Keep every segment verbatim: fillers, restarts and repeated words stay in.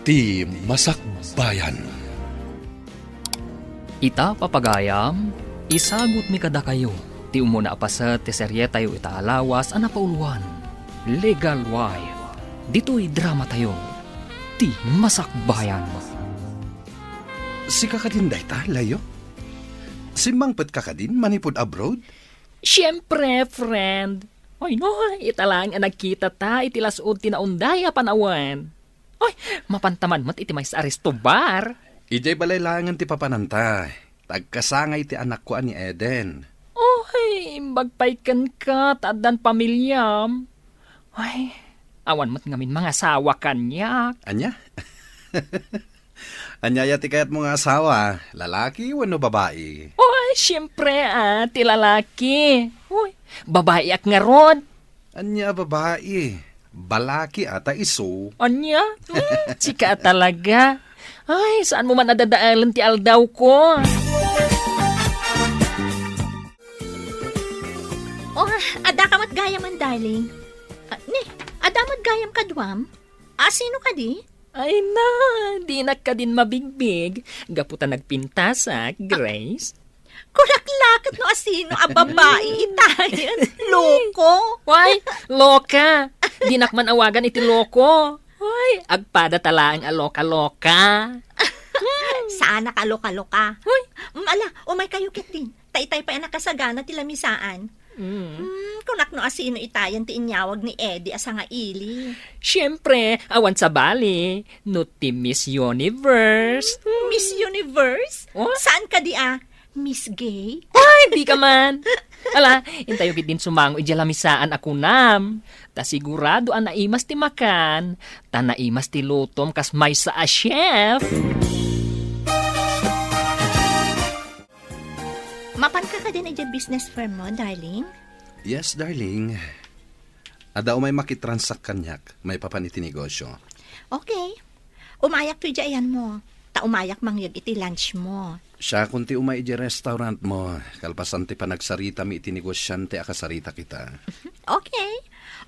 Ti Masakbayan. Ita, papagayam, isagutmi kadakayo ti umuna a paset ti serietayo ita a lawas a napauloan, Legal Wife. Ditoy dramatayo, Ti Masakbayan. Sika kadin dayta, Leo? Simmangpetka kadin manipud abroad? Siempre, friend. Oy, no, ita laeng a nagkitata iti las-ud ti naunday a panawen. Oy, mapanta man met iti maysa a resto bar. Idiay balay laengen ti papananta. Tagkasangay ti anakko a ni Eden. Oy, imbag pay kenka ta addan pamiliam. Oy, awan met ngamin mangasawa kaniak. Ania? Ania aya ti kayatmo nga asawa? Lalaki wenno babai? Oy, siempre, ah, ti lalaki. Oy, babaiak ngarud. Ania a babai? Balaki ata isu. Ania? Hmm, sika a talaga. Ay, saanmo man a dadaelen ti aldawko. Oh, adda ka met gayamen, darling. Ah, ni, adda met gayam kaduam? Asino kadi? Ay na, dinak kadin mabigbig. Gapu ta nagpintasak, Grace. Kunak la ket no asino a babai itayen. Loko. Why? Loka. Dinak man awagan iti loko. Why? Agpada ta laeng a loka-loka. Saanak a loka-loka. Hoy. Mm, ala, umay kayo ketdin. Ta itay pay a nakasagana ti lamisaan. Mm. Hmm, kunak no asino itayen ti inyawag ni Eddie a sangaili. Siempre, awan sabali, no ti Miss Universe. Miss Universe? Oh? Saan kadi a? Miss Gay? Ay, di ka man! Ala, intayo gid din sumango idiay lamisaan a kunam. Ta sigurado a naimas ti makan, ta naimas ti lutom kas maysa a chef. Mapanka kadin idiay business firm mo, darling? Yes, darling. Adda umay makitransak kaniak, maipapan iti negosyo. Okay. Umayak to idiay ayanmo. Ta umayak mangyeg iti lunch mo. Siakon ti umay idiay restaurant mo, kalpasan ti panagsaritami iti negosiante a kasaritak ita. Okay.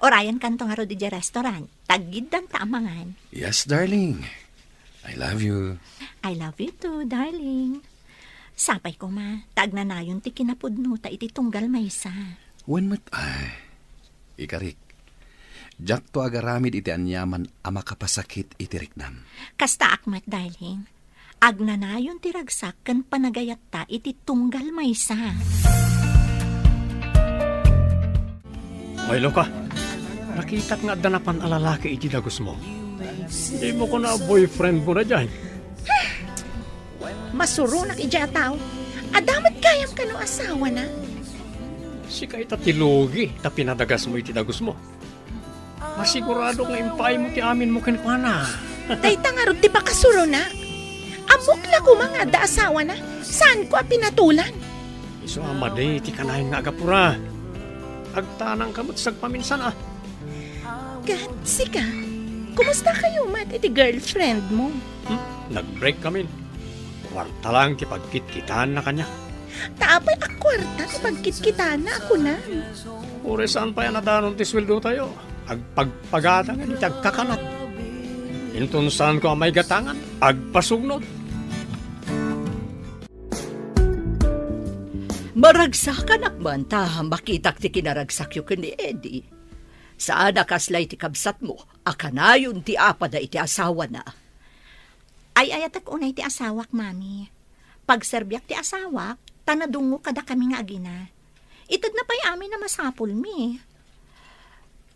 Urayenkanto ngarud idiay restaurant. Taggiddanta a mangan. Yes, darling. I love you. I love you too, darling. Sapay koma, ta agnanayon ti kinapudnota iti tunggal maysa. Wen met, ay, ikarik, diakto agaramid iti aniaman a makapasakit iti riknam. Kastaak met, darling. Agnanayon ti ragsak ken panagayatta iti tunggal maysa. Ay, Loka, nakitak nga adda napan a lalaki iti dagusmo. Dimo kuna a boyfriend mo na diay. Masuronak idiay a tao. Adda met gayam kano asawana? Sika ita ti lugi ta pinadagasmo iti dagusmo. Masigurado nga impaaymo ti aminmo kenkuana. Dayta ngarud ti pakasurona. Ammok la koma nga adda asawana. Saanko a pinatulan. Isu a madi ti kanayon nga agapura. Agtanangka met sagpaminsan a. Ket sika, kumusta kayo met iti girlfriend mo? Hmm? Nag-break kami. Kuarta lang ti pagkitkitaanna kaniak. Ta apay a kuarta ti pagkitkitaanna a kunam? Uray saan pay a nadanon ti sueldotayo, agpagpagatangan iti agkakanat. Inton saanko a maigatangan, agpasugnod. Maragsakanak man ta makitak ti kinaragsakyo ken ni Eddie. Saan a kasla iti kabsatmo a kanayon ti apada iti asawana. Ay-ayatek unay ti asawak, Mami. Pagserbiak ti asawak, ta nadungngok kadakami nga agina. Itedna pay amin a masapulmi.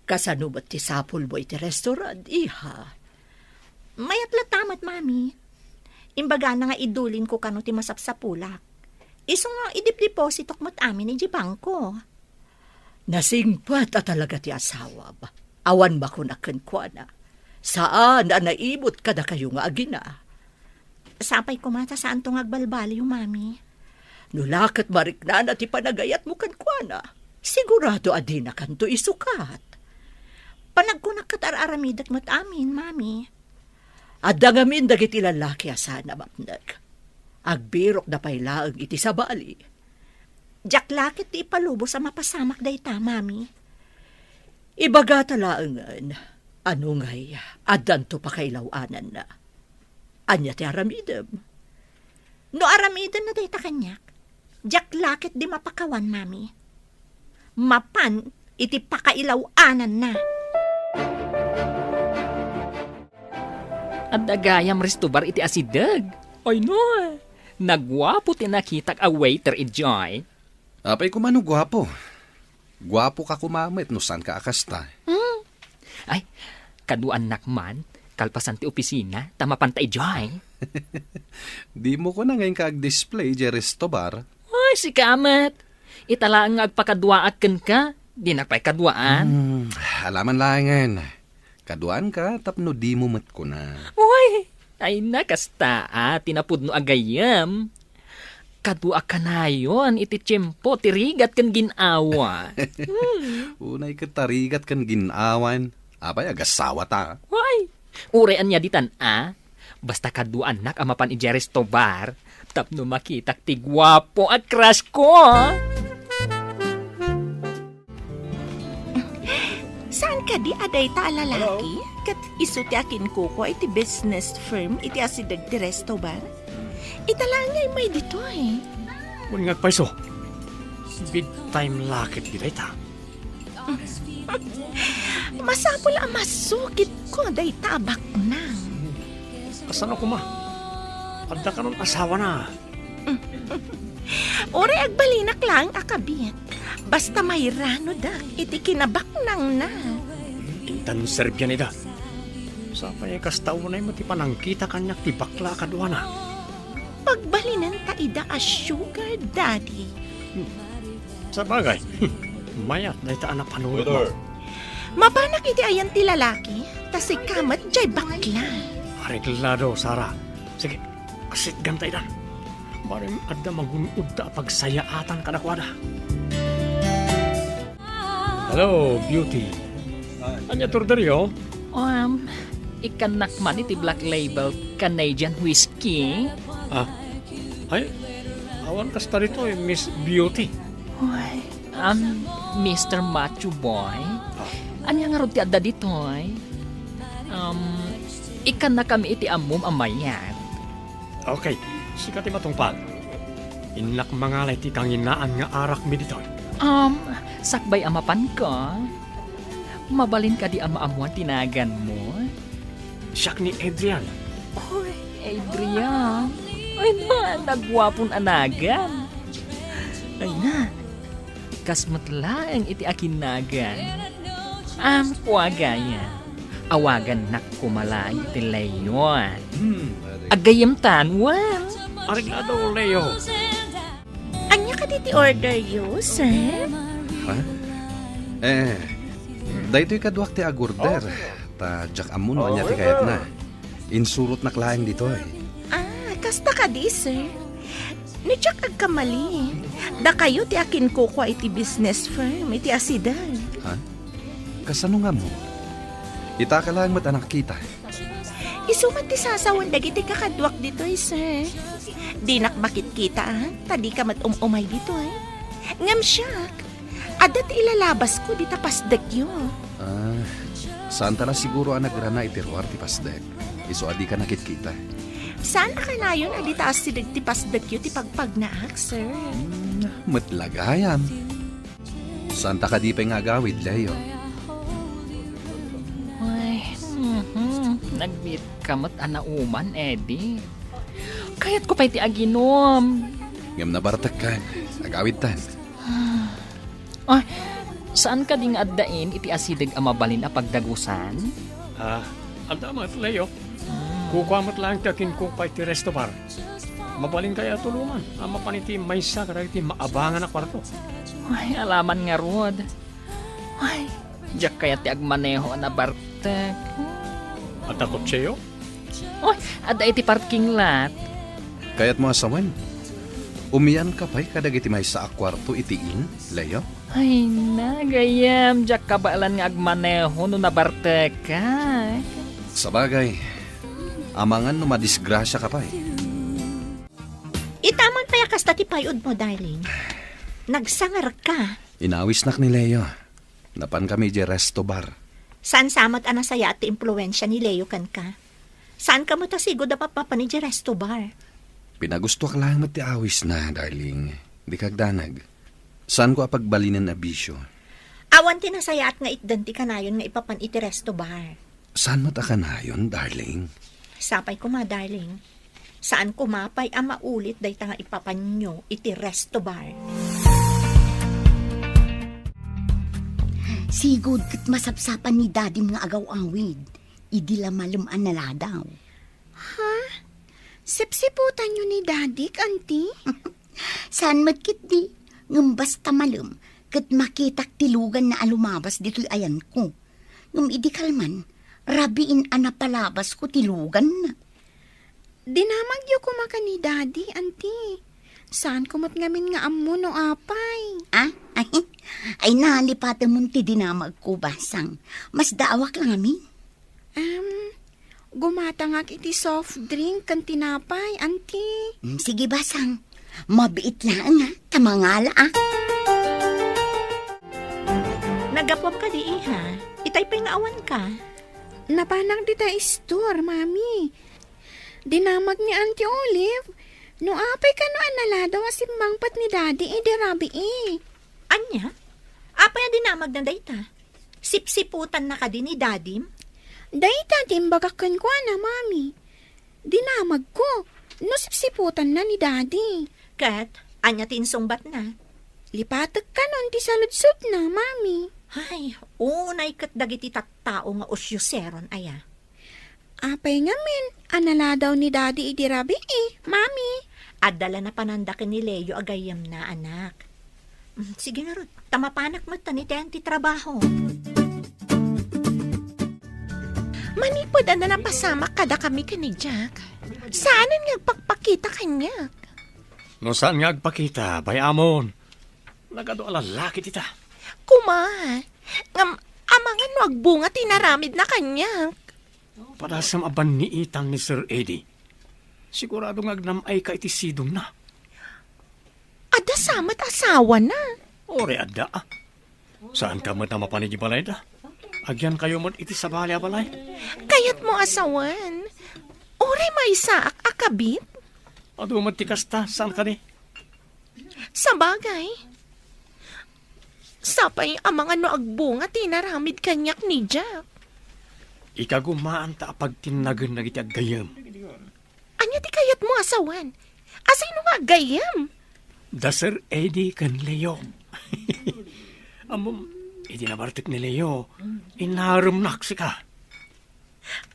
Kasano met ti sapulmo iti restaurant, iha? Mayat latta met, Mami. Imbagana nga idulinko kano ti masapsapulak. Isu nga idipdepositok met amin idiay bangko. Nasingpet a talaga ti asawam. Awan makunak kenkuana. Saan a naimut kadakayo nga agina. Sapay koma ta saanto nga agbalbaliw, Mami. No la ket mariknana ti panagayatmo kenkuana, sigurado a dinakanto isukat. Panagkunak ket ar-aramidek met amin, Mami. Adda ngamin dagiti lalaki a saan a mapnek. Agbirokda pay laeng iti sabali. Diak la ket ti ipalubos a mapasamak dayta, Mami. Ibagata laengen, ano ngay, addanto pakailaw-ananna. Ania ti aramidem? No aramidem na dayta kaniak, diak la ketdi mapakawan, Mami. Mapan iti pakailaw-ananna. Adda gayam restobar iti asideg. Ay, no. Naguapo ti nakitak a waiter idiay. Apay koma no guapo? Guapoka koma met no saanka a kasta. Hmm. Ay, kaduaannak man, kalpasan ti opisina, ta mapanta idiay. Dimo kona nga inka ag-display idiay resto bar? Ay, sika met. Ita laeng nga agpakaduaak kenka, dinak pay kaduaan. Hmm, alaman laengen. Kaduaanka tapno dimo met kuna. Uy, ay na, kasta a ti napudno a gayyem. Kadua kanayon iti tiempo ti rigat ken gin-awa. Hmm. Unay ket ta rigat ken gin-awan. Apay, agasawata? Uy, uray ania ditan a. Basta kaduaannak a mapan idiay resto bar tapno makitak ti guapo a crush ko. Saan kadi a dayta a lalaki? Hello? Ket isu ti akinkukua iti business firm iti asideg ti resto bar? Ita laeng nga immay ditoy. Wen nga agpayso. Big time la ketdi dayta. Masapul a masukitko dayta a baknang. Kasano koma? Adda kanon asawana? Uray agbalinak laeng a kabit, basta mairanodak iti kinabaknangna. Intan serbian ida. Sapay kasta unay met ti panangkita kaniak ti bakla a kaduana. Pagbalinenta ida a sugar daddy. Sabagay, mayat dayta a napanuotmo. Waiter. Mapanak iti ayan ti lalaki, ta sika met jay bakla. Areglado, Sara. Sige, sitganta ida. Barem adda magun-odta a pagsayaatan kadakuada. Hello, Beauty. Ania ti orderyo? Um, ikkannak man iti Black Label Canadian Whiskey. Ah, ay, awan kasta ditoy, Miss Beauty. Uy, um, Mister Macho Boy. Ah. Ania ngarud ti adda ditoy? Um, ikkannakami iti ammom a mayat. Okay, sika ti matungpal. Innak mangala iti kanginaan nga arakmi ditoy. Um, sakbay a mapanka, mabalin kadi a maammuan ti naganmo? Siak ni Adrian. Oy, Adrian. Ay na, naguapon a nagan. Ay na, kas met laeng iti akinnagan. Am, kua gayam. Awagannak koma laeng ti Leo. Hmm. Aggayamtan, wen? Areglado, Leo. Ania kadi ti orderyo, sir? Ha? Eh, daytoy kaduak ti agorder. Ta diak ammo no ania ti kayatna. Insurotnak laeng ditoy. Ah, kasta kadi, sir? No diak agkamali, dakayo ti akinkukua iti business firm iti asideg. Ha? Kasano nga ammo? Itaka laeng met a nakita. Isu met ti sasawen dagiti kakaduak ditoy, sir. Dinak makitkita, ah, ta dika met um-umay ditoy. Ngem siak, adda ti ilalabasko dita pasdekyo. Ah, saanta la siguro a nagrana iti ruar ti pasdek. Isu a dika nakitkita. Saan a kanayon a dita asideg ti pasdekyo ti pagpagnaak, sir? Hmm, met la gayam. Saanta kadi pay nga agawid, Leo? Ay, mhm. Nagbiit ka met a nauman, Eddie. Kayatko pay ti aginom. Ngem nabartekkan. Agawidtan. Ay, saan kadi nga addain iti asideg a mabalin a pagdagusan? Ah, adda met, Leo. Hmm. Kukua met laeng ti akinkukua iti resto bar. Mabalin kaya a tulongan a mapan iti maysa kadagiti maabangan a kuarto? Ay, alaman ngarud. Ay, diak kayat ti agmaneho a nabartek. Adda kotseyo? Oy, adda iti parking lot. Kayatmo a sawen? Umianka pay kadagiti maysa a kuarto iti inn, Leo? Ay na, gayyem, diak kabaelan nga agmaneho no nabartekak. Sabagay, amangan no madisgrasiaka pay. Ita man pay a kasta ti pay-odmo, darling. Nagsangarka. Inawisnak ni Leo. Napankami idiay resto bar. Saan sa met a nasayaat ti impluensia ni Leo kenka? Saanka met a sigud a mapmapan idiay resto bar. Pinagustoak laeng met ti awisna, darling. Dika agdanag. Saanko a pagbalinen a bisio. Awan ti nasayaat nga itdan ti kanayon nga ipapan iti resto bar. Saan met a kanayon, darling? Sapay koma, darling. Saan koma pay a maulit dayta nga ipapanyo iti resto bar. Sigud ket masapsapan ni Dadim nga agaw-awid idi la malem a naladaw. Ha? Sipsiputanyo ni Dadik, Auntie? Saan met ketdi, ngem basta malem, ket makitak ti luganna a lumabas ditoy ayanko. Ngem idi kalman, rabiin a napalabasko ti luganna. Dinamagyo koma ken ni Daddy, Auntie. Saanko met ngamin nga ammo no apay. Ah? Ay, ay, nalipatemon ti dinamagko, Basang. Masdaawak la ngamin. Em, gumatangak iti soft drink ken tinapay, Auntie. Mm, sige, Basang. Mabiit laeng, ha? Ta mangala, ah. Naggapuam kadi, iha? Itay pay nga awanka. Napanak dita store, Mami. Dinamag ni Auntie Olive, no apay kano a naladaw a simmangpet ni Daddy idi rabii. Ania? Apay a dinamagna dayta? Sipsiputanna kadi ni Dadim? Dayta ti imbagak kenkuana, Mami. Dinamagko no sipsiputanna ni Daddy. Ket, ania ti insungbatna? Lipatek kanon ti saludsodna, Mami. Ay, unay ket dagiti tattao nga usyoseron aya. Apay ngamin a naladaw ni Daddy idi rabii, Mami? Adda la napananda ken ni Leo a gayyemna, anak. Mm, sige ngarud, ta mapanak met ta ni Ten ti trabaho. Manipud adda napasamak kadakami ken ni Jack, saanen nga agpakpakita kaniak. No saan nga agpakita, bay-amon. Nagadu a lalaki dita. Kuma, ngem amangan no agbunga ti inaramidna kaniak. Padasem a banniitan ni Sir Eddie. Sigurado nga agnam-ayka iti sidongna. Adda sa met asawana. Uray adda, ah. Saanka met a mapan iti balayda? Agyankayo met iti sabali a balay. Kayatmo a sawen? Uray maysaak a kabit? Adu met ti kasta, saan kadi? Sabagay. Sapay amangan no agbunga ti inaramid kaniak ni Jack. Ikagumaanta a pagtinnagen dagiti aggayyem. Ania ti kayatmo a sawen? Asino nga aggayyem? Da Sir Eddie ken Leo. Ammom, idi nabartek ni Leo, inaremnak sika.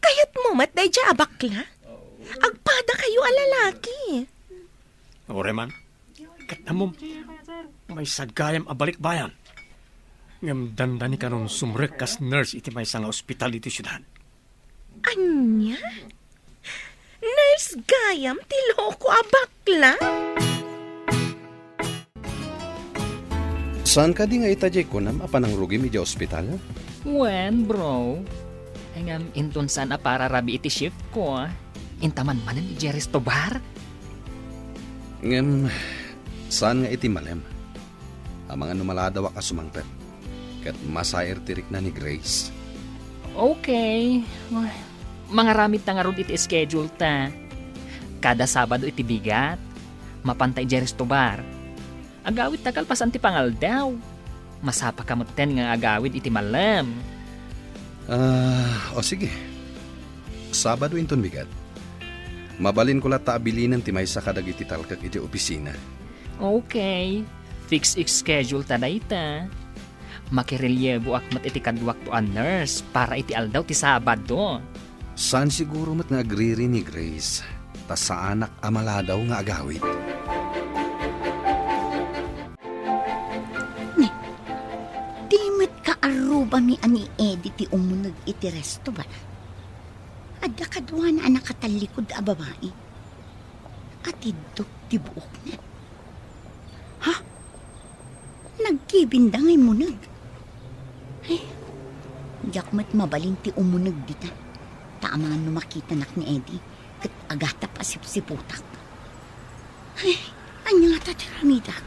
Kayatmo met daydiay a bakla? Agpadakayo a lalaki. Uray man, ket ammom, maysa gayam a balikbayan. Ngem dandani kanon sumrek kas nurse iti maysa nga ospital iti siudad. Ania? Nurse gayam ti loko a bakla? Saan kadi nga ita diay kunam a panangrugim idiay ospital? Wen, bro. Ngem inton saan a pararabii iti shift ko, inta man manen idiay resto bar? Ngem, saan nga iti malem? Amangan no maladawak a sumangpet, ket masair ti rikna ni Grace. Okay. Mangaramid ta ngarud iti schedule ta. Kada Sabado iti bigat, mapanta idiay resto bar. Agawid ta kalpasan ti pangaldaw. Masapaka metten nga agawid iti malem. Ah, o sige. Sabado inton bigat. Mabalinko latta a bilinen ti maysa kadagiti talkek iti opisina. Okay. Fix schedule ta dayta. Makirelyeboak met iti kaduakto a nurse para iti aldaw ti Sabado. Saan siguro met nga agriri ni Grace, ta saanak a maladaw nga agawid. Ne, di met kaarrubami a ni Eddie ti umuneg iti resto, bala. Adda kaduana a nakatallikud a babai. Atiddog ti buokna. Ha? Nagkibinda nga immuneg. Ay, diak met mabalin ti umuneg dita. Ta amangan no makitanak ni Eddie, ket agatap a sipsiputak. Ay, ania ngata ti aramidak?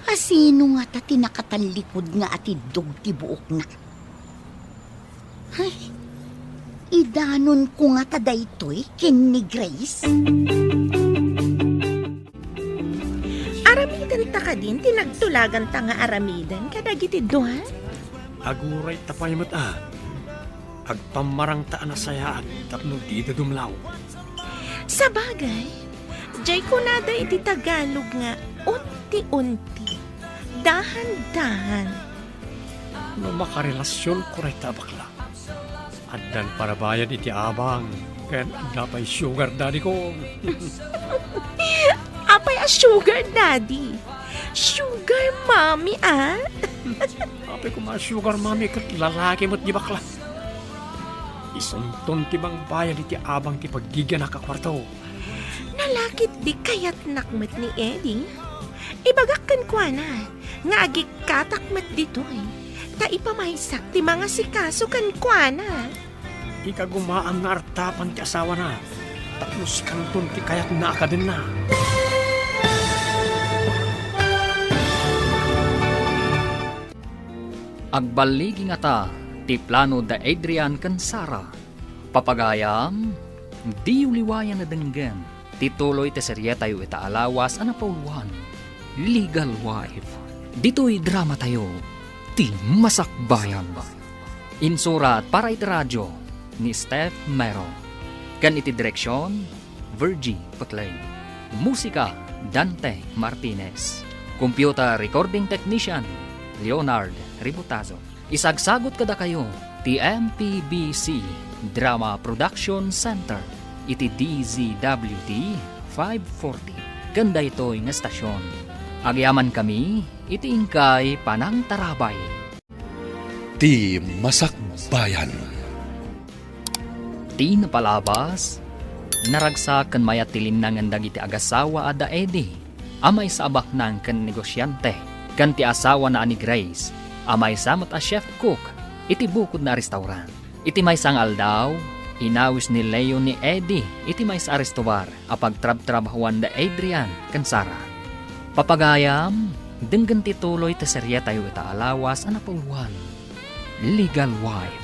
Asino ngata ti nakatallikud nga atiddog ti buokna? Ay, Idanonko ngata daytoy ken ni Grace? Aramidenta kadin ti nagtulaganta nga aramiden kadagiti dua? Aguray ta pay met a. Agpammarangta a nasayaat tapno dida dumlaw. Sabagay, jay kunada iti Tagalog nga unti-unti, dahan-dahan. No makarelasionko dayta a bakla, addan parabayad iti abang ken adda pay sugar daddy ko. Apay a sugar daddy? Sugar mommy, a? Apay koma a sugar mommy ket lalaki met di bakla. Isunton ti mangbayad iti abang ti paggigianak a kuarto. Nalakit di kayatnak met ni Eddie. Ibagak kenkuana nga agikkatak met ditoy, ta ipamaysak ti mangasikaso kenkuana. Ikagumaam nga artapan ti asawana, tapno sikanton ti kayatna a kadenna. Agballigi ngata ti plano da Adrian ken Sara. Papagayam, diyo liwayan a denggen ti tuloy ti serietayo ita a lawas a napauluan, Legal Wife. Ditoy dramatayo, Ti Masakbayan. Insurat para iti radio ni Steph Mero. Ken iti direksion, Virgie Peclay. Musika, Dante Martinez. Computer recording technician, Leonard Ributazo. Isagsagut kadakayo ti M P B C Drama Production Center iti D Z W T five forty ken daytoy nga estasion. Agyamankami iti inkay panangtarabay. Ti Masakbayan. Ti napalabas, naragsak ken mayat ti linnangen dagiti agasawa a da Eddie a maysa a baknang ken negosiante, ken ti asawana a ni Grace a maysa met a chef cook iti bukodna a restaurant. Iti maysa nga aldaw, inawis ni Leo ni Eddie iti maysa a restobar a pagtrabtrabahoan da Adrian ken Sara. Papagayam, denggen ti tuloy ti serietayo ita a lawas a napauluan, Legal Wife.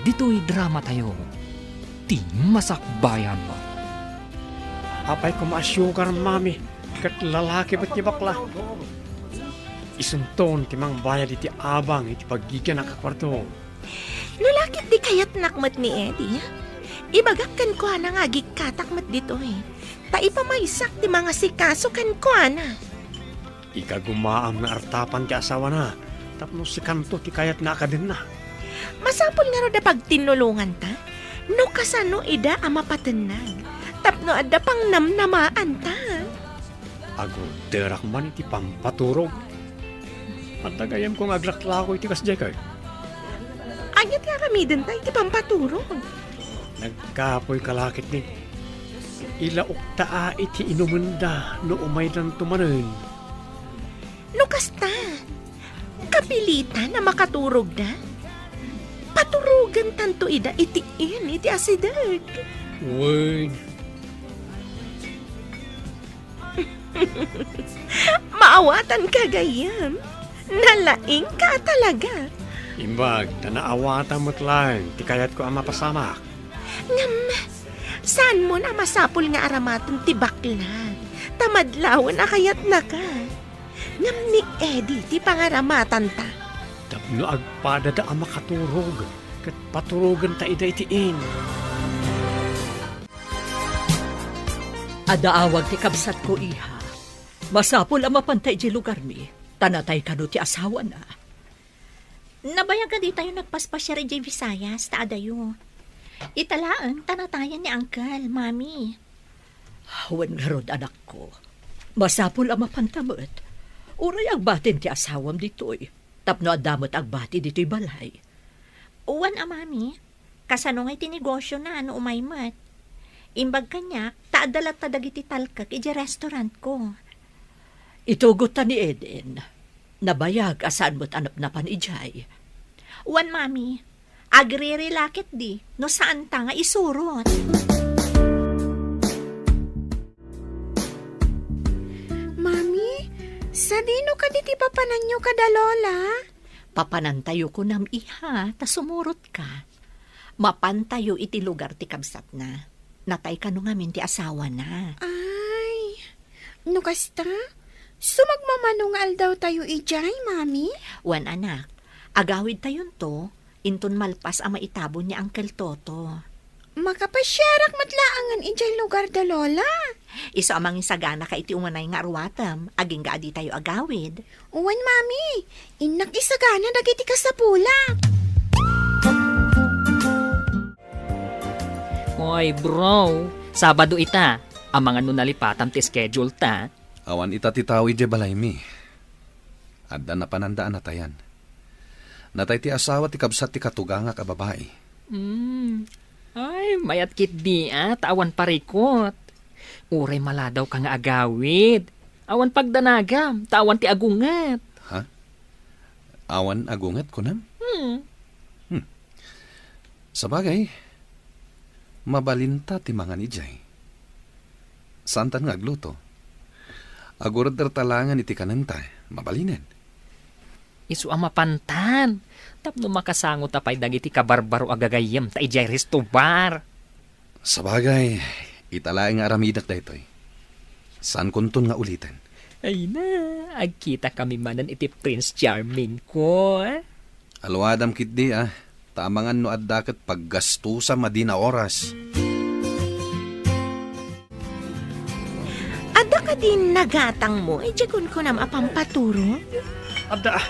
Ditoy dramatayo, Ti Masakbayan. Apay koma a sugar mommy ket lalaki met ti bakla. Isunton ti mangbayad iti abang iti paggigianak a kuarto. Nalakit di kayatnak met ni Eddie, ibagak kenkuana nga agikkatak met ditoy, ta ipamaysak ti mangasikaso kenkuana. Ikagumaam nga artapan ti asawana tapno sikanto ti kayatna a kadenna. Masapul ngarud a pagtinnulonganta no kasano ida a mapatennag tapno adda pangnamnamaanta. Agurderak man iti pampaturog. Adda gayyemko nga aglaklako iti kasdiay kay. Ania ti aramidenta iti pampaturog? Nagkapoy kalakit ni. Ilaokta a iti inumenda no umaydanto manen. No kasta, kapilitan a makaturogda? Paturogentanto ida iti inn iti asideg. Wen. Maawatanka gayyem. Nalaingka a talaga. Imbag ta naawatam met laeng ti kayatko a mapasamak. Ngem, saanmon a masapul nga aramaten ti bakla, ta madlawen a kayatnaka. Ngem ni Eddie ti pangaramatanta. Tapno agpadada a makaturog, ket paturogenta ida iti inn. Adda awag ti kabsatko, iha. Masapul a mapanta idiay lugarmi, ta natay kano ti asawana. Nabayag a ditayo nagpaspasiar idiay Visayas, ta adayo. Ita laeng ta natayen ni Uncle, Mami. Wen ngarud, anakko. Masapul a mapanta met. Uray agbatin ti asawam ditoy, tapno adda met agbati ditoy balay. Wen a, Mami. Kasano ngay ti negosiona no umay met? Imbag kaniak, ta adda latta dagiti talkek idiay restaurantko. Itugotta ni Eden. Nabayag a saan met a napnapan idiay. Wen, Mami, agriri la ketdi no saanta nga isurot. Mami, sadino kadi ti papananyo kada Lola? Papanantayo kunam, iha, ta sumurotka. Mapantayo iti lugar ti kabsatna. Natay kano ngamin ti asawana. Ay, no kasta, sumagmamano nga aldawtayo idiay, Mami? Wen, anak, agawidtayonto, inton malpas a maitabon ni Uncle Toto. Makapasiarak met laengen idiay lugar da Lola. Isu a mangisaganaka iti umanay nga aruatem, agingga a ditayo agawid. Wen, Mami, innak isagana dagiti kasapulak. Oy, bro, Sabado ita. Amangan no nalipatam ti schedule ta. Awan ita ti tao idiay balaymi. Adda napananda a natayan. Natay ti asawa ti kabsat ti katugangak a babai. Hmm. Ay, mayat ketdi a, ta awan parikot. Uray maladawka nga agawid. Awan pagdanagam, ta awan ti agunget. Ha? Awan agunget, kunam? Hmm. Hmm. Sabagay, mabalinta ti mangan idiay. Saantan nga agluto. Agurder ta laengen iti kanenta, mabalinen. Isu a mapantan, tapno makasangota pay dagiti kabarbaro a gagayyemta idiay resto bar. Sabagay, ita laeng nga aramidek daytoy. Saankonton nga uliten. Ay na, agkitakami manen iti Prince Charming ko, eh. Aluadam ketdi, ah. Ta amangan no adda ket paggastusam a di naoras. Adda kadi nagatangmo idiay kunkunam a pampaturo? Adda, ah.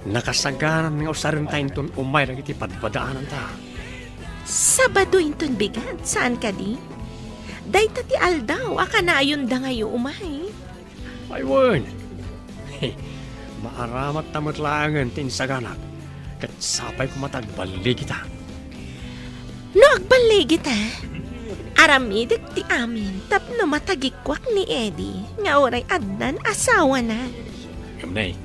Nakasagaran nga usarenta inton umay dagiti padpadaananta. Sabado inton bigat, saan kadi? Dayta ti aldaw a kanayon dangayo umay. Ay, wen. Maaramat ta met laengen ti insaganak, ket sapay koma ta agballigita. No agballigita, aramidek ti amin tapno matagikuak ni Eddie nga uray addan asawana. Ngem nay,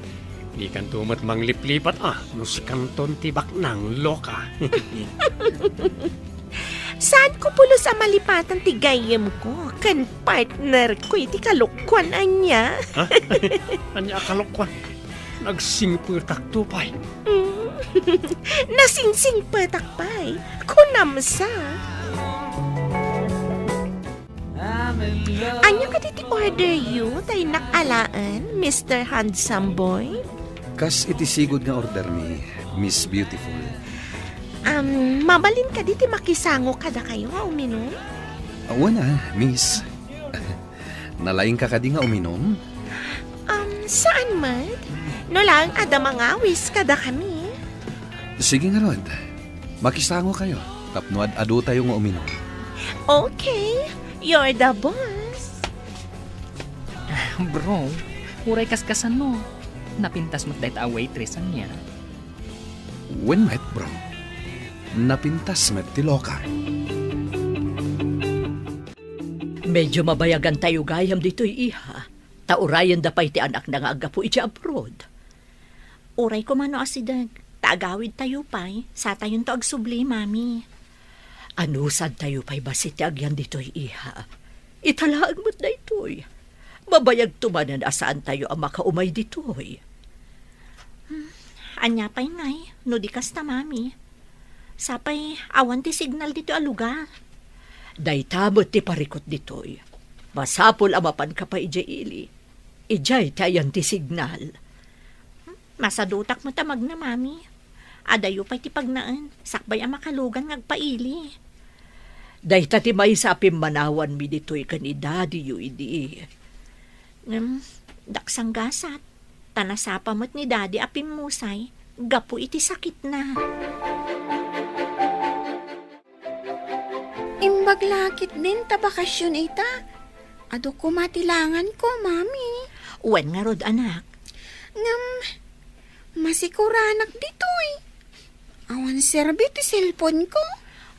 dikanto met mangliplipat a no sikanton ti baknang, loka. Saanko pulos a malipatan ti gayyemko ken partnerko iti kalokuan ania. Ha? Ania a kalokuan? Nagsingpetakto pay. Mm. Nasingsingpetak pay. Kunam sa. Ania kadi ti orderyo ta innak alaen, Mister Handsome Boy? Kas iti sigud nga ordermi, Miss Beautiful. Um, mabalin kadi ti makisango kadakayo a uminum? Awan a, Miss. Nalaingka kadi nga uminum? Um, saan met? No laeng adda mangawis kadakami. Sige ngarud. Makisangokayo tapno ad-adutayo nga uminum. Okay, you're the boss. Bro, uray kaskasano. Napintas met dayta a waitress ania. Wen met, bro. Napintas met ti loka. Medyo mabayagantayo gayam ditoy, iha. Ta urayenda pay ti anakna nga aggapu iti abroad. Uray koma no asideg, ta agawidtayo pay, satayonto agsubli, Mami. Anusadtayo pay bassit ti agyan ditoy, iha. Ita laeng met daytoy. Mabayagto manen a saantayo a makaumay ditoy. Hmm, ania pay ngay, no di kasta, Mami? Sapay awan ti signal ditoy a lugar. Dayta met ti parikut ditoy. Masapul a mapanka pay idiay ili. Idiay ti ayan ti signal. Masadutak met a magna, Mami. Adayo pay ti pagnaen, sakbay a makalugan nga agpaili. Dayta ti maysa a pimmanawanmi ditoy ken ni Daddy-yo idi. Ngem, daksanggasat, ta nasapa met ni Daddy a pimmusay gapu iti sakitna. Imbag la ketdin ta bakasion ita. Adu koma ti langanko, Mami. Wen ngarud, anak. Ngem, masikuranak ditoy. Awan serbi ti cellphone-ko.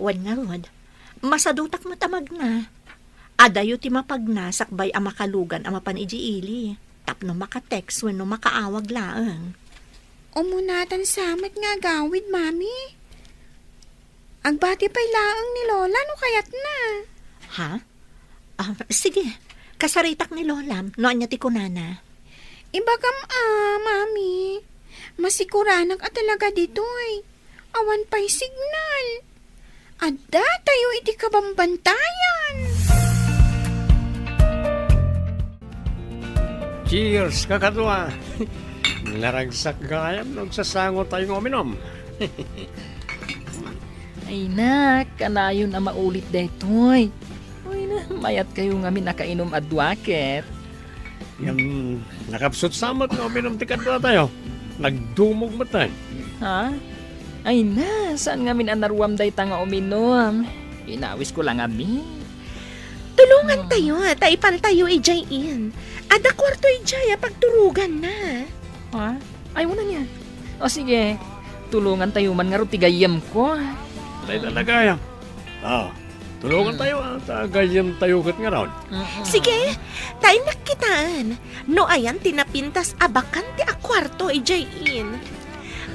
Wen ngarud, masadutak met a magna. Adayo ti mapagna sakbay a makalugan a mapan idiay ili, tapno maka-text wenno makaawag laeng. Umunatan sa met nga agawid, Mami. Agbati pay laeng ni Lola no kayatna. Ha? Ah, sige, kasaritak ni Lolam no ania ti kunana. Ibagam a, Mami. Masikuranak a talaga ditoy. Awan pay signal. Addatayo iti kabambantayan. Cheers, kakadua! Naragsak gayam no agsasangotayo nga uminom. Ay, nak, kanayon a maulit daytoy. Ay, na, mayatkayo ngamin a kainom a dua ket. Ngem, nakapsut sa met nga uminom ti kaduatayo. Nagdumog met, eh. Ha? Ay na, saan ngamin a naruam dayta nga uminom? Inawisko la ngamin. Tulongantayo, ta ipantayo idiay inn. Adda kuarto idiay a pagturoganna. Ha? Ay, wala niya. O sige, tulongantayo man ngarud ti gayyemko. Dayta la gayam. Ah, tulongantayo, ah, ta gayyemtayo ket ngarud. Mm-mm. Sige, ta innak kitaen no ayan ti napintas a bakan ti a kuarto idiay inn.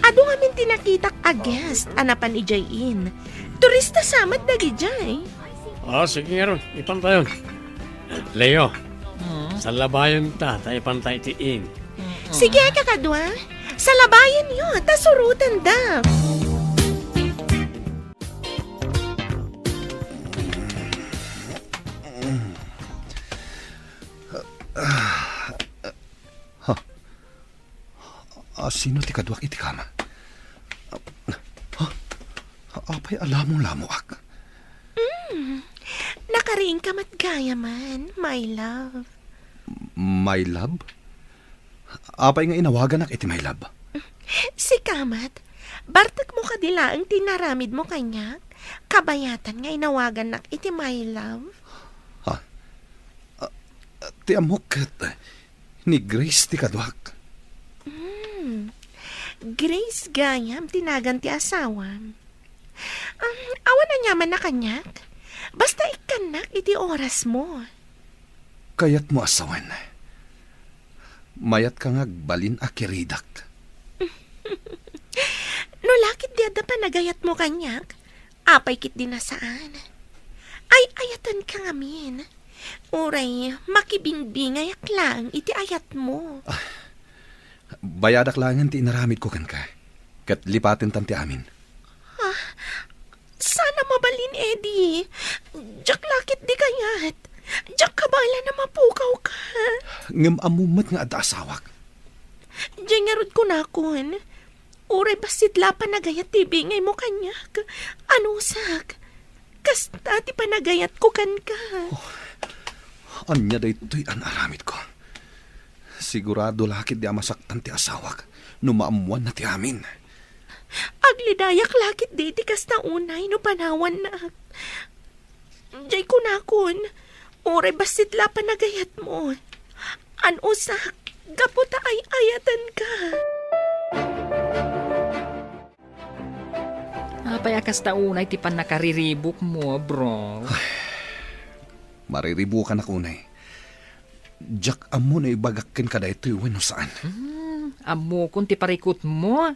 Adu ngamin ti nakitak a guest a napan idiay inn. Turista sa met dagidiay. Ah, sige ngarud, ipantayon. Leo, Mm. salabayonta, ta ipanta iti inn. Mm-mm. Sige, kakadua. Salabayanyo, ta surotenda. Ha? A, sino ti kaduak iti kama? Ha? Apay a lamolamoak? Mm. Nakariingka met gayamen, my love. My love? Apay nga inawaganak iti my love? Sika met, bartekmo kadi laeng ti inaramidmo kaniak, kabayatan nga inawagannak iti my love? Ha? A, a, ti ammok ket ni Grace ti kaduak. Hmm. Grace gayam ti nagan ti asawam. Um, awan aniaman a kaniak. Basta ikkannak iti orasmo. Kayatmo a sawen. Mayatka nga agbalin a kiridak. No la ketdi adda panagayatmo kaniak, apay ketdi a saan? Ay-ayatenka ngamin. Uray, makibingbingayak laeng iti ayatmo. Ah, bayadak laengen ti inaramidko kenka, ket lipatentan ti amin. Ah, saan a mabalin, Eddie. Diak la ketdi kayat. Diak kabaelan a mapukawka. Ngem ammo met nga adda asawak. Diay ngarud kunakon, uray bassit la panagayat ti ibingaymo kaniak. Anusak, kasta ti panagayatko kenka. Oh, ania daytoy a naaramidko? Sigurado la ketdi a masaktan ti asawak no maammoanna ti amin. Aglidayak la ketdi iti kasta unay no panawannak. Diay kunakon, uray bassit la panagayatmo. Anusak, gapu ta ay-ayatenka. Apay a kasta unay ti pannakariribukmo, bro? Mariribukanak unay. Diak ammo no ibagak kenka daytoy wenno saan. Hmm, ammokon ti parikutmo.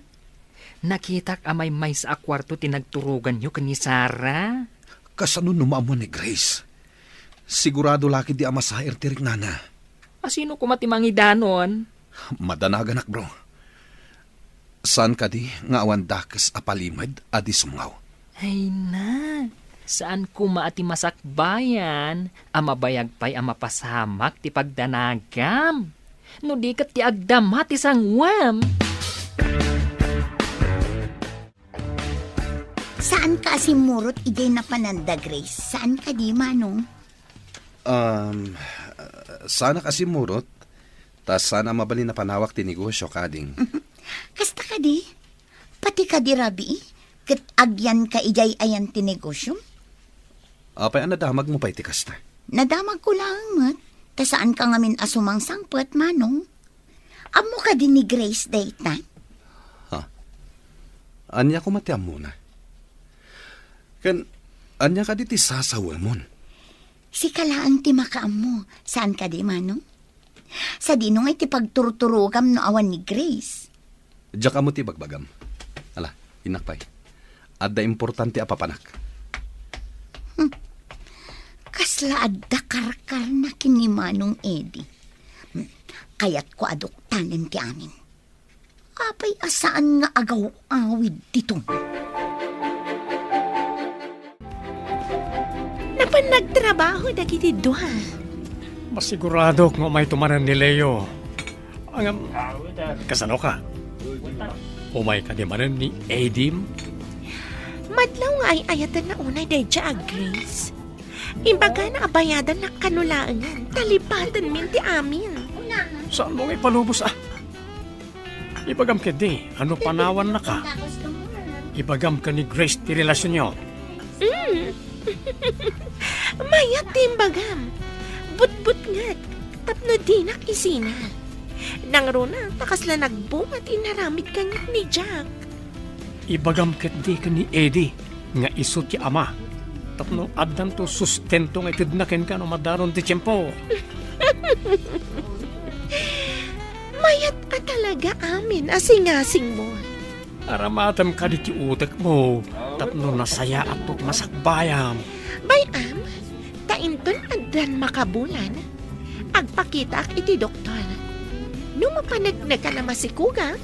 Nakitak a maymaysa a kuarto ti nagturoganyo ken ni Sarah. Kasano no maammoan ni Grace? Sigurado la ketdi a masair ti riknana. A, sino koma ti mangidanon? Madanaganak, bro. Saan kadi nga awan dakes a palimed a di sumngaw? Ay na, saan koma a ti masakbayan a mabayag pay a mapasamak ti pagdanagam? No di ket ti agdama ti sanguem. Saanka a simmurot idiay napananda, Grace? Saan kadi, Manong? Um, saanak a simmurot, ta saan a mabalin a panawak ti negosio, kading. Kasta kadi? Pati kadi rabii, ket agyanka idiay ayan ti negosiom? Apay a nadamagmo pay ti kasta? Nadamagko laeng met, ta saanka ngamin a sumangsangpet, Manong. Ammo kadi ni Grace dayta? Ha? Ania koma ti ammona? Ken ania kadi ti sasawemon? Sika laeng ti makaammo, saan kadi, Manong? Sadino nga iti pagturturogam no awan ni Grace? Diak ammo ti ibagbagam. Ala, innak pay. Adda importante a papanak. Hmm. Kasla adda karkarna ken ni Manong Eddie. Hmm. Kayatko a duktanen ti amin. Apay a saan nga agaw-awid ditoy? Napan nagtrabaho dagiti dua. Masiguradok nga umayto manen ni Leo. Ngem, kasano ka? Umay kadi manen ni Edim? Madlaw nga ay-ayatenna unay daydiay a Grace. Imbagana a bayadannak kano laengen, ta lipatenmin ti amin. Saanmo nga ipalubos, ah? Ibagam ketdi, no panawannaka? Ibagam ken ni Grace ti relasionyo. Mm. Mayat ti imbagam. Butbutnget, tapno dinak isina. Nangruna, ta kasla nagbunga ti inaramid kaniak ni Jack. Ibagam ketdi ken ni Eddie nga isu ti ama, tapno addanto sustento nga itedna kenka no madaron ti tiempo. Mayat a talaga amin a singasingmo. Aramatem kadi ti utekmo, tapno nasayaatto ti masakbayam. Bay-am, ta inton addan makabulan, agpakitaak iti doktor. No mapaneknekan a masikogak,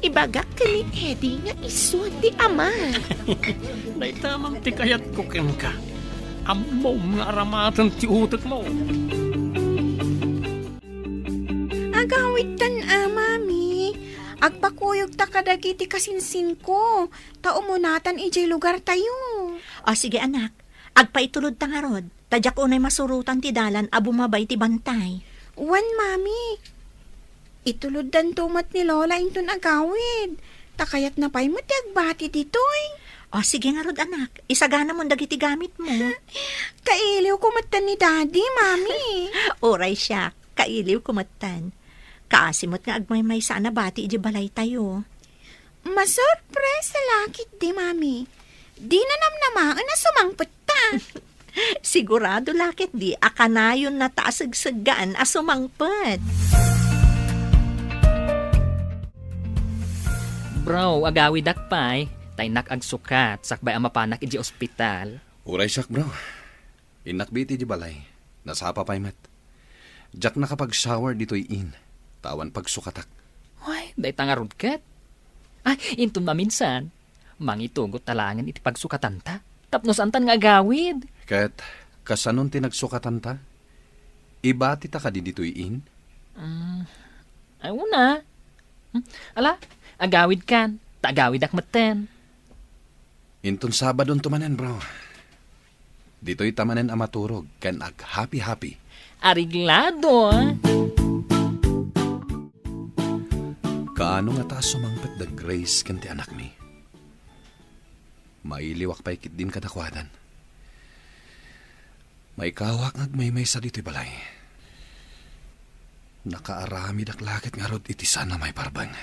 ibagak ken ni Eddie nga isu ti ama. Dayta man ti kayatko kenka. Ammom nga aramaten ti utekmo. Agawidtan a, Mami. Agpakuyogta kadagiti kasinsinko, ta umunatan idiay lugartayo. O, sige, anak. Agpaitulodta ngarud, ta diak unay masurotan ti dalan a bumaba iti bantay. Wen, Mami. Ituloddanto met ni Lola inton agawid. Ta kayatna pay met ti agbati ditoy. O, sige ngarud, anak. Isaganamon dagiti gamitmo. Kailiwko metten ni Daddy, Mami. Uray siak, kailiwko metten. Kaasi met nga agmaymaysa a nabati idiay balaytayo. Masurpresa la ketdi, Mami. Dina namnamaen a sumangpet ta. Sigurado la ketdi a kanayonnata a segseggaan a sumangpet. Bro, agawidak pay, ta innak agsukat sakbay a mapanak idiay ospital. Uray siak, bro. Innak iti balay. Nasapa pay met. Diak nakapag-shower ditoy inn, ta awan pagsukatak. Ay, dayta ngarud ket. Ay, inton maminsan, mangitugot ta laengen iti pagsukatanta, tapno saantan nga agawid. Ket, kasanon ti nagsukatanta? Ibatita kadi ditoy inn? Mm, ay, una. Hmm, ala, agawidkan, ta agawidak metten. Inton Sabadonto manen, bro. Ditoyta manen a maturog ken aghapi-hapi. Areglado, ah. Kaano ngata a sumangpet da Grace ken ti anakmi? Mailiwak pay ketdin kadakuadan. Maikawak nga agmaymaysa ditoy balay. Nakaaramidak la ket ngarud iti saan a maiparbeng.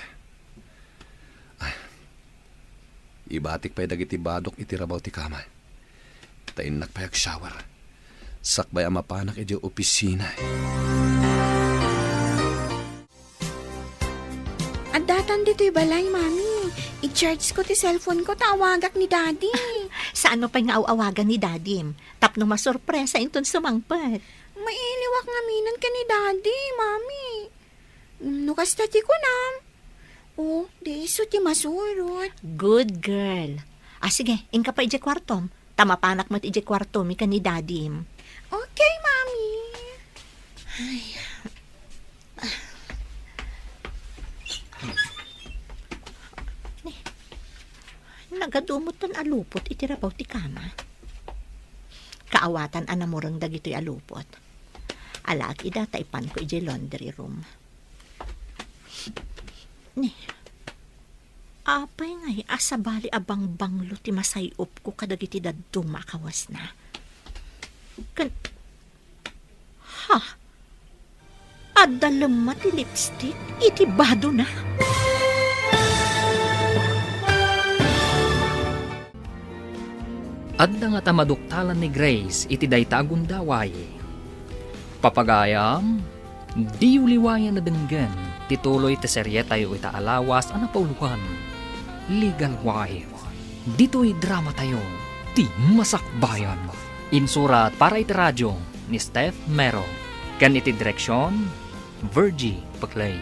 Ay, ibatik pay dagiti badok iti rabaw ti kama. Ta innak pay agshower. Sakbay a mapanak idiay opisina. Addatan ditoy balay, Mami. I-charge ko ti cellphone ko ta awagak ni Daddy. Saanmo pay nga aw-awagan ni Dadim? Tapno masurpresa inton sumangpet. Mailiwak ngaminen ken ni Daddy, Mami. No kasta ti kunam, o, di isu ti masurot. Good girl. Ah, sige, inka pay idiay kuartom. Ta mapanak met idiay kuartomi ken ni Dadim. Okay, Mami. Ay. Nagadu metten a lupot iti rabaw ti kama. Kaawatan a namureng dagitoy a lupot. Alaek ida ta ipanko idiay laundry room. Ni, apay ngay a sabali a bangbanglo ti masay-opko kadagiti dadduma a kawasna? Ken, ha? Adda lemma ti lipstick iti badona. Adda ngata maduktalan ni Grace iti dayta a gundaway. Papagayam, diyo liwayan a denggen ti tuloy ti serietayo ita a lawas a napauloan, Legal Wife. Ditoy dramatayo, ti masakbayan. Insurat para iti radio ni Steph Mero, ken iti direksion, Virgie Peclay.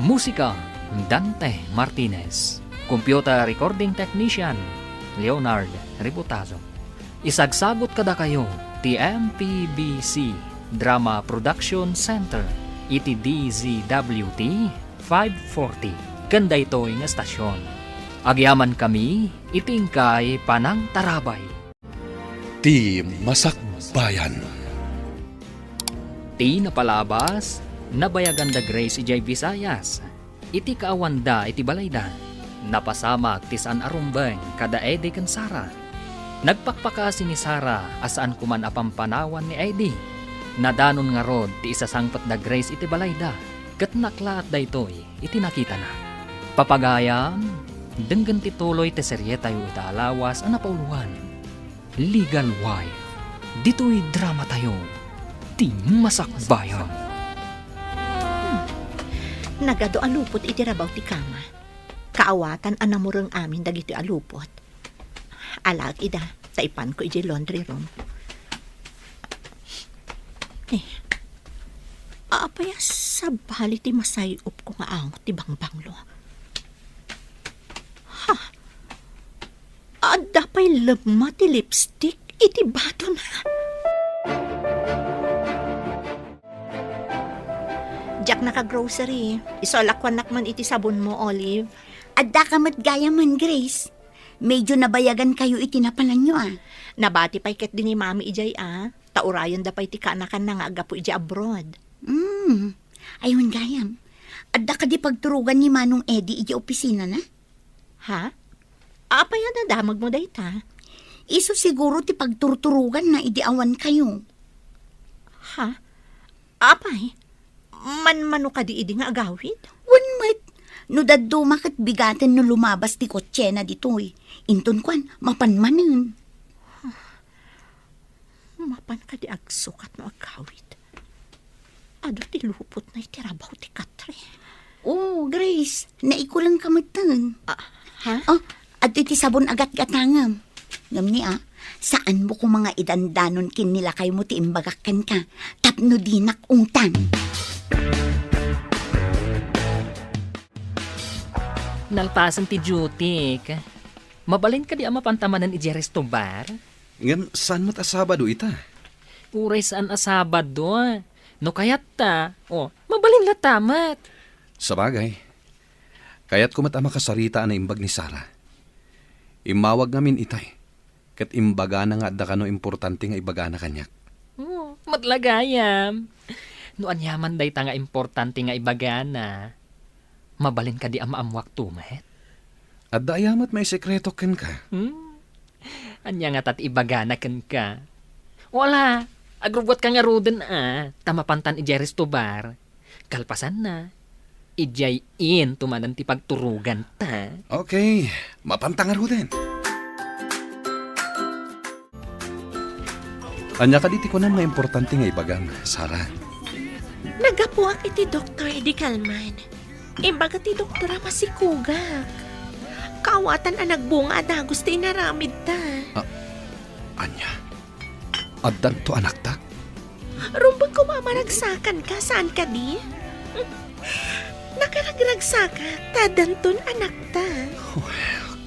Musika, Dante Martinez. Computer recording technician, Leonard Ributazo. Isagsagot kadakayo ti M P B C Drama Production Center iti D Z W T five forty ken daytoy nga estasion. Agyamankami iti inkay panangtarabay. Ti Masakbayan. Ti napalabas, nabayagan da Grace idiay Visayas. Iti kaawanda iti balayda, napasamak ti saan a rumbeng kada Eddie ken Sara. Nagpakpakaasi ni Sara a saan koman a pampanawan ni Eddie. Nadanon ngarud ti isasangpet da Grace iti balayda, ket naklaat daytoy iti nakitana. Papagayam, denggen ti tuloy ti serietayo ita a lawas a napauloan. Legal Wife. Ditoy dramatayo, Ti Masakbayan. Hmm. Nagadu a lupot iti rabaw ti kama. Kaawatan a namureng amin dagitoy a lupot. Alaek ida, ta ipanko idiay laundry room. Eh, apay a sabali ti masay-opko nga angot ti bangbanglo? Ha? Adda pay lemma ti lipstick iti badona. Diak naka-grocery. Isu a lakuannak man iti sabonmo, Olive. Addaka met gayamen, Grace. Medyo nabayagankayo iti napananyo, a. Nabati pay ketdi ni Mami idiay, a. Ta urayenda pay ti kaanakanna nga aggapu idiay abroad. Hmm. Ay, wen gayam. Adda kadi pagturogan ni Manong Eddie idiay opisinana? Ha? Apay a nadamagmo dayta? Isu siguro ti pagturturoganna idi awankayo. Ha? Apay? Manmano kadi idi nga agawid? Wen met. No dadduma ket bigaten no lumabas ti kotsena ditoy. Inton kuan, mapan manen. Mapan kadi agsukat no agawid? Adu ti lupotna iti rabaw ti katre. Oh, Grace, naikulengka metten. Ah, ha? Oh, adtoy ti sabon a gatgatangem. Ngem ni, a, saanmo koma nga idandanon ken ni lakaymo ti imbagak kenka tapno dinak ungtan. Nalpasen ti dutyk. Mabalin kadi a mapanta manen idiay resto bar? Ngem saan met a Sabado ita? Uray saan a Sabado. No kayatta, o, mabalin latta met. Sabagay, kayatko met a makasarita a naimbag ni Sara. Immawag ngamin itay, ket imbagana nga adda kano importante nga ibagana kaniak. O, met la gayam. No aniaman dayta nga importante nga ibagana, mabalin kadi a maammuakto met? Adda aya met maisekretok kenka? Hmm. Ania ngata ti ibagana kenka? O ala, agrubbuatka ngaruden a, ta mapantan idiay resto bar. Kalpasanna, idiay into manen ti pagturoganta. Okay, mapanta ngaruden. Ania kadi ti kunam nga importante nga ibagam, Sara? Naggapuak iti doktor idi kalman. Imbaga ti doktor a masikogak. Kaawatan a nagbunga a dagus ti inaramidta. Ah, ania? Addanto anakta? Rumbeng koma a maragsakanka, saan kadi? Nakaragragsakak ta addanton anakta. Oh,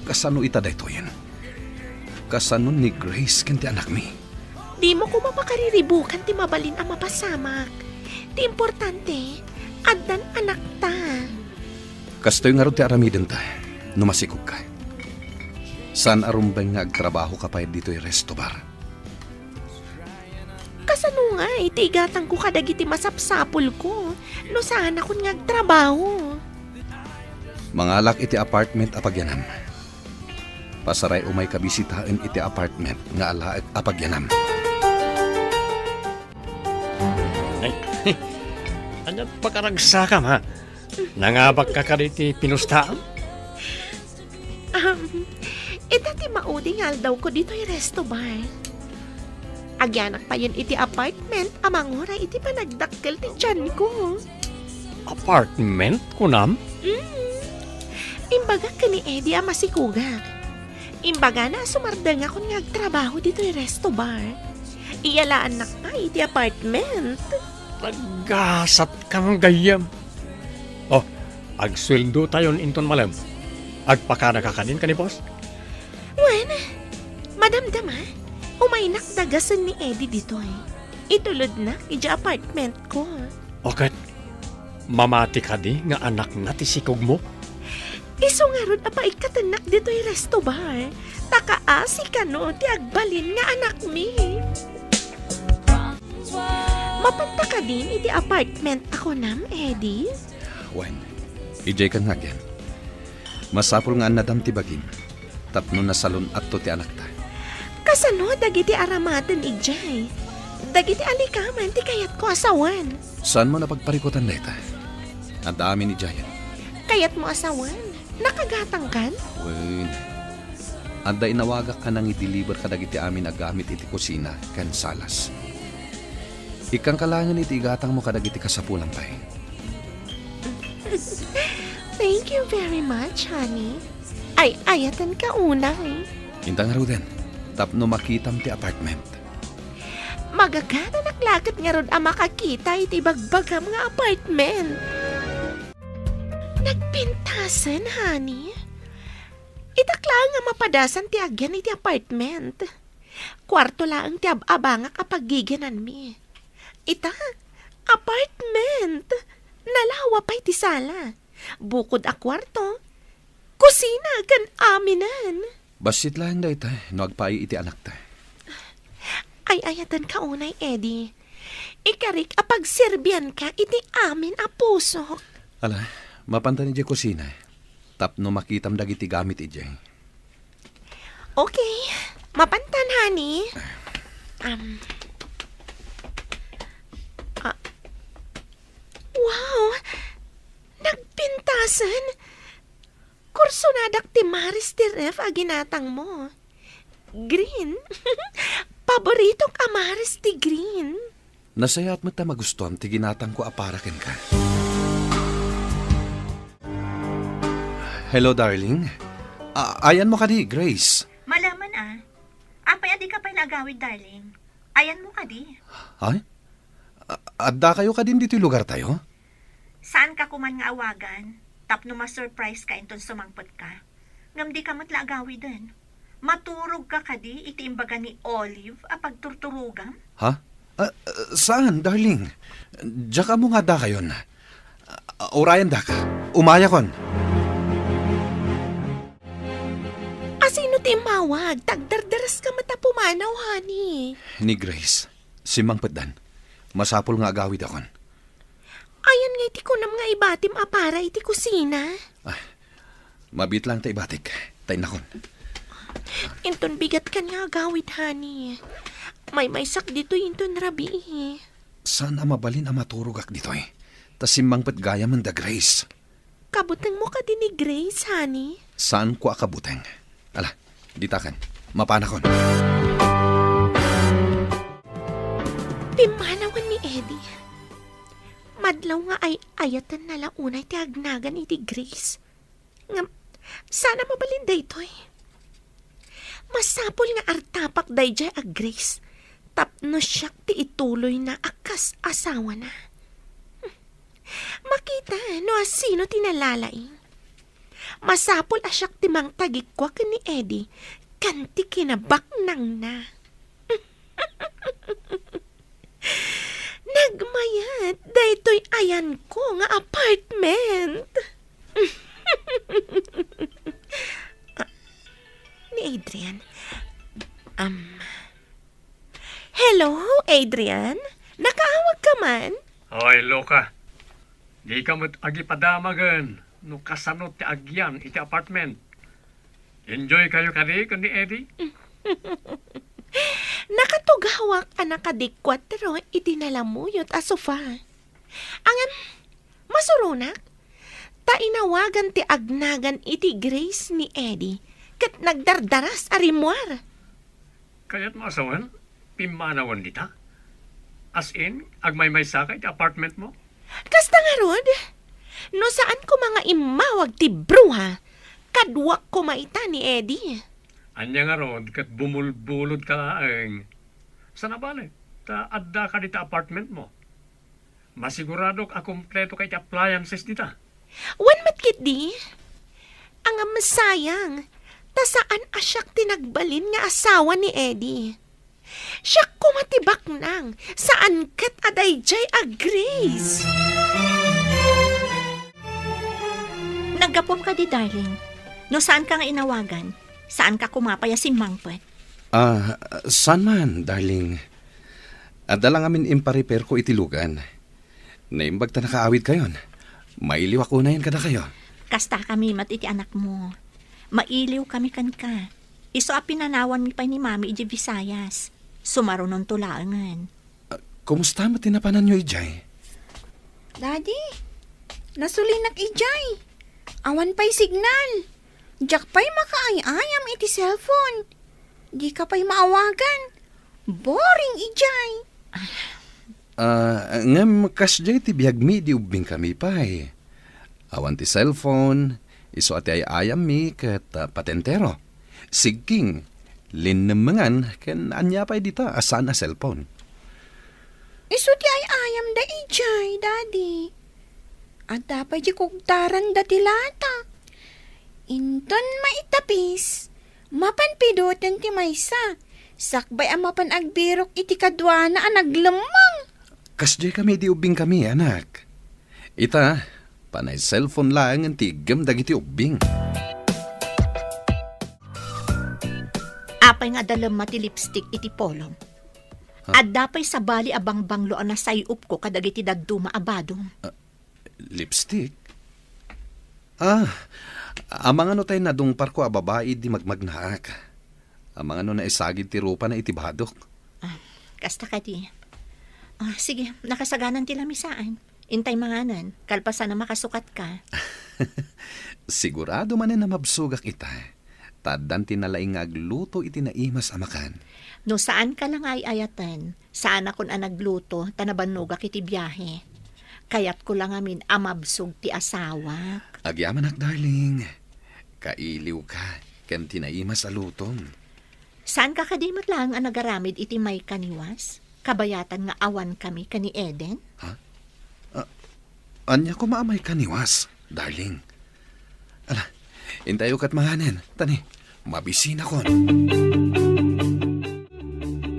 kasano ita daytoyen? Kasano ni Grace ken ti anakmi? Dimo koma pakariribukan ti mabalin a mapasamak. Ti importante, addan anakta. Kastoy ngarud ti aramidenta no masikogka. Saan a rumbeng nga agtrabahoka pay ditoy resto bar. Kasano ngay ti igatangko kadagiti masapsapulko no saanakon nga agtrabaho? Mangalak iti apartment a pagyanam. Pasaray umayka bisitaen iti apartment nga alaek a pagyanam. Ay, ania pakaragsakam, ha? Nangabakka kadi ti pinustaam? Um, ita ti maudi nga aldawko ditoy resto bar. Agyanak payen iti apartment a manguray iti panagdakkel ti tianko. Apartment, kunam? Mm. Imbagak ken ni Eddie a masikogak. Imbagana a sumardengakon nga agtrabaho ditoy resto bar. Iyalaannak pay iti apartment. Naggasatkam gayyem. Oh, agsueldotayon inton malem. Agpakanaka kadin ken ni boss? Wen, madamdama, umay Inakdagasen ni Eddie ditoy. Itulodnak idiay apartment ko. O ket, mamati kadi nga anakna ti sikogmo? Isu ngarud a paikkatennak ditoy resto bar, ta kaasi kano ti agbalin nga anakmi. Mapanta kadin iti apartment a kunam, Eddie? Wen, idiay kan nga agyan. Masapul nga annadam ti bagim tapno nasalun-atto ti anakta. Kasano dagiti aramaten idiay? Dagiti alikaman ti kayatko a sawen. Saanmo a pagparikutan dayta? Adda amin idiayen. Kayatmo a sawen? Nakagatangkan? Wen. Adda inawagak a nangideliver kadagiti amin a gamit iti kusina ken salas. Ikkanka laengen iti igatangmo kadagiti kasapulam pay. Thank you very much, honey. Ay-ayatenka unay. Inta ngaruden, tapno makitam ti apartment. Magagananak la ket ngarud a makakita iti bagbagam nga apartment. Nagpintasen, honey. Itak laeng a mapadasan ti agyan iti apartment. Kuarto laeng ti ab-abangak a paggigiananmi. Ita, apartment! Nalawa pay ti sala. Bukod a kuarto, kusina ken aminen. Bassit laeng dayta no agpaay iti anakta. Ay-ayatenka unay, Eddie. Ikarik a pagserbianka iti amin a pusok. Ala, mapanta idiay kusina tapno makitam dagiti gamit idiay. Okay. Mapantan, honey. Um, ah, wow! Nagpintasen! Kursonadak ti maris ti ref a ginatangmo. Green? Paboritok a maris ti green. Nasayaat met ta magustuam ti ginatangko a para kenka. Hello, darling. A-, ayanmo kadi, Grace? Malaman a. Apay a dika pay naagawid, darling? Ayanmo kadi? Ay? A-, addakayo kadin ditoy lugartayo? Saanka koman nga awagan tapno ma-surprise ka inton sumangpet ka? Ngem dika met la agawiden. Maturog ka kadi iti imbaga ni Olive a pagturturogam? Ha? Ah, ah, saan, darling? Diak ammo nga addakayon. Ah, urayandak. Umayakon. Asino ti immawag? Ta agdardaras ka met a pumanaw, honey. Ni Grace. Simmangpetdan. Masapul nga agawidakon. Ayan ngay ti kunam nga ibatim a para iti kusina? Ah, mabiit laeng ta ibatik. Ta innakon. Inton bigatkan nga agawid, honey. Maymaysak ditoy inton rabii. Saan a mabalin a maturogak ditoy? Ta simmangpet gayamen da Grace. Kabutengmo kadi ni Grace, honey? Saanko a kabuteng. Ala, ditakan. Mapanakon. Pimmanawen ni Eddie. Madlaw nga ay-ayatenna la unay ti agnagan iti Grace. Ngem, saan a mabalin daytoy? Masapul nga artapak daydiay a Grace tapno siak ti ituloyna a kas asawana. Makita no asino ti nalalaing. Masapul a siak ti mangtagikua ken ni Eddie ken ti kinabaknangna. Nagmayat daytoy ayanko nga apartment. Ah, ni Adrian. Um, hello, Adrian? Nakaawag ka man? Oy, Luca. Dika met agipadamagen no kasano ti agyan iti apartment. Enjoy kayo kadi ken ni Eddie? Nakatugawak a nakadikuatro iti nalamuyot a sofa. Ngem, masuronak, ta inawagan ti agnagan iti Grace ni Eddie ket nagdardaras a rimmuar. Kayatmo a sawen, pimmanawen dita? As in, agmaymaysa ka iti apartment mo? Kasta ngarud, no saan koma nga immawag ti bruha, kaduak koma ita ni Eddie. Ania ngarud ket bumulbulod ka laeng? Saan a bale, ta adda ka dita apartment mo. Masiguradok a kompleto ka iti appliances dita. Wen met ketdi. Ngem sayang, ta saan a siak ti nagbalin nga asawa ni Eddie. Siak koma ti baknang, saan ket a daydiay a Grace. Naggapuam kadi, darling. No saanka nga inawagan, saanka koma pay a simmangpet. Ah, saan man, darling. Adda la ngamin imparepairko iti lugan. Naimbag ta nakaawidkayon. Mailiwak unayen kadakayo. Kastakami met iti anakmo. Mailiwkami kenka. Isu a pinanawanmi pay ni Mami idiay Visayas. Sumarunonto laengen. Ah, kumusta met ti napananyo idiay? Daddy, nasulinak idiay. Awan pay signal. Diak pay makaay-ayam iti cellphone. Dika pay maawagan. Boring idiay. Ah, ngem kasdiay ti biagmi idi ubbingkami pay. Awan ti cellphone, isu a ti ay-ayammi ket, ah, patentero. Sigking, linnemmengan, ken ania pay dita a saan a cellphone. Isu ti ay-ayamda idiay, Daddy. Adda pay di kugtaranda ti lata. Inton maitapis, mapan pidoten ti maysa. Sakbay a mapan agbirok iti kaduana a naglemmeng. Kasdiay kami idi ubbingkami, anak. Ita, panay cellphone laengen ti iggem dagiti ubbing. Apay nga adda lemma ti lipstick iti polom? Ha? Adda pay sabali a bangbanglo a nasay-opko kadagiti dadduma a badom. Ah, lipstick? Ah, amangan no tay nadungparko a babai idi magmagnaak. Amangan no naisagid ti rupana iti badok. Ah, kasta kadi. Ah, sige, nakasaganan ti lamisaan. Intay manganen, kalpasan a makasukatka. Sigurado manen a mabsogak ita. Ta addan ti nalaing nga agluto iti naimas a makan. No saanka la nga ay-ayaten, saanakon a nagluto ta nabannogak iti biahe. Kayatko la ngamin a mabsog ti asawak. Agyamanak, darling. Kailiwka ken ti naimas a lutom. Saanka kadi met laeng a nagaramid iti maikaniwas? Kabayatan nga awankami ken ni Eden? Ha? Ah, ania koma a maikaniwas, darling? Ala, intayo ket manganen, ta ni, mabisinakon.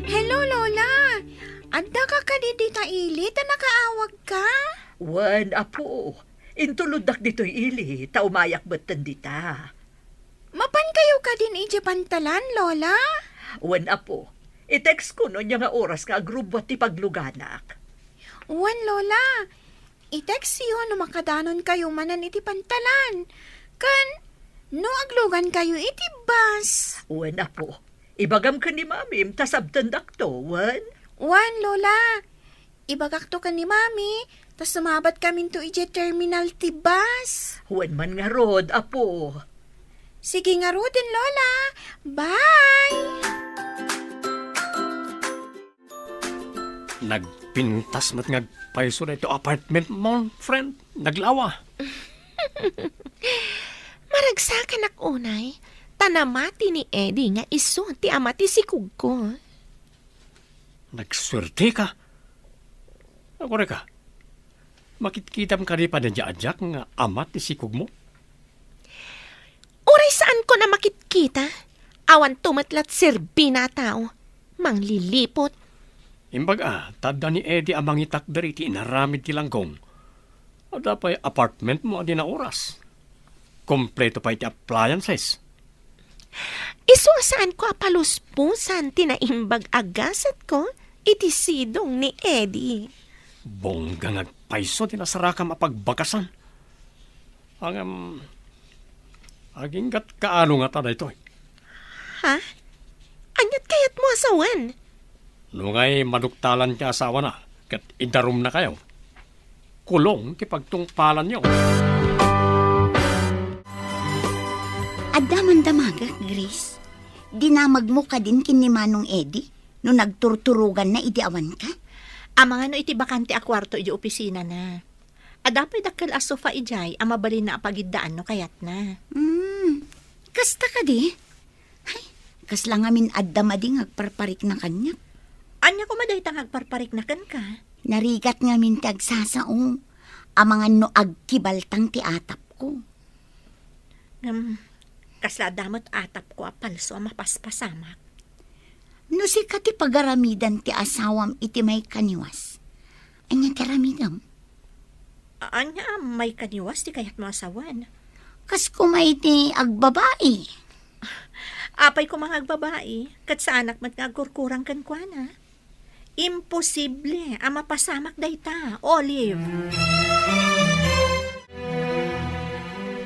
Hello, Lola! Addaka kadi dita ili ta nakaawagka? Wen, apo. Intuloddak ditoy ili, ta umayak metten dita. Mapankayo kadin idiay pantalan, Lola? Wen, apo. I-text ko no ania nga oras nga agrubbuat ti pagluganak. Wen, Lola. I-textyo no makadanonkayo manen iti pantalan. Ken no aglugankayo iti bus. Wen, apo. Ibagam ken ni Mamim ta sabtendakto, wen? Wen, Lola. Ibagakto ken ni Mami, ta sumabatkaminto idiay terminal ti bus. Wen man ngarud, apo. Sige ngaruden, Lola. Bye! Nagpintas met nga agpayso daytoy apartment mo, friend. Naglawa. Maragsakanak unay, ta namati ni Eddie nga isu ti ama ti sikogko. Nagsuerteka. Akureka, makitkitam kadi pay daydiay a diak nga ama ti sikogmo? Uray saanko a makitkita, awanto met la ti serbina a tao. Mangliliput. Imbag a, ta adda ni Eddie a mangitakder iti inaramid ti langgong. Adda pay apartment mo a di naoras. Kompleto pay ti appliances. Isu a saanko a palusposan ti naimbag a gasatko iti sidong ni Eddie. Bongga nga agpayso ti nasarakam a pagbagasan. Ngem, aginggat kaano ngata daytoy? Ha? Ania't kayatmo a sawen? No ngay maduktalan ti asawana ket idarumnakayo, kulong ti pagtungpalanyo. Adda man damagek, Grace. Dinamagmo kadin ken ni Manong Eddie no nagturturoganna idi awanka? Amangan no iti bakante a kuarto iti opisinana. Adda pay dakkel a sofa idiay a mabalinna a pagiddaan no kayatna. Hmm, kasta kadi? Ay, kasla ngamin adda madi nga agparparikna kaniak. Ania koma dayta nga agparparikna kenka? Narigat ngamin ti agsasao. Amangan no agkibaltang ti atapko. Ngem, kasla adda met atapko a palso a mapaspasamak. No sika ti pagaramidan ti asawam iti maikaniwas, ania ti aramidem? Ania a maikaniwas ti kayatmo a sawen? Kas koma iti agbabai. Apay koma nga agbabai, ket saanak met nga agkurkurang kenkuana? Imposible a mapasamak dayta, Olive.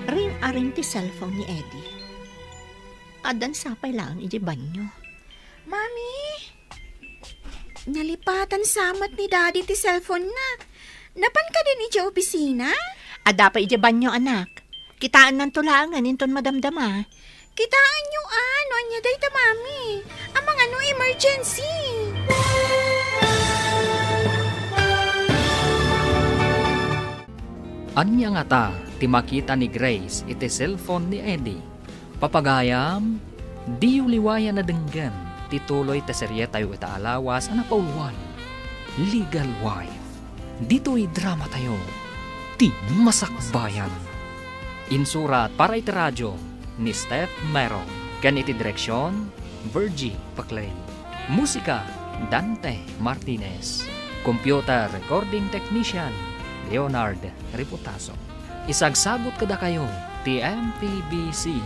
Ring-aring ti cellphone ni Eddie. Addan sapay laeng idiay banyo. Mami! Nalipatan sa met ni Daddy ti cellphone na. Napan kadin idiay opisina? Adda pay idiay banyo, anak. Kitaennanto laengen inton madamdama. Kitaenyo a, no ania dayta, Mami. Amangan no emergency. Ania ngata ti makita ni Grace iti cellphone ni Eddie? Papagayam, diyo liwayan a denggen ti tuloy ti serietayo ita a lawas a napauluan, Legal Wife. Ditoy dramatayo, Ti Masakbayan. Insurat para iti radio ni Steph Mero ken iti direksion, Virgie Paclay. Musika, Dante Martinez. Computer Recording Technician, Leonard Reputaso. Isagsagut kadakayo ti M P B C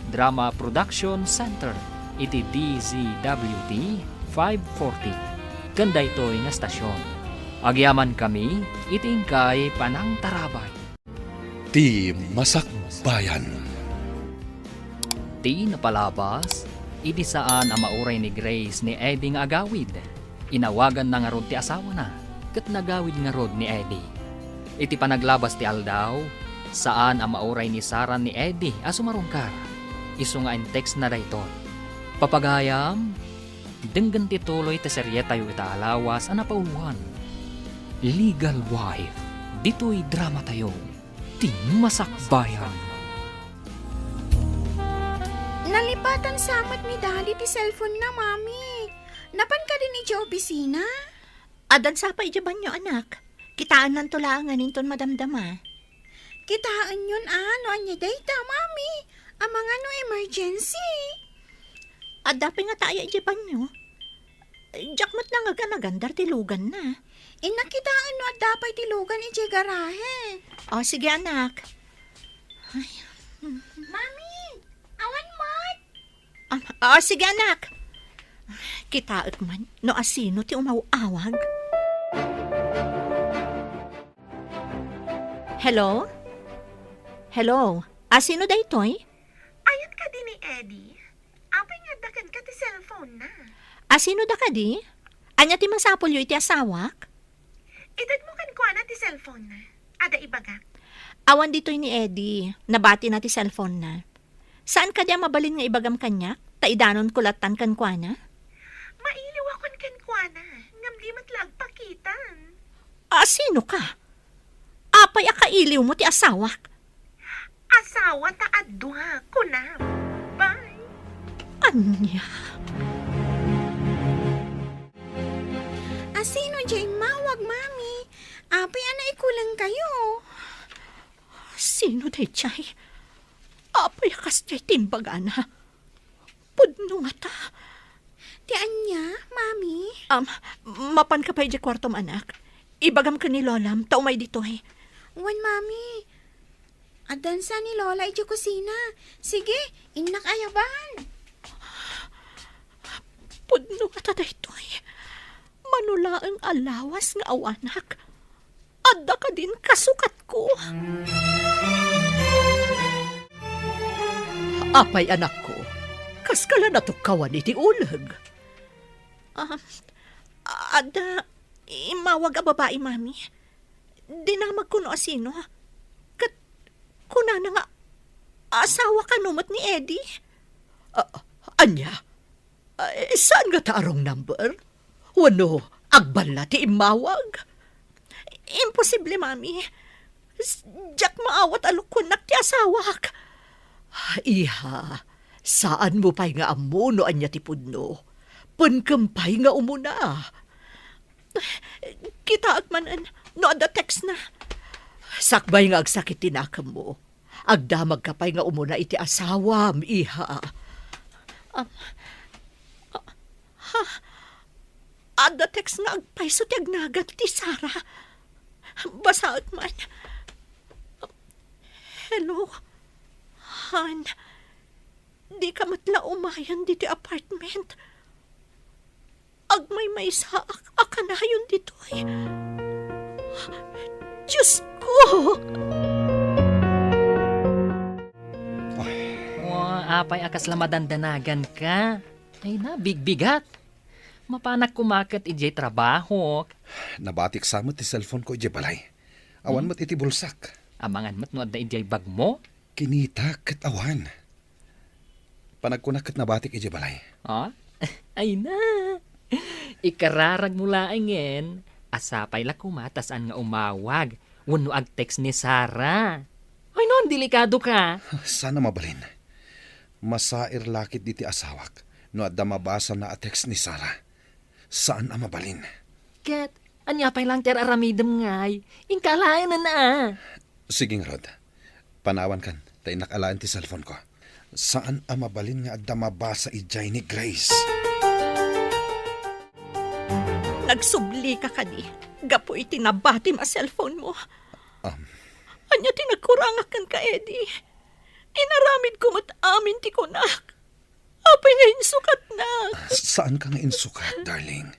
Drama Production Center iti D Z W T five forty. Ken daytoy nga stasyon, agyamankami iti inkay panangtarabay. Ti Masakbayan. Ti napalabas, idi saan a mauray ni Grace ni Eddie nga agawid, inawaganna ngarud ti asawana, ket nagawid ngarud ni Eddie. Iti panaglabas ti aldaw, saan a mauray ni Sarah ni Eddie a sumarungkar. Isu nga intextna daytoy, "Papagayam, denggen ti tuloy ti serietayo ita a lawas a napauluan, Legal Wife, ditoy dramatayo." Ti Masakbayan. Nalipatan sa met ni Daddy ti cellphone na, Mami. Napan kadin idiay opisina? Addan sapay idiay banyo, anak. Kitaennanto laengen inton madamdama. Kitaenyon a, no ania dayta, Mami. Amangan no emergency. Adda pay ngata aya idiay banyo? Diak met nangaganagan dayta ti luganna. Innak kitaen no adda pay ti lugan idiay garahe. O, sige, anak. Ay. Mami, awan met. Ah, ah, sige, anak. Kitaek man no asino ti umaw-awag. Hello? Hello? Asino daytoy? Ayan kadi ni Eddie? Apay nga adda kenka ti cellphone na? Asino da kadi? Ania ti masapulyo iti asawak? Itedmo kenkuana ti cellphone na. Adda ibagak. Awan ditoy ni Eddie. Nabatina ti cellphone na. Saan kadi a mabalin nga ibagam kaniak? Ta idanonko lattan kenkuana. Mailiwakon kenkuana. Ngem di met la agpakitan. Asino ka? Apay a kailiwmo ti asawak? Asawa ta adua, kunam. Bye. Ania? Asino diay immawag, Mami? Apay a naikulengkayo? Sino daydiay? Apay a kasdiay ti imbagana? Pudno ngata. Ti ania, Mami? Um, mapanka pay idiay kuartom, anak. Ibagam ken ni Lolam ta umay ditoy. Wen, Mami. Addan sa ni Lola idiay kusina. Sige, innak ayaban. Pudno ngata daytoy. Mano laeng a lawas nga awanak. Adda kadin kasukatko? Apay, anakko, kaska la natukkawan iti uleg? Ah, adda immawag a babai, Mami. Dinamagko no asino. Ket kunana nga asawa kano met ni Eddie. Ah, ania? Ay, saan ngata a wrong number? Wenno agballa ti immawag? Imposible, Mami. S-, diak maawat a lokoennak ti asawak. Iha, saanmo pay nga ammo no ania ti pudno. Penkem pay nga umuna. Kitaek manen no adda text na. Sakbay nga agsakit ti nakemmo. Agdamagka pay nga umuna iti asawam, iha. Um, a-, Ha? Adda text nga agpayso ti agnagan ti Sarah. Basaek man. Hello, Han. Dika met la umayen ditoy apartment. Agmaymaysaak a kanayon ditoy. Diosko! Ay. O, apay a kasla madandanaganka? Ay na, bigbigat. Mapanak koma ket idiay trabahok. Nabatik sa met ti cellphone ko idiay balay. Awan Hmm? met iti bulsak. Amangan met no adda idiay bagmo? Kinita ket awan. Panagkuna ket nabatik idiay balay. Ah? Ay na. Ikararagmo laengen, a sapay la koma ta saan nga umawag wenno agtext ni Sarah. Ay no, delikado ka. Saan a mabalin. Masair la ketdi ti asawak no adda mabasana a text ni Sarah. Saan a mabalin. Ket, ania pay laeng ti ar-aramidem ngay? Inka alaenen a. Sige ngarud. Panawankan, ta innak alaen ti cellphone ko. Saan a mabalin nga adda mabasa idiay ni Grace. Nagsublika kadi gapu iti nabatim a cellphone mo? Um. Ania ti nagkurangak kenka, Eddie? Inaramidko met amin ti kunak. Apay nga insukatnak? Saan ka nga insukat, darling.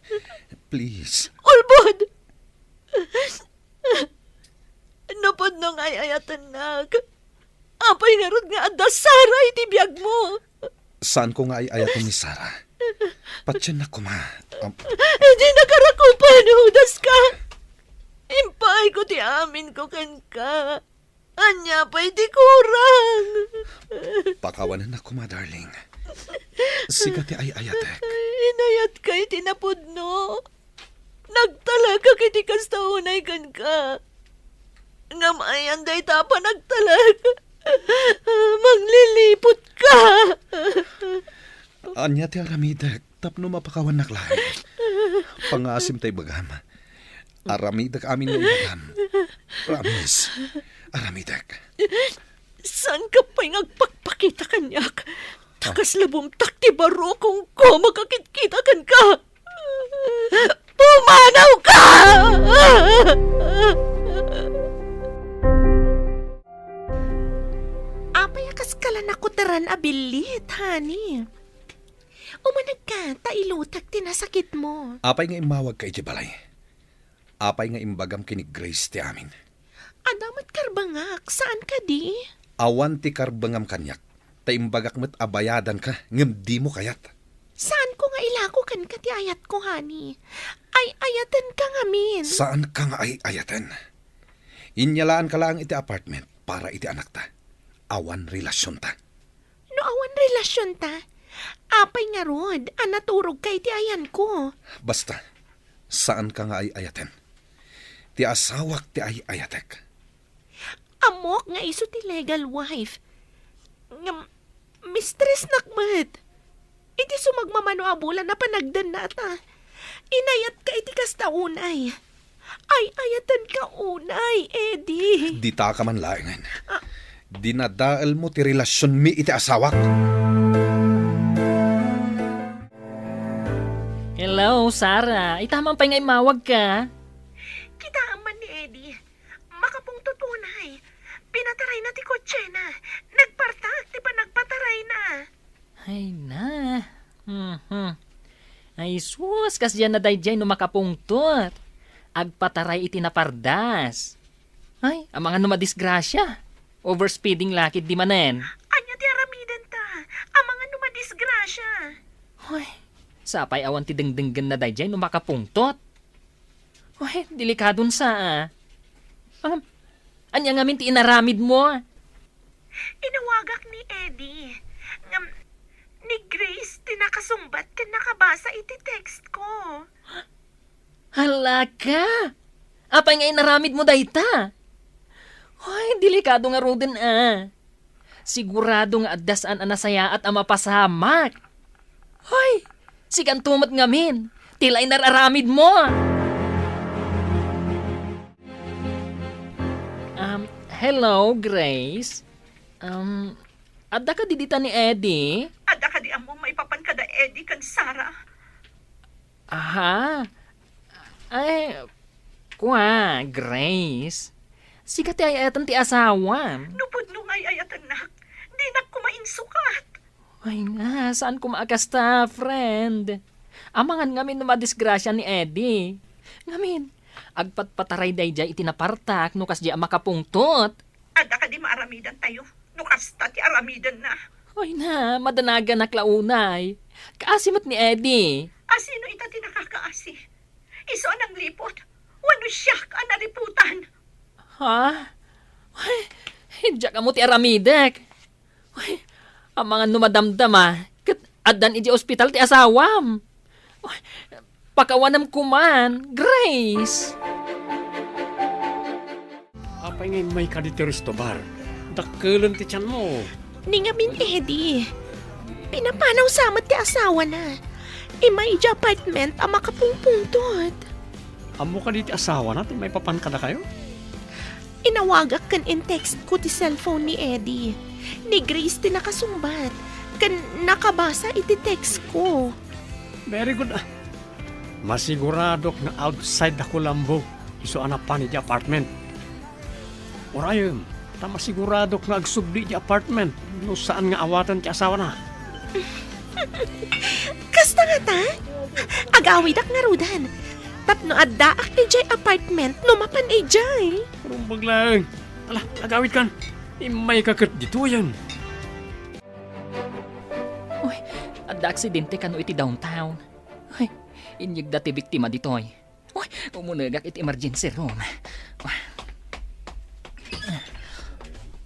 Please. Ulbod! Napudno nga ay-ayatennak. Apay ngarud nga adda Sarah iti biagmo? Saan ko nga ay-ayaten ni Sarah. Patiennak koma. Am- Dinaka rakupen, hudaska. Impaayko ti aminko kenka. Ania pay ti kurang? Pakawanennak koma, darling. Sika ti ay-ayatek. Inayatka iti napudno. Nagtalekak iti kasta unay kenka. Ngem ayan dayta a panagtalek. Mangliliputka. Ania ti aramidek tapno mapakawannak laeng? Pangngaasim ta ibagam. Aramidek amin nga ibagam. Promise. Aramidek. Saanka pay nga agpakpakita kaniak? Ta kasla bumtak ti barukongko makakitkita kenka. Pumanawka! Apay a kaskala nakutran a billit, honey? Umanegka, ta ilutek ti nasakitmo. Apay nga immawagka idiay balay? Apay nga imbagam ken ni Grace ti amin? Adda met karbengak, saan kadi? Awan ti karbengam kaniak, ta imbagak met a bayadanka, ngem dimo kayat. Saanko nga ilako kenka ti ayatko, honey. Ay-ayatenka ngamin. Saanka nga ay-ayaten. Inyalaanka laeng iti apartment para iti anakta. Awan relasionta. No awan relasionta, apay ngarud a naturogka iti ayanko? Basta, saanka nga ay-ayaten. Ti asawak ti ay-ayatek. Ammok nga isu ti legal wife. Ngem, mistressnak met. Iti sumagmamano a bulan a panagdennata, inayatka iti kasta unay. Ay-ayatenka unay, Eddie. Ditaka man laengen. Ah. Dinadaelmo ti relasionmi iti asawak. Hello, Sarah. Ita man pay nga immawagka. Kitaem man ni Eddie. Makapungtot unay. Pinatarayna ti kotsena. Nagpartak ti panagpatarayna. Ay na. Mhm. Ay sus, kasdiay na daydiay no makapungtot. Agpataray iti napardas. Ay, amangan no madisgrasia. Overspeeding la ketdi manen. Ania ti aramidenta? Amangan no madisgrasia. Ay, sapay awan ti dengdenggenna daydiay no makapungtot. Ay, delikadon sa, ah. Ngem, ania ngamin ti inaramidmo? Inawagak ni Eddie. Ngem, ni Grace ti nakasungbat ken nakabasa iti text ko. Hala ka! Apay nga inaramidmo dayta? Ay, delikado ngaruden, ah. Sigurado nga adda saan a nasayaat a mapasamak. Hoy, sikanto met ngamin. Ti laeng ar-aramidmo. Um, hello, Grace. Um, adda kadi dita ni Eddie? Adda kadi ammom maipapan kada Eddie ken Sarah? Aha? Ay, kua, Grace. Sika ti ay-ayaten ti asawam. No pudno nga ay-ayatennak, dinak koma insukat. Ay nga, saan koma a kasta, friend? Amangan ngamin no madisgrasya ni Eddie. Ngamin, agpatpataray daydiay iti napartak no kasdiay a makapungtot. Adda kadi maaramidantayo no kasta ti aramidenna? Ay na, madanaganak la unay. Kaasi met ni Eddie. A sino ita ti nakakaasi? Isu a nangliput? Wenno siak a naliputan? Ha? Ay, diak ammo ti aramidek. Ay, amangan no madamdama, ket addan idiay ospital ti asawam. Ay, pakawanem koman, Grace. Apay nga immayka ditoy resto bar? Dakkelen ti tianmo. Ni ngamin, Eddie. Pinapanaw sa met ti asawana. Immay idiay apartment a makapungpungtot. Ammo kadi ti asawana ti maipapan kadakayo? Inawagak ken in-textko ti cellphone ni Eddie. Ni Grace ti nakasungbat ken nakabasa iti textko. Very good, ah. Masiguradok nga outside da Colombo isu a napan idiay apartment. Urayem, ta masiguradok nga agsubli idiay apartment no saan nga awaten ti asawana. Kasta ngata? Agawidak ngaruden. Tapno addaak idiay apartment no mapan idiay. Rumbag laeng. Ala, agawidkan. Immayka ket ditoyen. Uy, adda aksidente kano iti downtown. Ay, inyegda ti biktima ditoy. Uy, umunegak iti emergency room.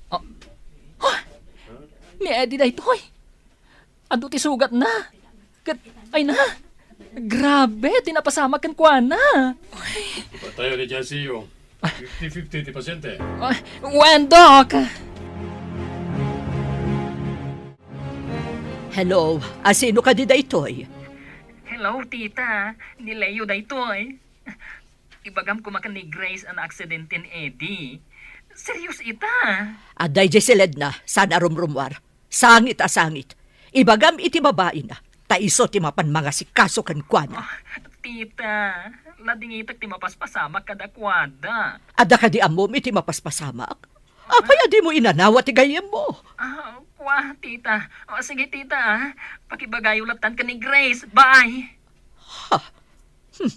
Oh. Oh. Ni Eddie daytoy. Adu ti sugatna. Ket, ay na. Grabe, ti napasamak kenkuana. Ipatayo ni J C U. Fifty fifty ti pasyente. Ah, wen, Doc? Hello, a sino kadi daytoy? Hello, tita. Ni Leo daytoy. Ibagam koma ken ni Grace a naaksidente ni Eddie. Serious ita. Adda idiay siledna, saan a rumrumuar. Sangit a sangit. Ibagam iti babaina, ta isu ti mapan mangasikaso kenkuana. Ah, tita, ladingitek ti mapaspasamak kadakuada. Adda kadi ammom iti mapaspasamak? Apay a dimo inanawa ti gayyemmo? Ah, kua, tita. O, sige, tita, ah. Pakibagayo lattan ken ni Grace. Bye. Ha? Hmm.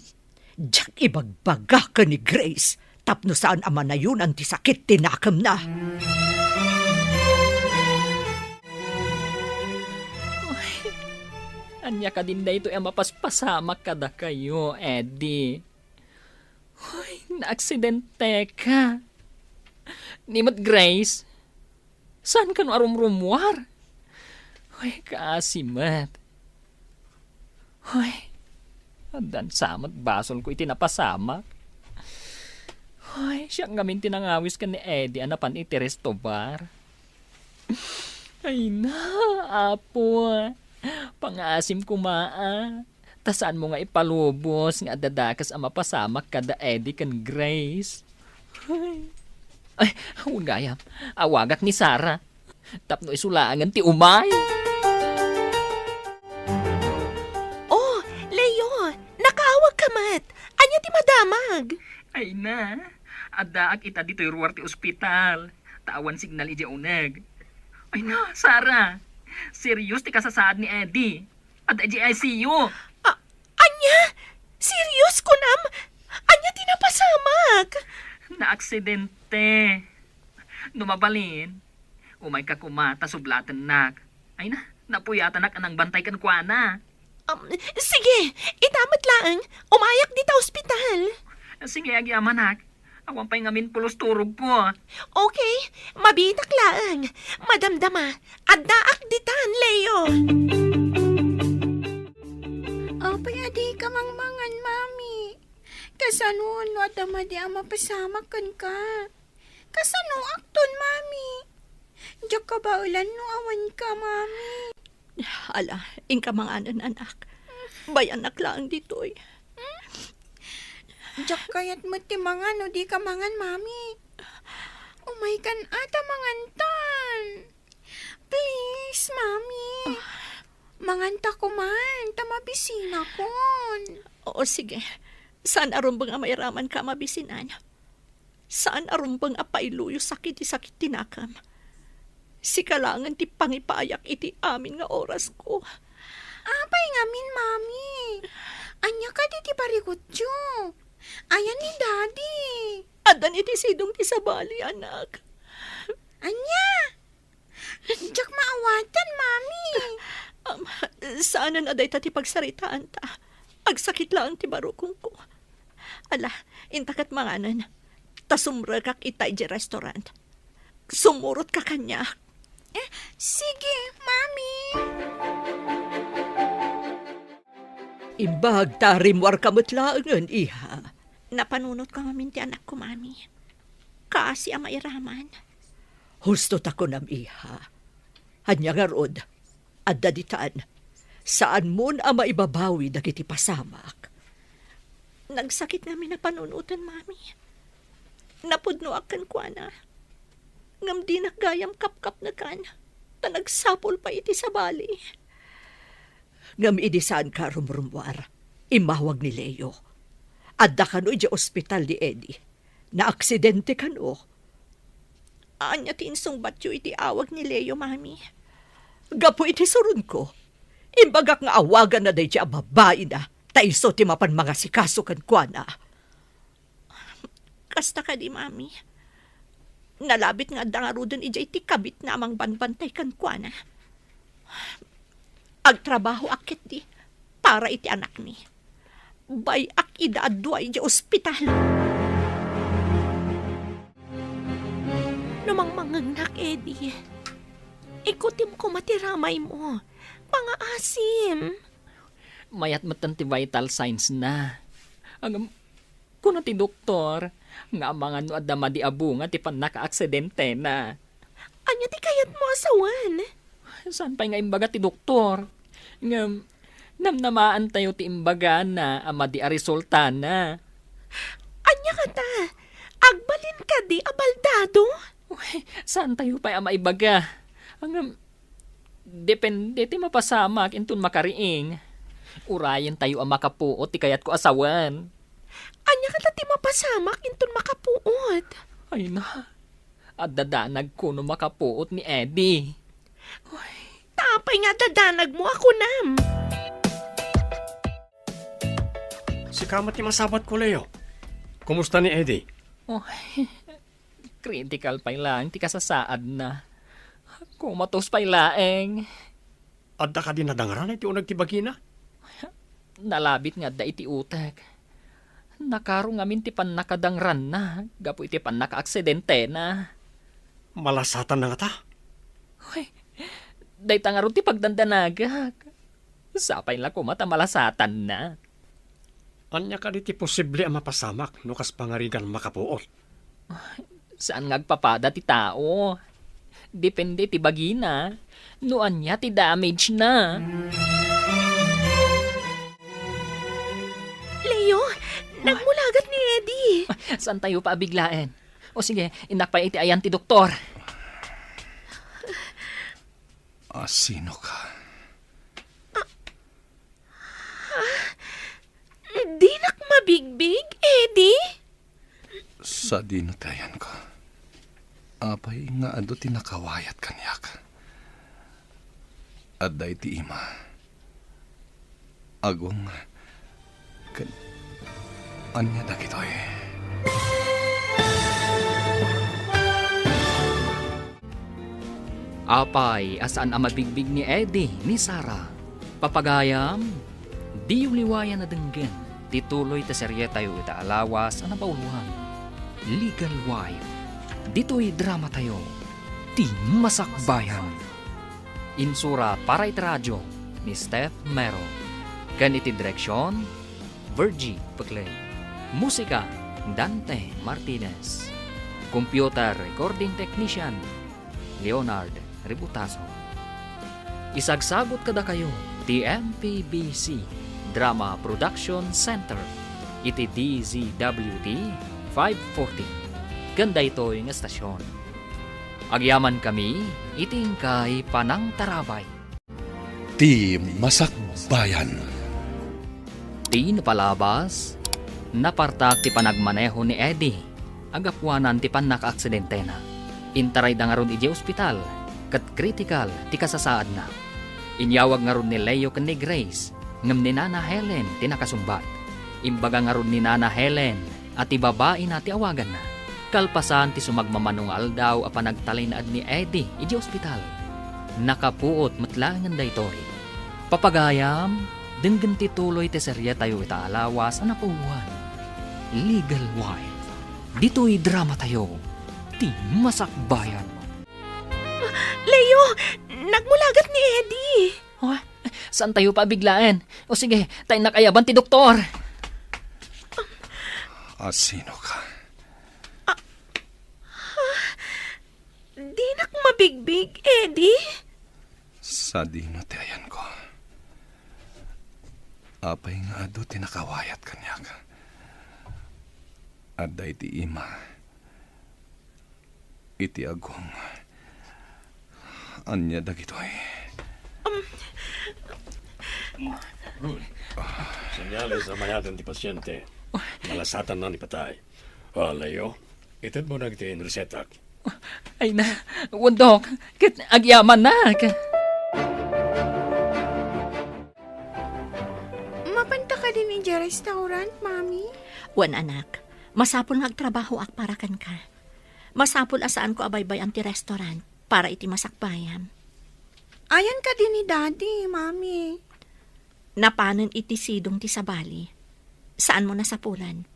Diak ibagbaga ken ni Grace tapno saan a manayonan ti sakit ti nakemna. Ay, ania kadin daytoy a mapaspasamak kadakayo, Eddie? Ay, naaksidenteka. Ni met Grace, saan kano a rumrumuar? Ay, kaasi met. Ay, addan sa met basolko iti napasamak. Ay, siak ngamin ti nangawis ken ni Eddie a napan iti resto bar. Ay na, Apo. Pangaasim koma, a. Ta saanmo nga ipalubos nga adda dakes a mapasamak kada Eddie ken Grace. Ay, ay, wen gayam, awagak ni Sarah. Tapno isu laengen ti umay. Oh, Leo, nakaawagka met. Ania ti madamag? Ay na, addaak ita ditoy ruar ti ospital. Ta awan signal idiay uneg. Ay na, Sarah, serious ti kasasaad ni Eddie. Adda idiay I C U. A-, ania? Serious kunam? Ania ti napasamak? Naaksidente. No mabalin, umayka koma ta sublatennak. Ay na, napuyatanak a nangbantay kenkuana. Um, sige, ita met laeng, umayak dita ospital. Sige, agyamanak. Awan pay ngamin pulos turogko. Okay, mabiitak laeng. Madamdama, addaak ditan, Leo. Apay a dika mangmangan, Mami? Kasano no adda madi a mapasamak kenka? Kasano akton, Mami? Diak kabaelan no awanka, Mami. Ala, inka manganen, anak. Bayanak laeng ditoy. Diak kayat met ti mangan no dika mangan, Mami. Umaykan a ta mangantan. Please, Mami. Manganta koman, ta mabisinakon. O, sige. Saan a rumbeng a mairamanka a mabisinan. Saan a rumbeng a pailuyosak iti sakit ti nakam. Sika laengen ti pangipayak iti amin nga orasko. Apay ngamin, Mami? Ania kadi ti parikutyo? Ayan ni Daddy. Addan iti sidong ti sabali, anak. Ania? Diak maawatan, Mami. Um, saanen a dayta ti pagsaritaanta. Agsakit laeng ti barukongko. Ala, inta ket manganen. Ta sumrekak ita idiay restaurant. Sumurotka kaniak. Eh, sige, Mami. Imbag ta rimmuarka met laengen, iha. Napanunotko ngamin ti anakko, Mami. Kaasi a mairaman. Husto ta kunam, iha. Ania ngarud, adda ditan. Saanmon a maibabawi dagiti pasamak. Nagsakit ngamin a panunoten, Mami. Napudnoak kenkuana. Ngem dinak gayam kapkapnekan, ta nagsapul pay iti sabali. Ngem idi saanka a rumrummuar, immawag ni Leo. Adda kano idiay ospital ni Eddie. Naaksidente kano. Ania ti insungbatyo iti awag ni Leo, Mami? Gapu iti suronko, imbagak nga awaganna daydiay a babaina, ta isu ti mapan mangasikaso kenkuana. Kasta kadi, Mami? Nalabit nga adda ngaruden idiay ti kabitna a mangbanbantay kenkuana. Agtrabahoak ketdi para iti anakmi. Bay-ak ida a dua idiay ospital. No mangmangngegnak, Eddie, ikutim koma ti ramaymo. Pangaasim. Mayat metten ti vital signs na. Ngem, kuna ti doktor nga amangan no adda madi a bunga ti pannakaaksidentena. Ania ti kayatmo a sawen? Saan pay nga imbaga ti doktor? Ngem, namnamaantayo ti imbagana a madi a resultana. Ania kata? Agbalin kadi a baldado? Uy, saantayo pay a maibaga. Ngem, depende ti mapasamak inton makariing. Urayentayo a makapuot ti kayatko a sawen. Ania kata ti mapasamak inton makapuot? Ay na, adda danagko no makapuot ni Eddie. Uy. Ta apay nga adda danagmo a kunam? Sika met ti masabatko, Leo. Kumusta ni Eddie? Uy, critical pay laeng ti kasasaadna. Komatos pay laeng. Adda kadi nadangran iti uneg ti bagina? Nalabit nga adda iti utek. Nakaro ngamin ti pannakadangranna gapu iti pannakaaksidentena. Malasatanna ngata? Uy, dayta ngarud ti pagdandanagak. Sapay la koma ta malasatanna. Ania kadi ti posible a mapasamak no kas pangarigan makapuot? Saan nga agpapada ti tao. Depende ti bagina no ania ti damage na. Leo, nagmulagat ni Eddie. Saantayo pay a biglaen? O sige, innak pay iti ayan ti doktor. A, sino ka? Dinak mabigbig, Eddie? Sadino ti ayanko? Apay nga adu ti nakawayat kaniak? Adda iti ima. Agong ken ania dagitoy? Apay a saan a mabigbig ni Eddie ni Sarah? Papagayam, diyo liwayan a denggen ti tuloy ti serietayo ita a lawas a nabaoloan, Legal Wife. Ditoy dramatayo, Ti Masakbayan. Insura para iti radio ni Steph Mero. Ken iti direksion, Virgie Peclay. Musika, Dante Martinez. Computer recording technician, Leonard Ributaso. Isagsagut kadakayo ti M P B C Drama Production Center iti D Z W T five forty ken daytoy nga estasion. Agyamankami iti inkay panangtarabay. Ti Masakbayan. Ti napalabas, napartak ti panagmaneho ni Eddie a gapuanan ti pannakaaksidentena. Intarayda ngarud idiay ospital, ket kritikal ti kasasaadna. Inyawag ngarud ni Leo ken ni Grace, ngem ni Nana Helen ti nakasungbat. Imbaga ngarud ni Nana Helen a ti babaina ti awaganna. Kalpasan ti sumagmamano nga aldaw a panagtalinaed ni Eddie idiay ospital, nakapuot met laengen daytoy. Papagayam, denggen ti tuloy ti serietayo ita a lawas a napuotan, Legal Wife. Ditoy dramatayo, ti Masakbayan. Leo, nagmulagat ni Eddie. Oh, saantayo pabiglaen? O sige, ta innak ayaban ti doktor. Asino ka? Dinak mabigbig, Eddie. Sadino ti ayanko? Apay nga adu ti nakawayat kaniak? Adda iti ima, iti agong. Ania dagitoy? Senyales a mayat ti pasiente. Malasatanna ni patay. Ah, Leo, itedmo dagiti resetak. Ay na, wen, Dok, ket agyamannak. Mapanta kadin idiay restaurant, Mami? Wen, anak. Masapul nga agtrabahoak para kenka. Masapul a saanko a baybay-an ti restaurant para iti masakbayam. Ayan kadi ni Daddy, Mami? Napanen iti sidong ti sabali. Saanmo nasapulan.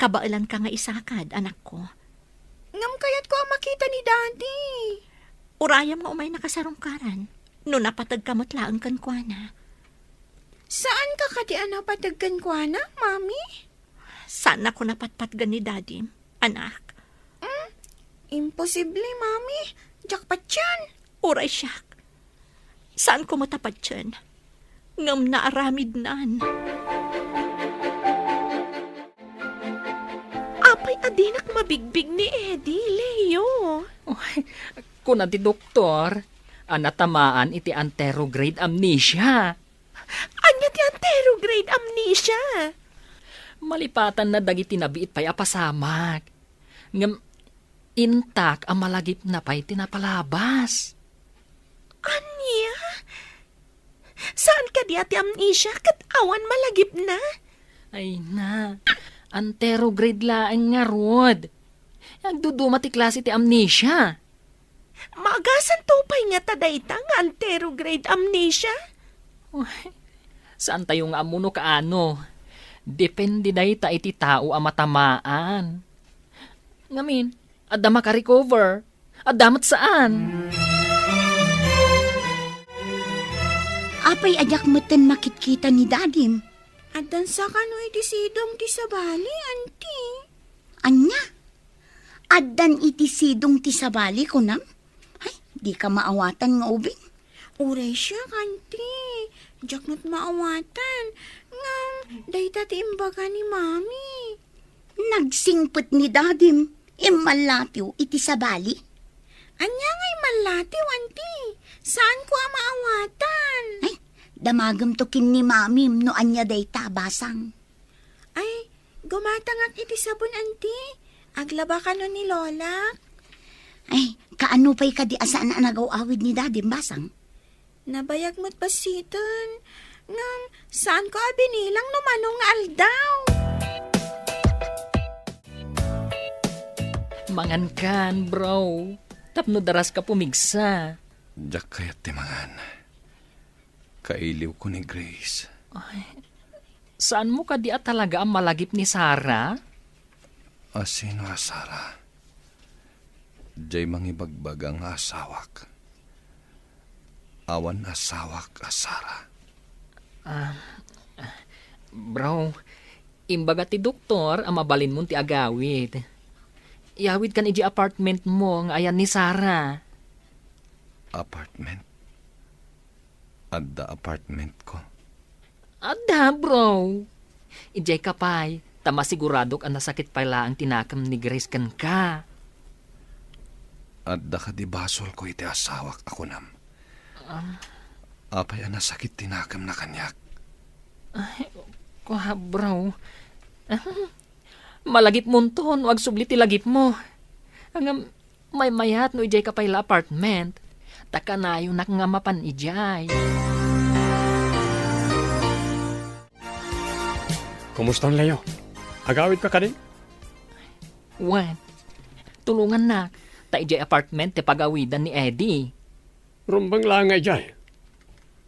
Kabaelanka nga isakad, anakko. Ngem kayatko a makita ni Daddy. Urayam nga umaynaka sarungkaran. No napategka met laeng kenkuana. Saanka kadi a napateg kenkuana, Mami? Saannak a napatpatgen ni Daddy, anak. Hmm? Imposible, Mami. Diak patien. Uray siak. Saanko met a patien. Ngem naaramidnan. Apay a dinak mabigbig ni Eddie, Leo? Uy, kuna ti doktor a natamaan iti anterograde amnesia. Ania ti anterograde amnesia? Malipatanna dagiti nabiit pay a pasamak. Ngem intak a malagipna pay ti napalabas. Ania? Saan kadi a ti amnesia ket awan malagipna? Ay na, anterograde laeng ngarud. Agduduma ti klase ti amnesia. Maagasanto pay ngata dayta nga anterograde amnesia? Uy, saantayo nga ammo no kaano. Depende dayta iti tao a matamaan. Ngamin, adda makarecover, adda met saan. Apay a diak metten makitkita ni Dadim? Addan sakano iti sidong ti sabali, Auntie? Ania? Addan iti sidong ti sabali, kunam? Ay, dika maawatan nga ubing. Uray siak, Auntie. Diak met maawatan. Ngem, dayta ti imbaga ni Mami. Nagsingpet ni Dadim, immallatiw iti sabali. Ania nga immallatiw, Auntie? Saanko a maawatan. Ay, damagemto ken ni Mamim no ania dayta, basang. Ay, gumatangak iti sabon, Auntie. Aglaba kano ni Lolak. Ay, kaano pay kadi a saan a nagaw-awid ni Dadim, basang? Nabayag met bassiten. Ngem, saanko a binilang no mano nga aldaw. Mangankan, bro. Tapno daraska pumigsa. Diak kayat ti mangan. Kailiwko ni Grace. Ay, saanmo kadi a talaga a malagip ni Sarah? A sino a Sarah? Diay mangibagbaga nga asawak. Awan asawak a Sarah. Ah, bro, imbaga ti doktor a mabalinmon ti agawid. Iyawidkan idiay apartmentmo nga ayan ni Sarah. Apartment? Adda apartmentko? Adda, bro. Idiayka pay, ta masiguradok a nasakit pay laeng ti nakem ni Grace kenka. Adda kadi basolko iti asawak a kunam? Ah. Apay a nasakit ti nakemna kaniak? Ay, Kua, bro. Malagipmonto no agsubli ti lagipmo. Ngem, maymayat no idiayka pay la apartment. Ta kanayonak nga mapan idiay. Kumusta, Leo? Agawidka kadi? Wen, tulongannak, ta idiay apartment ti pagawidan ni Eddie. Rumbeng laeng nga idiay.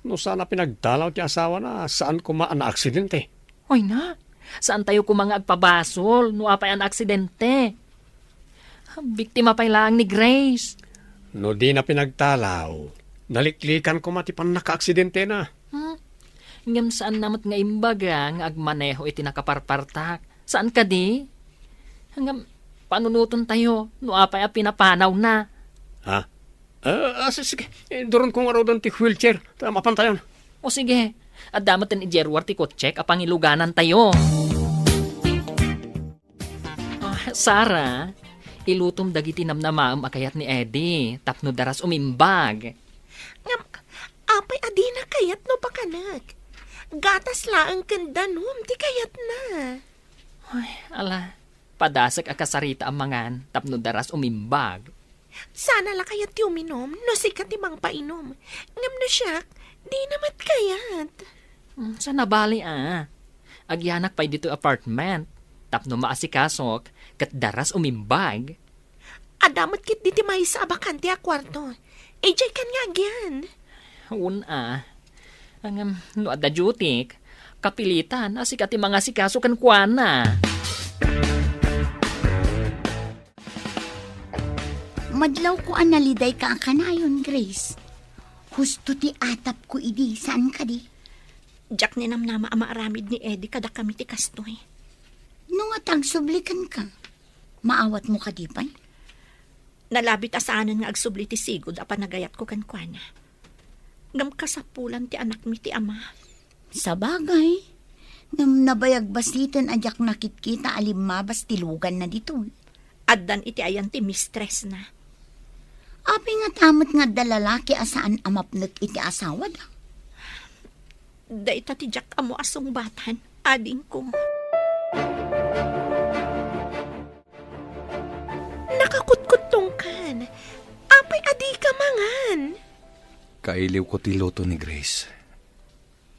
No saan a pinagdalaw ti asawana, saan koma a naaksidente. Hoy na, saantayo koma nga agpabasol no apay a naaksidente. Biktima pay laeng ni Grace. No dina pinagdalaw, naliklikan koma ti pannakaaksidentena. Hmm? Ngem saanna met nga imbaga nga agmaneho iti nakaparpartak. Saan kadi? Ngem panunoten tayo no apay a pinapanawna. Ha? Ah, ah, si-, sige. Eh, duron ko ngaruden ti wheelchair. Ta mapan tayon. O sige. Adda met ti idiay ruar ti kotsek a pangiluganan tayo. Ah, Sarah, ilutom dagiti namnamaem a kayat ni Eddie tapno daras umimbag. Ngem, apay a dina kayat no pakanek? Gatas laeng ken danum ti kayatna. Ay, ala, padasek a kasarita a mangan tapno daras umimbag. Sana la kayat ti uminom no sika ti mangpainom. Ngem no siak, dina met kayat. Hmm, sana bali a. Agyanak pay ditoy apartment. Tapno maasikasok, ket daras umimbag. Adda met ketdi ti maysa a bakante a kuarto. Idiay kan nga agyan. Wen a. Ngem, no adda dutyk, kapilitan a sika ti mangasikaso kenkuana. Madlawko a nalidayka a kanayon, Grace. Husto ti atapko idi, saan kadi? Diak ninamnama a maaramid ni Eddie kadakami ti kastoy. No nga ta agsubli kenka, maawatmo kadi pay? Nalabit a saanen nga agsubli ti sigud a panagayatko kenkuana. Ngem kasapulan ti anakmi ti ama. Sabagay, ngem nabayag basiten a diak nakitkita a limmabas ti luganna ditoy. Addan iti ayan ti mistressna. Apay ngata met nga adda lalaki a saan a mapnek iti asawada? Dayta ti diak ammo a sungbatan, adingko. Nakakutkuttongkan. Apay a dika mangan? Kailiwko ti luto ni Grace.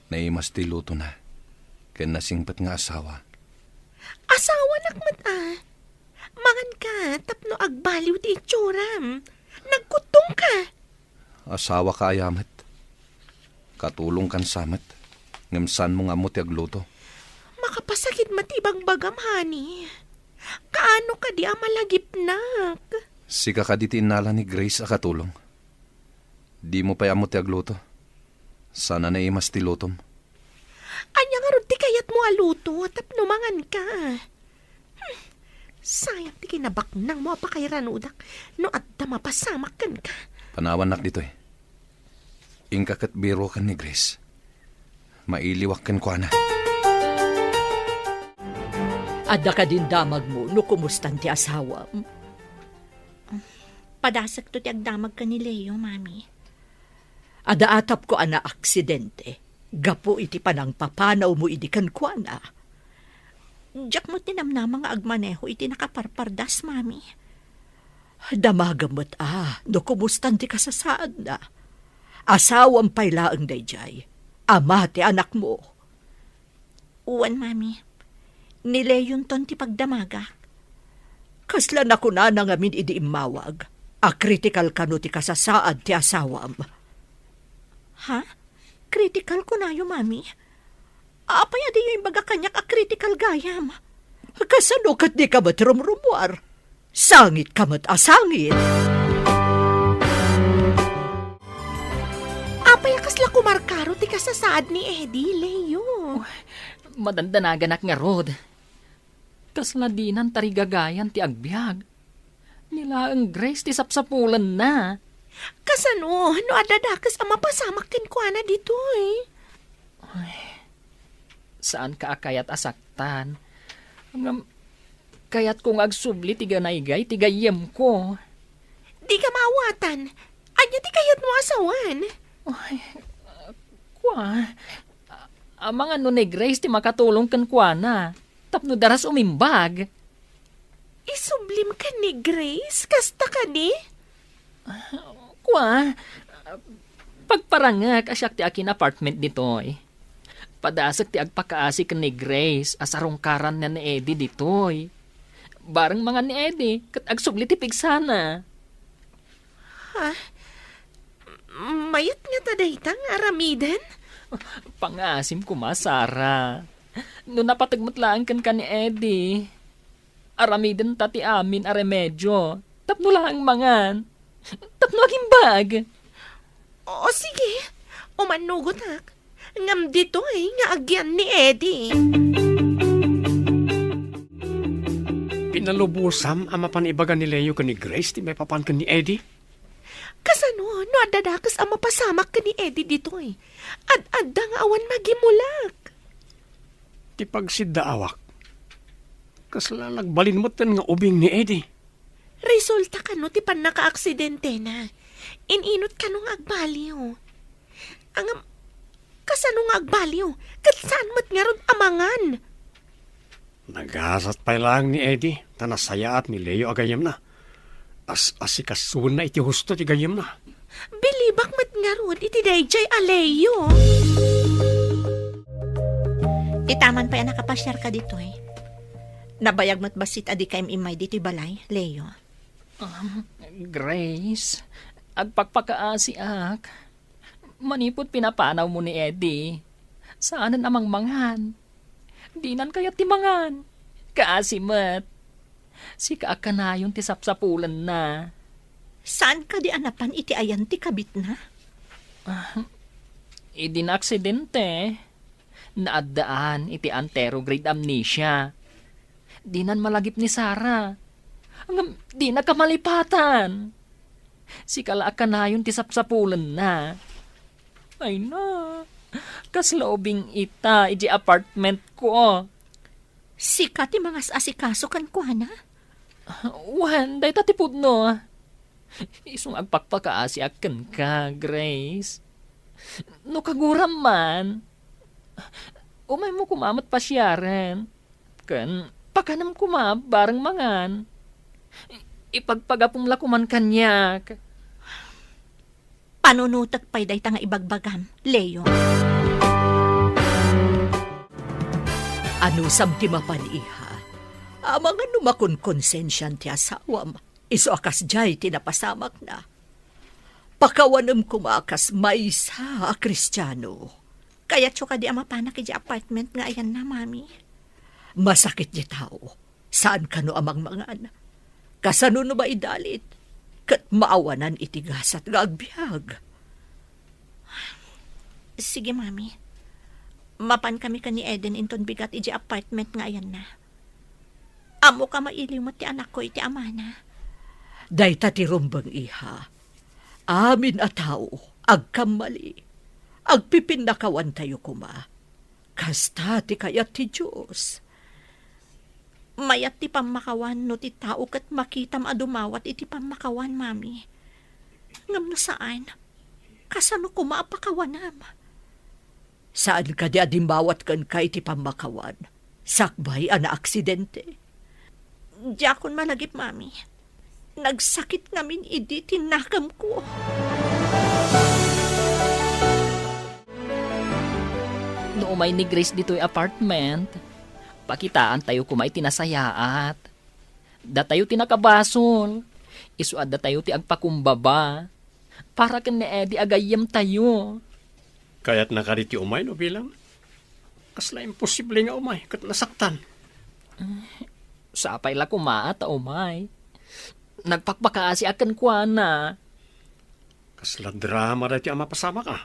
Naimas ti lutona. Ken nasingpet nga asawa. Asawanak met a. Manganka tapno agbaliw ti itsuram. Nagkuttongka. Asawaka aya met. Katulongkan sa met. Ngem saanmo nga ammo ti agluto. Makapasakit met ti ibagbagam, honey. Kaano kadi a malagipnak? Sika kadi ti innala ni Grace a katulong. Dimo pay ammo ti agluto. Saan a naimas ti lutom. Ania ngarud ti kayatmo a luto tapno manganka? Hmm. Sayang ti kinabaknangmo a pakairanudak no adda mapasamak kenka. Panawannak ditoy. Inka ket biroken ni Grace. Mailiwak kenkuana. Adda kadin damagmo no kumustan ti asawam? Padasekto ti agdamag ken ni Leo, Mami. Adda atapko a naaksidente gapu iti panangpapanawmo idi kenkuana. Diak met ninamnama nga agmaneho iti nakaparpardas, Mami. Damagem met a no kumustan ti kasasaadna. Asawam pay laeng daydiay, ama ti anakmo. Wen, Mami. Ni Leonton ti pagdamagak. Kasla nakunana ngamin idi immawag a kritikal kano ti kasasaad ti asawam. Ha? Kritikal kunayo, Mami? Apay a diyo imbaga kaniak a kritikal gayam? Kasano ket dika met rumrumuar? Sangitka met a sangit. Apay a kasla kumarkaro ti kasasaad ni Eddie, Leo? Madandanaganak ngarud. Kasla dinan tarigagayan ti agbiag. Ni laeng Grace ti sapsapulenna. Kasano no adda dakes a mapasamak kenkuana ditoy? Ay, saanka a kayat a saktan. Ngem, kayatko nga agsubli ti ganaygay ti gayyemko. Dika maawatan. Ania ti kayatmo a sawen? Ay, kua, a-, Amangan no ni Grace ti makatulong kenkuana tapno daras umimbag. Isublim ken ni Grace? Kasta kadi? Kua, pagparangek a siak ti akin-apartment ditoy. Padasek ti agpakaasi ken ni Grace a sarungkaran ni Eddie ditoy. Bareng mangan ni Eddie ket agsubli ti pigsana. Ha? Mayat ngata dayta nga aramiden? Pangaasim koma, Sarah. No napateg met laeng kenka ni Eddie, aramidenta ti amin a remedio tapno laeng mangan, tapno agimbag. O, sige. Umannugotak. Ngem ditoy nga agyan ni Eddie. Pinalubosam a mapan ibaga ni Leo ken ni Grace ti maipapan ken ni Eddie? Kasano no adda dakes a mapasamak ken ni Eddie ditoy? Ad-adda nga awan magimulak. Ti pagsiddaawak, kasla nagbalin metten nga ubing ni Eddie. Resulta kano ti pannakaaksidentena? In-inot kano nga agbaliw? Ngem, kasano nga agbaliw? Ket saan met ngarud a mangan? Nagasat pay laeng ni Eddie, ta nasayaat ni Leo a gayyemna. As-asikasuenna iti husto ti gayyemna. Bilibak met ngarud iti daydiay a Leo. Itaman pay a nakapasiarka ditoy. Nabayag met bassit a dika im-immay ditoy balay, Leo. Um, Grace, agpakpakaasiak. Manipud pinapanawmo ni Eddie, saanen a mangmangan. Dinan kayat ti mangan. Kaasi met. Sika a kanayon ti sapsapulenna. Saan kadi a napan iti ayan ti kabitna? Ah, idi naaksidente, naaddaan iti anterograde amnesia. Dinan malagip ni Sarah. Ngem dina kamalipatan. Sika la a kanayon ti sapsapulenna. Ay na, kasla ubing ita iti apartment ko. Sika ti mangas-asikaso kenkuana? Wen, dayta ti pudno. Isu nga agpakpakaasiak kenka, Grace. No kaguram man, umaymo koma met pasiaren. Ken pakanem koma bareng mangan. Ipagpagapom la koman kaniak. Panunotek pay dayta nga ibagbagam, Leo. Anusam ti mapan, iha? Amangan no makonkonsensian ti asawam, isu a kasdiay ti napasamakna. Pakawanem koma kas maysa a Kristiano. Kayatyo kadi a mapanak iti apartment nga ayanna, Mami? Masakit ti tao. Saan kano a mangmangan. Kasano no maidalit? Ket maawanan iti gasat nga agbiag. Sige, Mami. Mapan kami ken ni Eden inton bigat iti apartment nga ayanna. Ammoka mailiw met ti anakko iti amana. Dayta ti rumbeng, iha. Amin a tao, agkammali. Agpipinnakawantayo koma. Kasta ti kayat ti Dios. Mayat ti pammakawan no ti tao ket makitam a dumawat iti pammakawan, Mami. Ngem no saan, kasano koma a pakawanam? Saan kadi a dimmawat kenka iti pammakawan, sakbay a naaksidente? Diakon malagip, Mami. Nagsakit ngamin idi ti nakemko. No umay ni Grace ditoy apartment, pakitaantayo koma iti nasayaat. Datayo ti nakabasol. Isu a datayo ti agpakumbaba para ken ni Eddie a gayyemtayo. Kayatna kadi ti umay no bilang? Kasla imposible nga umay ket nasaktan. Sapay la koma ta umay. Nagpakpakaasiak kenkuana. Kasla drama daytoy a mapasamak, a.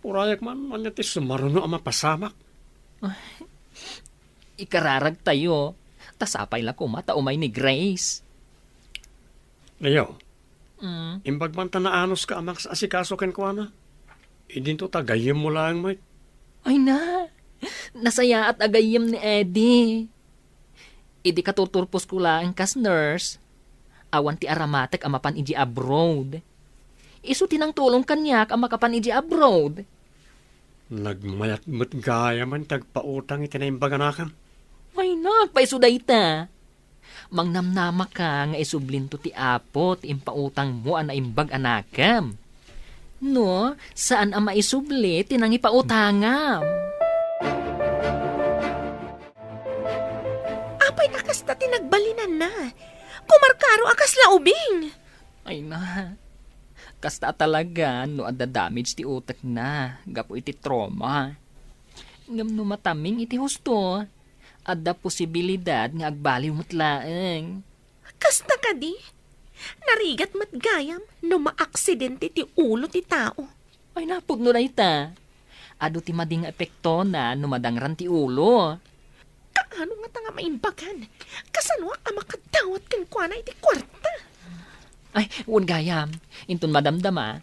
Purayak man, ania ti sumaruno a mapasamak? Ikararagtayo, ta sapay la koma ta umay ni Grace. Leo, Mm. Imbag man ta naanuska a mangas-asikaso kenkuana. Idinto ta gayyemmo laeng met. Ay na, nasayaat a gayyem ni Eddie. Idi katurturposko laeng kas nurse, awan ti aramatek a mapan iti abroad. Isu ti nangtulong kaniak a makapan iti abroad. Nagmayat met gayamen ti agpautang iti naimbag a anakam. Ay, nagpaiso dayta. Mangnamnamaka nga isublinto ti Apo ti impautangmo a naimbag a anakam. No, saan a maisubli ti nangipautangam. Apay a kasta ti nagbalinanna? Kumarkaro a kasla ubing. Ay na, kasta talaga no adda damage ti utekna gapu iti trauma. Ngem no mataming iti husto, adda posibilidad nga agbaliw met laeng. Kasta kadi? Narigat met gayam no maaksidente ti ulo ti tao. Ay, napudno dayta. Adu ti madi nga epektona no madangran ti ulo. Kaano ngata nga maimbagan? Kasanoak a makadawat kenkuana iti kuarta? Ay, wen gayam, inton madamdama,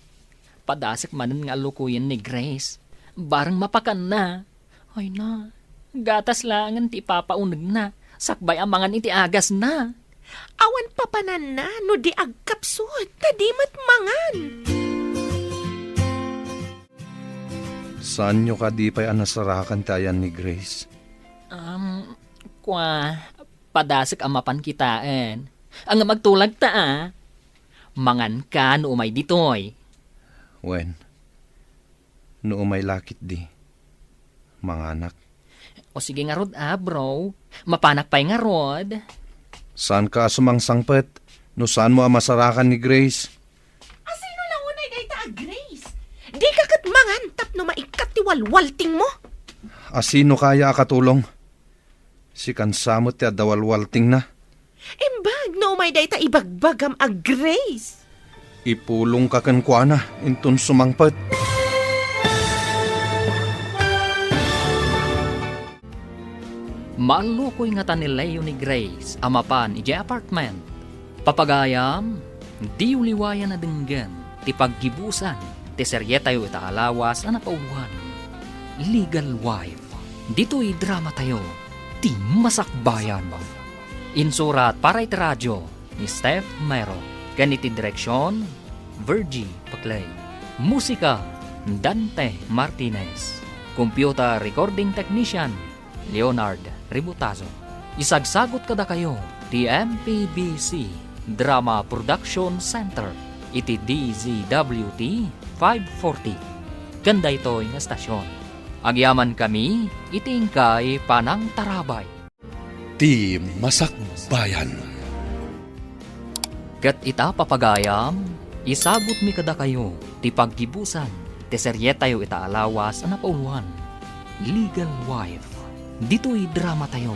padasek manen nga allukoyen ni Grace. Bareng mapakanna. Ay na, gatas laengen ti ipapaunegna, sakbay a mangan iti agasna. Awan papananna no di agkapsut, ta di met mangan. Saanyo kadi pay a nasarakan ti ayan ni Grace? Um, kua, padasek a mapan kitaen. Ngem agtulagta a. Manganka no umay ditoy. Wen, no umay la ketdi, manganak. O sige ngarud a, bro. Mapanak pay ngarud. Saanka a sumangsangpet no saanmo a masarakan ni Grace? Asino la unay dayta a Grace? Dika ket mangan tapno maikkat ti walwaltingmo. Asino kaya a katulong? Sikan sa met ti adda walwaltingna. Imbag no umay dayta ibagbagam a Grace. Ipulongka kenkuana inton sumangpet. Maallukoy ngata ni Leo ni Grace a mapan idiay apartment. Papagayam, diyo liwayan a denggen ti paggibusan ti serietayo ita a lawas a napauloan, Legal Wife. Ditoy dramatayo, ti Masakbayan. Insurat para iti radio ni Steph Mero, ken iti direksion, Virgie Paclay. Musika, Dante Martinez. Computer recording technician, Leonard Ributazo. Isagsagut kadakayo ti M P B C Drama Production Center iti D Z W T five forty. Ken daytoy nga estasion, agyamankami iti inkay panangtarabay. Ti Masakbayan. Ket ita, papagayam, isagutmi kadakayo ti paggibusan ti serietayo ita a lawas a napauloan, Legal Wife. Ditoy dramatayo,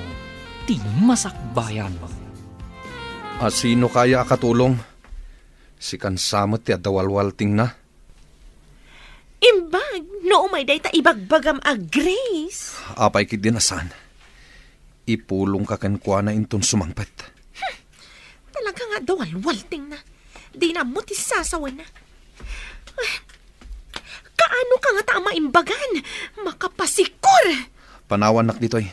ti Masakbayan. Asino kaya a katulong? Sikan sa met ti adda walwaltingna. Imbag no umay dayta ibagbagam a Grace. Apay ketdi a saan? Ipulongka kenkuana inton sumangpet. Hmm. Talaga nga adda walwaltingna. Dina ammo ti sasawenna. Ah, kaano ka ngata a maimbagan? Makapasikor! Panawannak ditoy.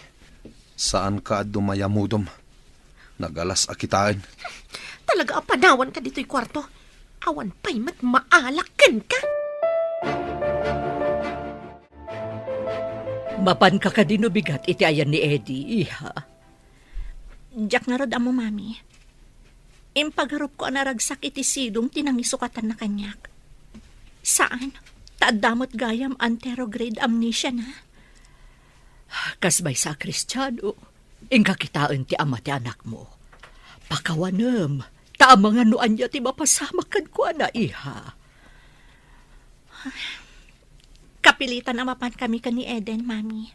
Saanka a dumayamudom. Nagalas a kitaen. Talaga a panawanka ditoy kuarto. Awan pay met maalak kenka. Mapanka kadi no bigat iti ayan ni Eddie, iha? Diak ngarud ammo, Mami. Impagarupko a naragsak iti sidong ti nangisukatanna kaniak. Saan, ta adda met gayam anterograde amnesia na. Kas maysa a Kristiano, inka kitaen ti ama ti anakmo. Pakawanem, ta amangan no ania ti mapasamak kenkuana, iha. Kapilitan a mapankami ken ni Eden, Mami.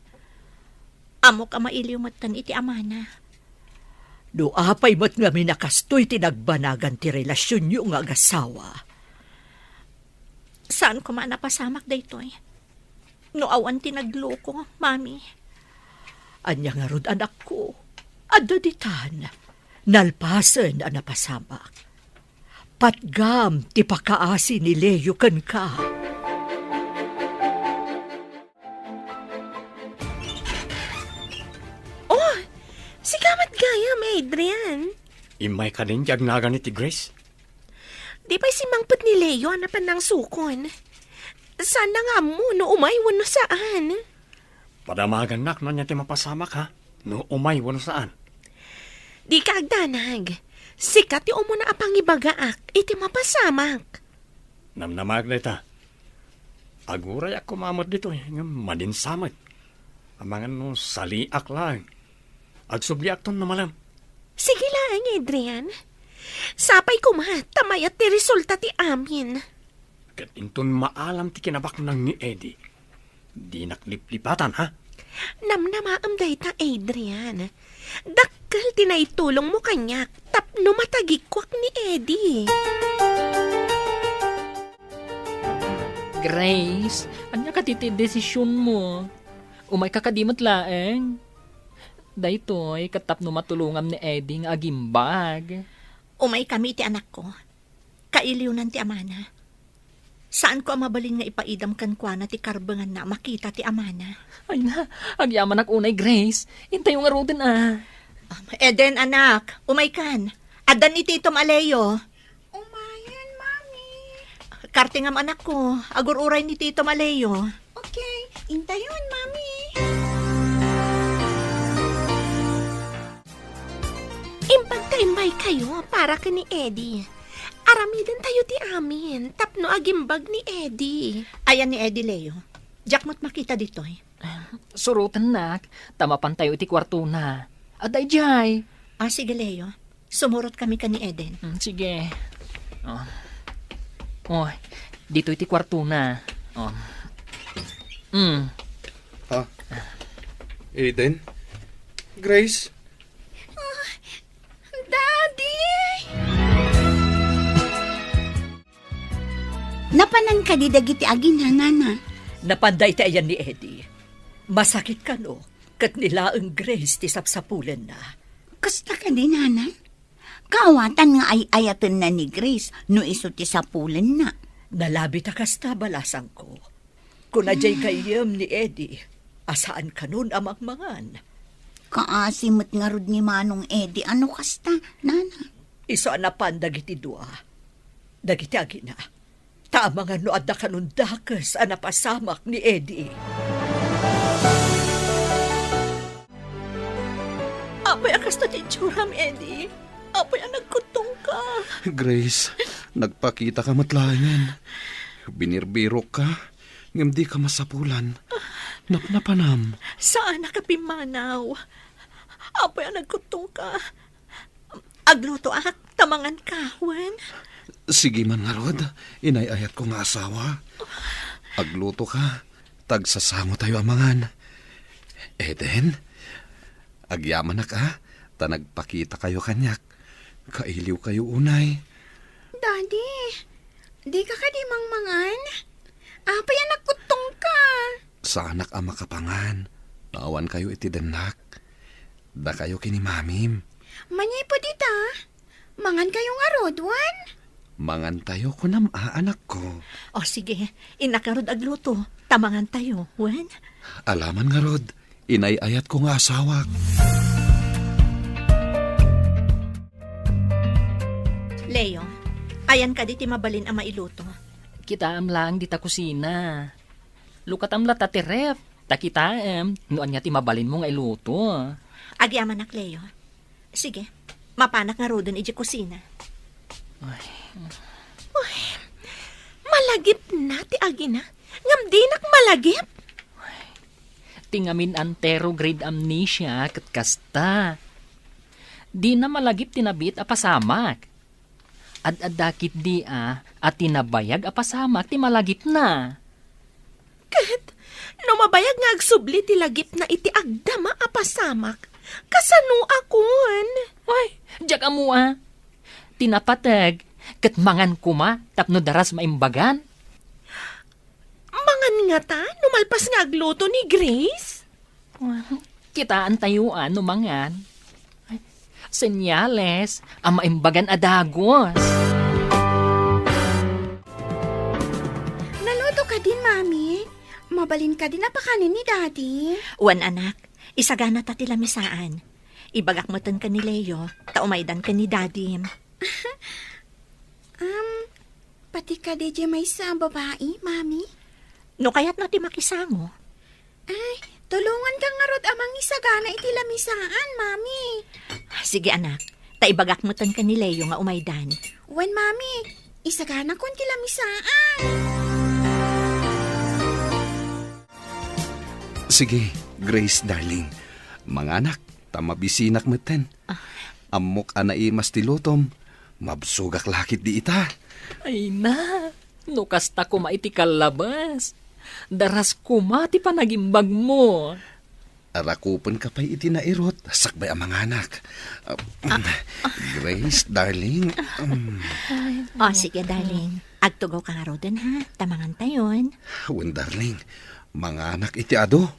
Ammok a mailiw metten iti amana. No apay met ngamin a kastoy ti nagbanagan ti relasionyo nga agasawa. Saan koma a napasamak daytoy? No awan ti nagloko, Mami. Ania ngarud, anakko? Adda ditan, nalpasen a napasamak. Patgam ti pakaasi ni Leo kenka. Oh, sika met gayam, Adrian. Immay kadin ti agnagan iti Grace? Di pay simmangpet ni Leo a napan nangsukon. Saanna nga ammo no umay wenno saan. Padamagannak no ania ti mapasamak, ha? No umay wenno saan. Dika agdanag. Sika ti umuna a pangibagaak iti mapasamak. Namnamaak dayta. Agurayak koma met ditoy, ngem madinsa met. Amangan no saliak laeng. Agsubliakton no malem. Sige laeng, Adrian. Sapay koma, ta mayat ti resulta ti amin. Ket inton maalam ti kinabaknang ni Eddie, dinak liplipatan, ha? Namnamaem dayta, Adrian. Dakkel ti naitulongmo kaniak tapno matagikuak ni Eddie. Grace, ania kadi ti desisionmo? Umayka kadi met laeng? Daytoy ket tapno matulongam ni Eddie nga agimbag. Umaykami iti anakko. Kailiwnan ti amana. Saanko a mabalin nga ipaidam kenkuana ti karbenganna a makita ti amana. Ay na, agyamanak unay, Grace. Intayo ngaruden a. Um, Eden, anak, umaykan. Addan ni Titom a Leo. Umayen, Mami. Kartingam, anakko. Agur-uray ni Titom a Leo. Okay, intayon, Mami. Imbag ta immaykayo para ken ni Eddie. Aramidentayo ti amin tapno agimbag ni Eddie. Ayan ni Eddie, Leo? Diak met makita ditoy. Surotennak, ta mapantayo iti kuartona. Adda idiay. Ah, sige, Leo. Sumurotkami ken ni Eden. Mm, sige. Oh. Oh, ditoy ti kuartona. Oh. Mm. Ha? Eden? Grace? Ah, Daddy! Napanan kadi dagiti agina, Nana? Napanda iti ayan ni Eddie. Masakit kano, ket ni laeng Grace ti sapsapulenna. Kasta kadi, Nana? Kaawatan nga ay-ayatenna ni Grace no isu ti sapulenna. Nalabit a kasta, balasangko. Kuna diay gayyem ni Eddie a saan kanon a mangmangan. Kaasi met ngarud ni Manong Eddie a no kasta, Nana. Isu a napan dagiti dua, dagiti agina. Ta amangan no adda kanon dakes a napasamak ni Eddie. Apay a kasta ti itsuram, Eddie? Apay a nagkuttongka? Grace, nagpakitaka met laengen. Binirbirokka, ngem dika masapulan. Napnapanam. Saanak a pimmanaw. Apay a nagkuttongka? Aglutoak, ta manganka, wen? Sige man ngarud, inay-ayatko nga asawa. Aglutoka, ta agsasangotayo a mangan. Eden, agyamanak a, ta nagpakitakayo kaniak. Kailiwkayo unay. Daddy, dika kadi mangmangan? Apay a nagkuttongka? Saanak a makapangan. Awankayo iti dennak. Dakayo ken ni Mamim. Manipud ita, mangankayo ngarud, wen? Mangantayo, kunam a, anakko. O, sige. Innak ngarud agluto, ta mangantayo, wen? Alaman ngarud, inay-ayatko nga asawak. Leo, ayan kadi ti mabalin a mailuto? Kitaem laeng dita kusina. Lukatam latta ti ref, ta kitaem no ania ti mabalinmo nga iluto. Agyamanak, Leo. Sige, mapanak ngaruden idiay kusina. Ay. Uy, malagipna ti agina, ngem dinak malagip. Ti ngamin anteroid amnesia ket kasta. Dina malagip ti nabiit a pasamak. Ad-adda ketdi a, a ti nabayag a pasamak ti malagipna. Ket no mabayag nga agsubli ti lagipna iti agdama a pasamak, kasano a kun? Ay, diak ammo a. Ti napateg, ket mangan koma tapno daras maimbagan. Mangan ngata no malpas nga agluto ni Grace? Kitaentayo a no mangan. Ay, senyales a maimbagan a dagus. Naluto kadin, Mami? Mabalin kadin a pakanen ni Daddy? Wen, anak. Isaganata ti lamisaan. Ibagak metten ken ni Leo, ta umaydan ken ni Daddy. Um, pati kadi diay maysa a babai, Mami? No kayatna ti makisango. Ay, tulonganka ngarud a mangisagana iti lamisaan, Mami. Sige, anak. Ta ibagak metten ken ni Leo nga umaydan. Wen, Mami. Isaganakon ti lamisaan. Sige, Grace, darling. Manganak, ta mabisinak metten. Ah. Ammok a naimas ti lutom. Mabsogak la ketdi ita. Ay na, no kasta koma iti kallabas. Daras koma ti panagimbagmo. Arakupenka pay iti nairut, sakbay a manganak. Ah, Grace, darling. Mm. O, sige, darling. Agtugawka ngaruden, ha? Ta mangantayon. Wen, darling. Manganak iti adu.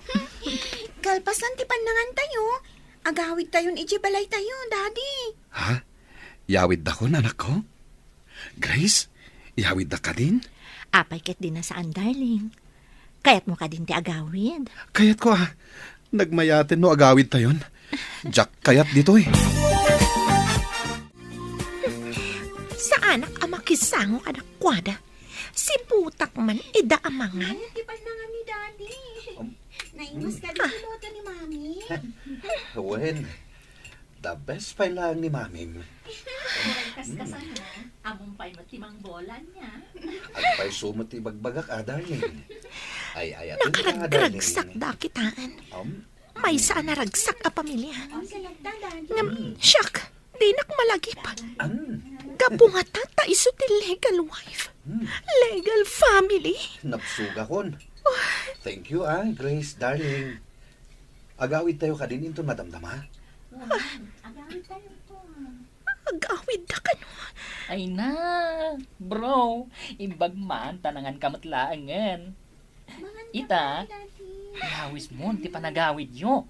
Kalpasan ti pannangantayo, agawidtayon idiay balaytayo, Daddy. Ha? Yawiddakon, anakko? Grace, iyawiddak kadin? Apay ket di na saan, darling. Kayatmo kadin ti agawid? Kayatko, a. Nagmayaten no agawidtayon. Diak kayat ditoy. Saanak a makisango kadakuada. Sibutak man ida a mangan. Ay, ti pannangan ni Daddy. Um, naimas ka dito luto ni Mami. Wen, the best pay laeng ni Mamim. Kas-kasan na, among pay met ti mangbolan niya. Agpayso met ti ibagbagak, a, darling. Ay, ay, atin ka, darling. Nakaragragsak da kitaan. Um, Maysa a naragsak a pamilia. Ngem, siak, dinak malagip. An? Gapu ngata ta isu ti legal wife. Hmm. Legal family. Nabsogakon. Thank you, a, Grace, darling. Agawidtayo kadin inton madamdama? Agawidtayo to. Agawidda kano. Ay na, bro, imbag man, ta nanganka met laengen. Ita, ihawismon ti panagawidyo.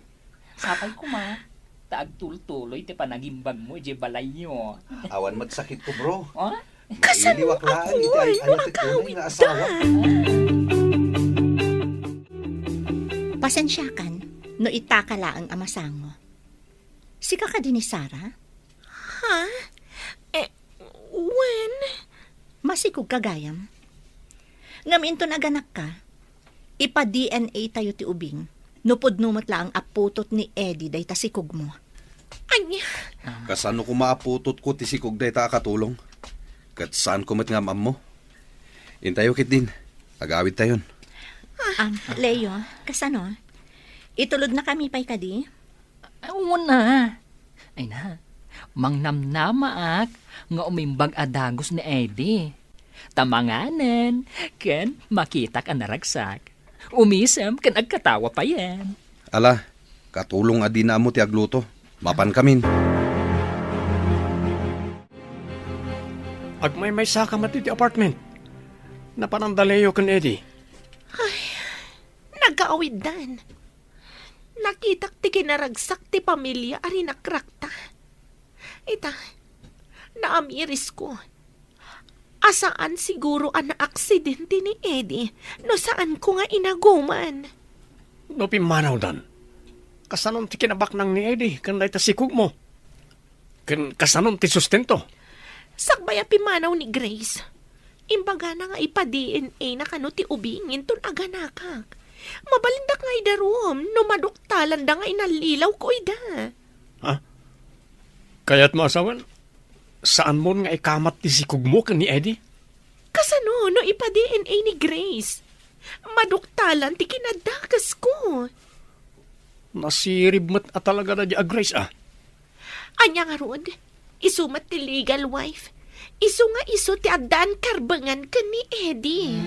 Apay koma, ta agtultuloy ti panagimbagmo idiay balayyo. Awan met sakitko, bro. O? Kasano iliwak laeng iti ay-ayatek unay nga asawa. Pasensiakan no itaka laeng a masango. Sika kadi ni Sarah? Ha? Eh, wen? Masikogka gayam. Ngem inton aganakka, ipa-D N A tayo ti ubing. No pudno met laeng a putot ni Eddie dayta sikogmo. Ania? Kasano koma a putotko ti sikog dayta a katulong? Ket saanko met nga am-ammo. Intayo ketdin. Agawidtayon. Ah, Leo, kasano? Itulodnakami pay kadi? Ay, una. Ay na, mangnamnamaak nga umimbag a dagus ni Eddie. Ta manganen, ken makitak a naragsak. Umisem ken agkatawa payen. Ala, katulong a dina ammo ti agluto. Mapankamin. Agmaymaysaka met iti apartment. Napananda Leo ken Eddie. Ay, nagawiddan. Nakitak ti kinaragsak ti pamilia a rinakrakta. Ita, naamirisko. A saan siguro a naaksidente ni Eddie no saanko nga inaguman. No pimmanawdan, kasanon ti kinabaknang ni Eddie ken dayta sikogmo? Ken kasanon ti sustento? Sakbay a pimmanaw ni Grace, imbagana nga ipa-D N A na kano ti ubing inton aganakak. Mabalindak nga idarum no maduktalanda nga inallilawko ida. Ha? Kayatmo a sawen, saanmon nga ikamat ti sikogmo ken ni Eddie? Kasano no ipa-D N A ni Grace? Maduktalan ti kinadakasko. Nasirib met a talaga da di a Grace, a. Ania ngarud? Isu met ti legal wife. Isu nga isu ti addaan karbengan ken ni Eddie.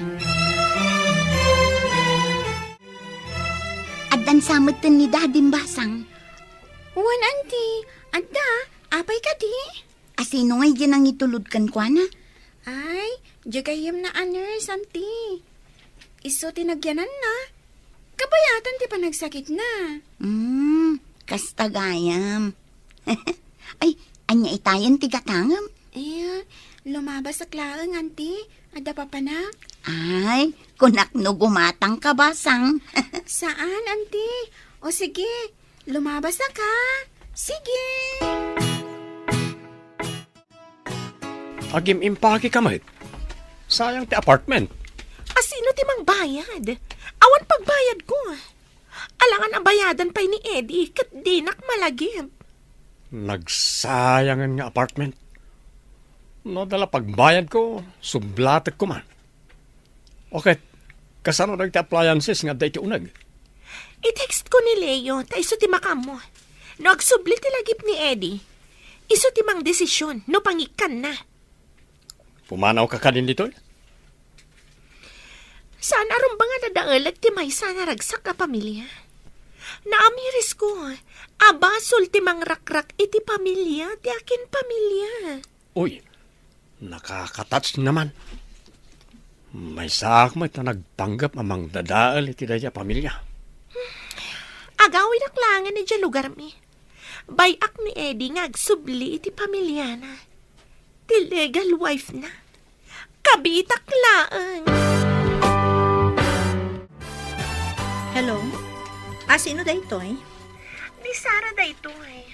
Addan sa metten ni Daddy basang. Wen, Auntie. Adda, apay kadi? Asino nga idiay nangitulod kenkuana? Ay, diay gayyemna a nurse, Auntie. Isu ti nagyananna. Kabayatan ti panagsakitna. Hmm, kasta gayam. Ay, ania itayen ti gatangem? Iya, lumabasak laeng, Auntie. Adda papanak. Ay, kunak no gumatangka basang. Saan, Auntie? O sige, lumabasak, ha? Sige. Agim-impake ka met. Sayang ti apartment. Asino ti mangba? Bayad? Awan pagbayadko. Alangan a bayadan pay ni Eddie, ket dinak malagip. Nagsayangen nga apartment. No adda la pagbayadko, sublatekko man. O ket, kasano dagiti appliances nga adda iti uneg? I-textko ni Leo, ta isu ti makaammo. No agsubli ti lagip ni Eddie, isu ti mangdesision no pangikkanna. Pumanawka kadin ditoy? Saan a rumbeng a nadaelek ti maysa a naragsak a pamilia. Naamirisko a basol ti mangrakrak iti pamilia ti akin pamilia. Uy, nakaka-touch naman. Maysaak met a nagpanggep a mangdadael iti dayta a pamilia. Agawidak laengen idiay lugarmi. Bay-ak ni Eddie nga agsubli iti pamiliana. Ti legal wife na. Kabitak laeng. Hello? A, sino daytoy? Ni Sara daytoy.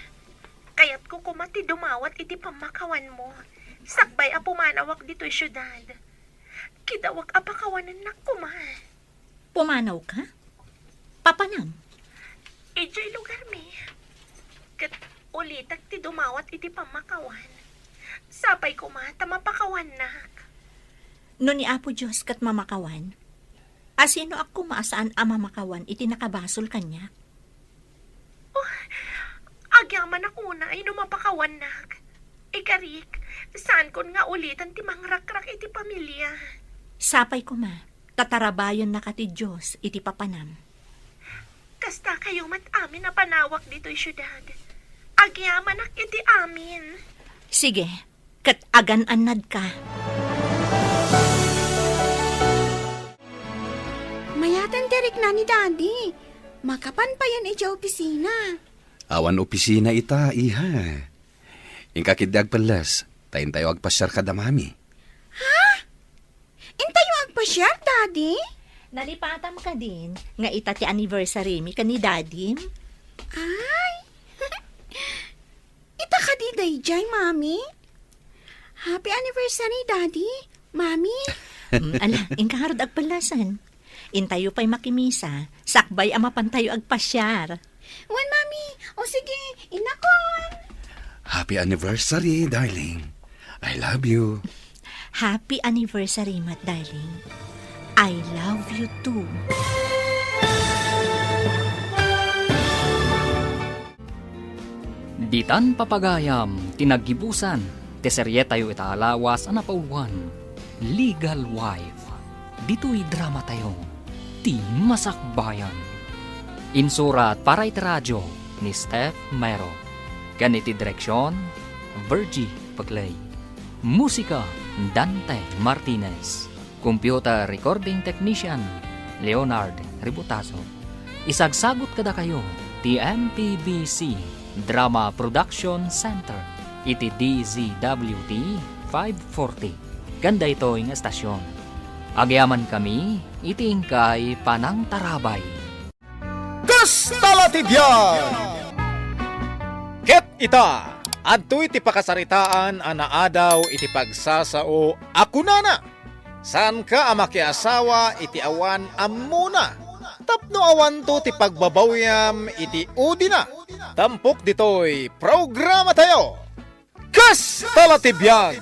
Kayatko koma ti dumawat iti pammakawanmo. Sakbay a pumanawak ditoy siudad. Kidawak a pakawanennak koma. Pumanawka? Papanam? Idiay lugarmi. Ket ulitek ti dumawat iti pammakawan. Sapay koma ta mapakawannak. No ni Apo Dios ket mamakawan, a, sinoak koma a saan a mamakawan iti nakabasol kaniak? Oh, agyamanak unay no mapakawannak. Ikarik, saankon nga ulitan ti mangrakrak iti pamilia. Sapay koma, ta tarabayennaka ti Dios iti papanam. Kasta kayo met amin a panawak ditoy siudad. Agyamanak iti amin. Sige, ket agan-annadka. Mayaten ti rikna ni Daddy. Makapan payen idiay opisina. Awan opisina ita, iha. Inka ketdi agpelles, ta intayo agpasiar kada Mami. Ha? Intayo agpasiar, Daddy? Nalipatam kadin nga ita ti anniversary mi ken ni Daddy? Ay! Ita kadi daydiay, Mami? Happy anniversary, Daddy, Mami. Mm, ala, inka ngarud agpellasan. Intayo pay makimisa, sakbay a mapantayo agpasiar. Wen, Mami. O sige, innakon. Happy anniversary, darling. I love you. Happy anniversary met, darling. I love you too. Ditan papagayam ti naggibusan ti serietayo ita a lawas a napauluan, Legal Wife. Ditoy dramatayo, ti Masakbayan. Insurat para iti radio ni Steph Mero. Ken iti direksion, Virgie Paclay. Musika, Dante Martinez. Computer recording technician, Leonard Ributazo. Isagsagut kadakayo ti M P B C Drama Production Center iti D Z W T five forty. Ken daytoy nga estasion, agyamankami iti inkay panangtarabay. Kasta la ti biag! Ket ita, adtoy ti pakasaritaan a naadaw iti pagsasao a kunana, saanka a makiasawa iti awan ammona, tapno awanto ti pagbabawyam iti udina. Tampok ditoy programatayo, Kasta la ti biag!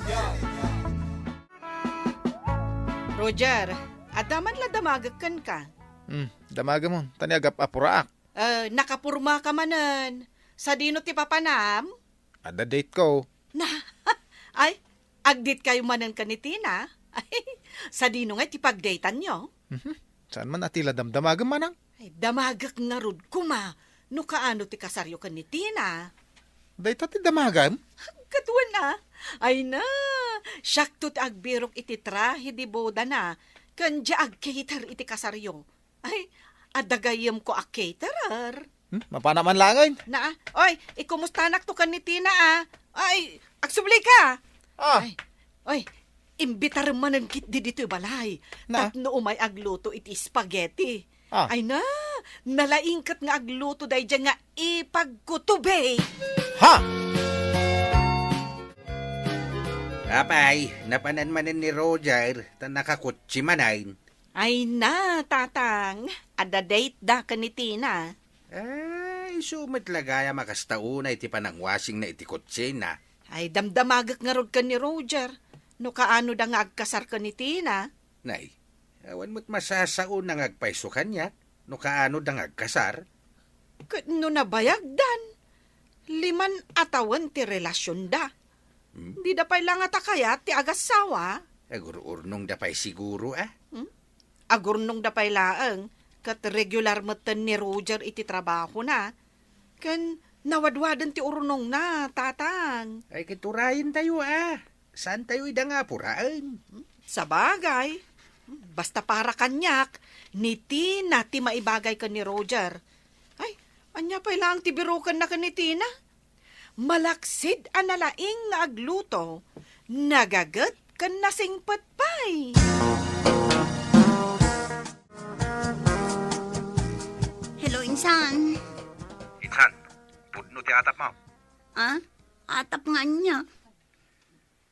Roger, adda man la damagek kenka. Hmm, damagem, ta ni agap-apuraak. Eh, nakapurma ka manen. Sadino ti papanam? Adda date ko. Na, ay, agdate kayo manen ken ni Tina? Ay, sadino nga ti pagdateanyo? Mhm. Saan man a ti la damdamagem, manang? Ay, damagek ngarud koma no kaano ti kasaryo ken ni Tina. Dayta ti damagem? Kaduan a. Ay na, siakto ti agbirok iti trahe de boda na, ken dia agcater iti kasaryo. Ay, adda gayyemko a caterer. Hmm, mapana man laengen. Na, oy, ikumustanak to ken ni Tina, a. Ay, agsubli ka. Ah. Ay, oy, imbitarem manen ketdi ditoy balay. Na? Tapno umay agluto iti spaghetti. Ah. Ay na, nalaingket nga agluto daydiay nga ipagkutube. Ha? Apay, napanan manen ni Roger, ta nakakutsi manen. Ay na, Tatang. Adda date da ken ni Tina. Ah, isu met la gayam a kasta unay ti panangwasingna iti kotsena. Ay, damdamagek ngarud ken ni Roger no kaano da nga agkasar ken ni Tina. Nay, awan met masasaona nga agpayso kaniak no kaano da nga agkasar. Ket no nabayagdan, liman a tawen ti relasionda. Hmm? Dida pay la ngata kayat ti agassawa. Agur-urnongda pay siguro, ah. Hmm? Agurnongda pay laeng, ket regular metten ni Roger iti trabahona. Ken nawadwaden ti urnongna, Tatang. Ay, ket urayentayo, ah. Saantayo ida nga apuraen. Sabagay, basta para kaniak, ni Tina ti maibagay ken ni Roger. Ay, ania pay laeng ti birokenna ken ni Tina? Malaksid a nalaing nga agluto, nagaget ken nasingpet pay. Hello, insan. Insan, pudno ti atapmo. Ah? Atap nga ania?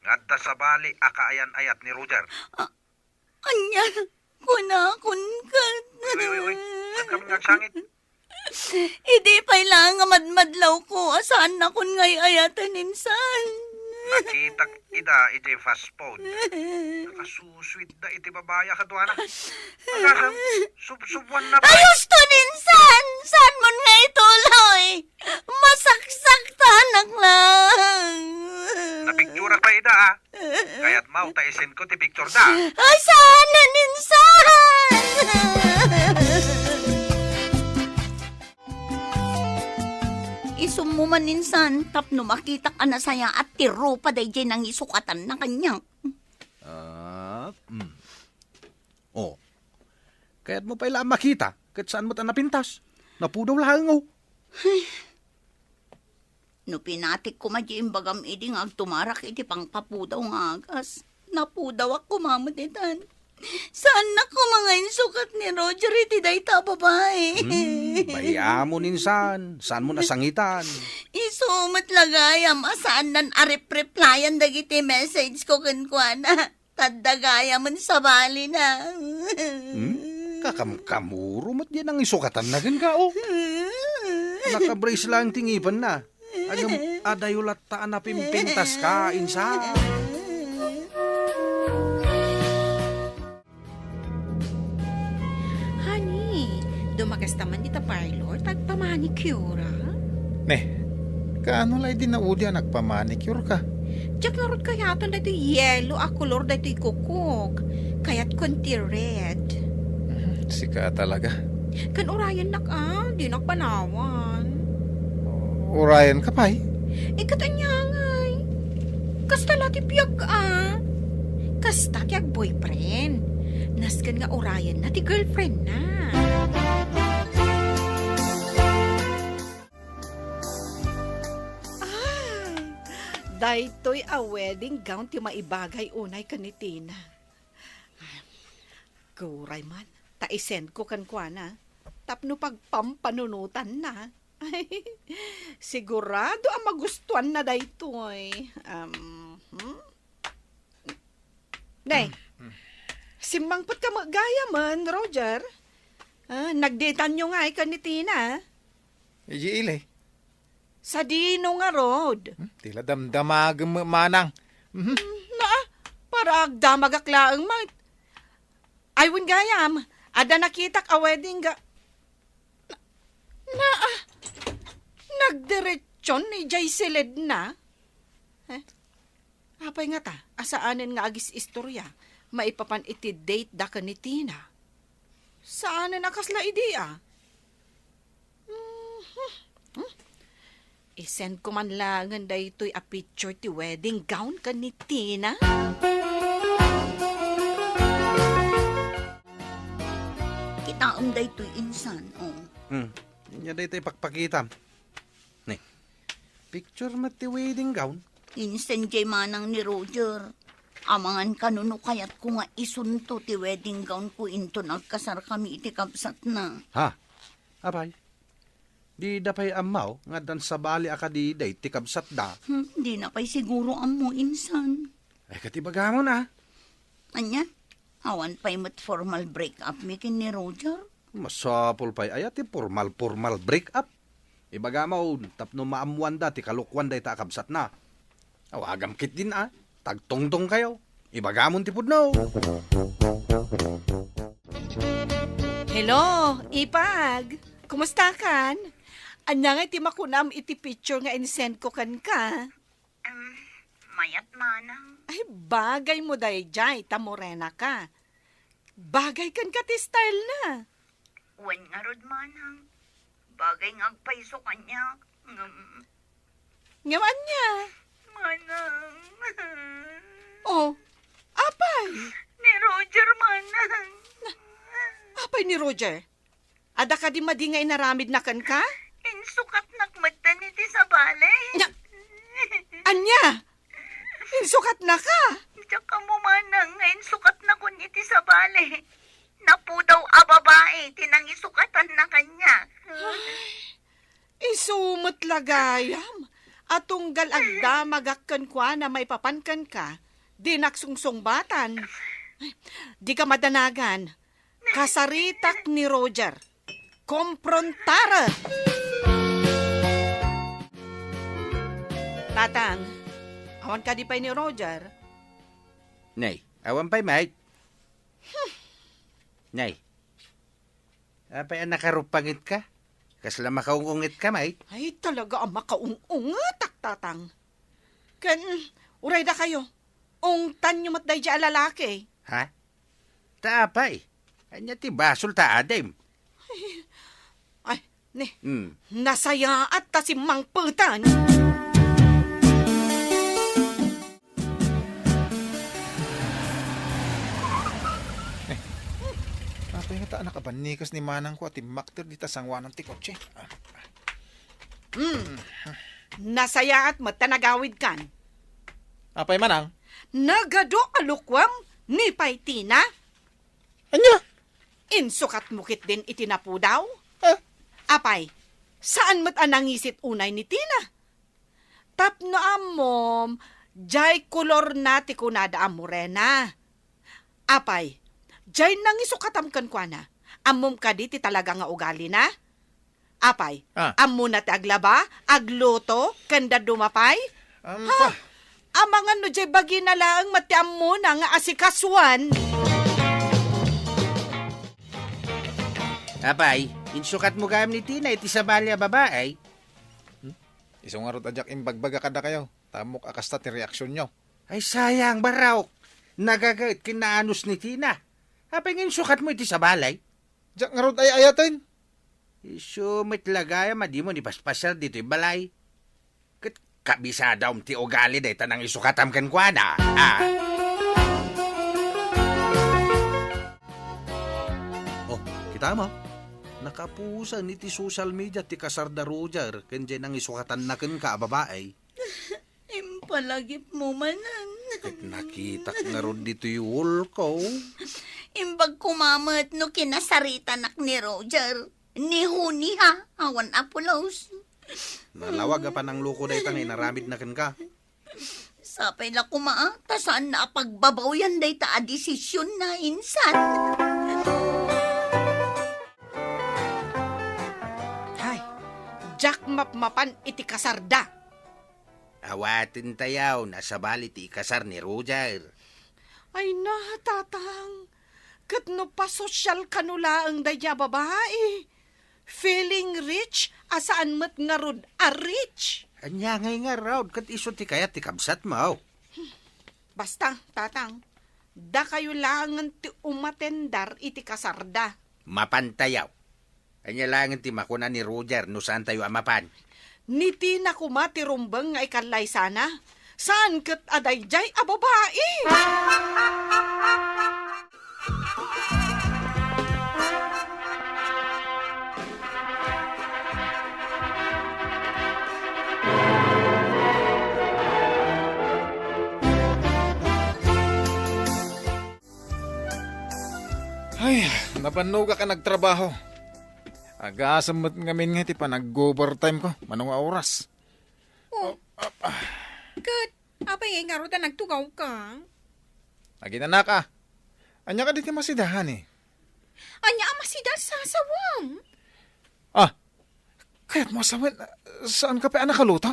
Nga adda sabali a kaayan-ayat ni Roger. Ah, ania? Kunakon ket. Uy, uy, uy, uy. Saan kami nga agsangit? Idi pay la nga madmadlawko a saannakon nga ay-ayaten, insan. Nakitak ida iti fast food. Nakasusuitda iti babai a kaduana. Agasem, subsubuanna pay. Ay, husto, insan! Saanmon nga ituloy? Masaksaktanak lang. Napicturak pay ida, ah. Kayatmo ta isendko ti picture da? Ay, saan, insan! Isummo man, insan, tapno makitak a nasayaat ti rupa daydiay nangisukatanna kaniak. Ah, mm. Oh. Kayatmo pay la a makita, ket saan met a napintas. Napudaw laeng, oh. Ay. No pinatik koma di imbagam idi nga agtumarak iti pangpapudaw nga agas, napudawak koma met itan. Saannak koma nga insukat ni Roger iti dayta a babai. Hmm, bay-amon insan, saanmo nasangitan. Isu met la gayam a saannan a rep-replyan dagiti message ko kenkuana. Tadda gayamen sabalina. Hmm? Kakamkamuro met diay nangisukatanna kenka, oh. Nakabrace laeng ti ngipenna. Ngem adayo latta a napimpintaska, insan. Honey, dumakes ta man dita parlor, ta agpamanicure, ah? Ne, kaano la idi naudi a nagpamanicure ka? Diak ngarud kayaten daytoy yellow a kolor daytoy kukok. Kayatkon ti red. Mhm, sika talaga. Ken urayennak, ah, dinak banawan. Urayenka pay? Eh, ket ania ngay? Kasta la ti biag, ah. Kasta ti agboyfriend. Nasken nga urayenna ti girlfriendna. Ah, daytoy a wedding gown ti maibagay unay ken ni Tina. Guray man, ta isendko kenkuana tapno pagpampanunotanna. Sigurado a magustuanna daytoy. Um, hmm? Ne, mm, mm. Simmangpetka met gayamen, Roger. Ah, nagdateanyo ngay ken ni Tina? Idiay ili. Sadino ngarud? Hmm, ti la damdamagem met manang. Mhm. Hmm, naa, para agdamagak laeng met. Ay, wen gayam, adda nakitak a wedding ga-, na, naa, nagdiretson idiay siledna. Eh? Apay ngata a saanen nga agis-istorya maipapan iti date da ken ni Tina? Saanen a kasla idi, ah. Mhm. Hmm? Isend ko man laengen daytoy a picture ti wedding gown ken ni Tina. Kitaem daytoy insan, oh. Hmm. Ania daytoy pakpakitam? Ne. Picture met ti wedding gown? Insen jay manang ni Roger. Amangan kano no kayatko nga isunto ti wedding gown ko inton agkasarkami iti kabsatna. Ha? Apay? Dida pay ammo nga addan sabali a kadi daytoy kabsatda? Hmm, dina pay siguro ammo, insan. Ay, ket ibagamon, a. Ania? Awan pay met formal break-up mi ken ni Roger. Masapul pay aya ti formal-formal break-up? Ibagam tapno maammoanda ti kalokuan dayta a kabsatna. Awagam ketdin a, tagtongtongkayo. Ibagamon ti pudno. Hello, Ipag. Kumusta kan? Ania ngay ti makunam iti picture nga insend ko kenka? Em, mayat, manang. Ay, bagay mo daydiay, ta morena ka. Bagay kenka ti style na. Wen ngarud, manang. Bagay nga agpayso kaniak. Ngem, Ngem ania? Manang. Oh, apay? Ni Roger, manang. Apay ni Roger? Adda kadi madi nga inaramidna kenka? Insukatnak metten iti sabali. Nya, ania? Insukatnaka? Diak ammo, manang, nga insukatnakon iti sabali. Napudaw a babai ti nangisukatanna kaniak. Isu met la gayam a tunggal agdamagak kenkuana maipapan kenka, dinak sungsungbatan. Dika madanagan. Kasaritak ni Roger. Komprontar! Tatang, awan kadi pay ni Roger? Nay, awan pay, mate. Nay, apay a nakaruppangetka? Kasla makaung-ungetka, mate? Ay, talaga a makaung-ungetak, Tatang. Ken, uray dakayo, ungtanyo met daydiay a lalaki. Ha? Ta apay, ania ti basol ta adim? Ay, ni, Hmm. nasayaat ta simmangpetan. Apay ngata a nakabannikas ni manangko a timmakder dita sangoanan ti kotse? Ah. Hmm. Nasayaat met ta nagawidkan. Apay manang? Nagadu a lukuam ni pay Tina. Ania? Insukatmo ketdin iti napudaw? Ah. Apay, saan met a nangisit unay ni Tina? Tapno ammom, diay kolorna ti kunada a morena. Apay, diay nangisukatam kenkuana. Ammom kadi ti talaga nga ugalina? Apay, Ah. ammona ti aglaba, agluto, ken dadduma pay? Um, Ha? pa- Amangan no diay bagina laeng met ti ammona nga asikasuan. Apay, insukatmo gayam ni Tina iti sabali a babai? Hmm? Isu ngarud a diak imbagbaga kadakayo, ta ammok a kasta ti reaksionyo. Ay, sayang, barok. Nagagaet ken naanus ni Tina. Apay nga insukatmo iti sabali? Diak ngarud ay-ayaten. Isu met la gayam a dimo ni paspasiar ditoy balay. Ket kabisadam ti ugali dayta nangisukatam kenkuana. Ah. Oh, kitam a? Nakapusan iti social media ti kasar da Roger ken diay nangisukatanna kenka a babai. Impalagipmo manen. Ket nakitak ngarud ditoy ulko. Imbag koma met no kinasaritanak ni Roger. Ni Honey, ha? Awan a pulos. Nalawag a panangluko dayta nga inaramidna kenka. Sapay la koma, a, ta saanna a pagbabawian dayta a desisionna insan. Hay, diak mapmapan iti kasarda. Awaten tayaw, nasabali ti ikasar ni Roger. Ay na, Tatang. Ket no pasosyal kano laeng daydiay a babai, feeling rich a saan met ngarud a rich. Ania ngay ngarud ket isu ti kayat ti kabsatmo? Basta, Tatang, dakayo laengen ti umatendar iti kasarda. Mapan tayaw. Ania laengen ti makuna ni Roger no saantayo a mapan? Ni Tina koma ti rumbeng nga ikallaysana. Saan ket a daydiay a babai? Ay, nabannogak a nagtrabaho. Agasem met ngamin nga ti panag-overtime ko, mano nga oras. Oh. Ket, apay ngay ngarud a nagtugawka? Aginanak a. Ania kadi ti masida, honey? Ania a masida a sasawam? Ah, kayatmo a sawen, saanka pay a nakaluto?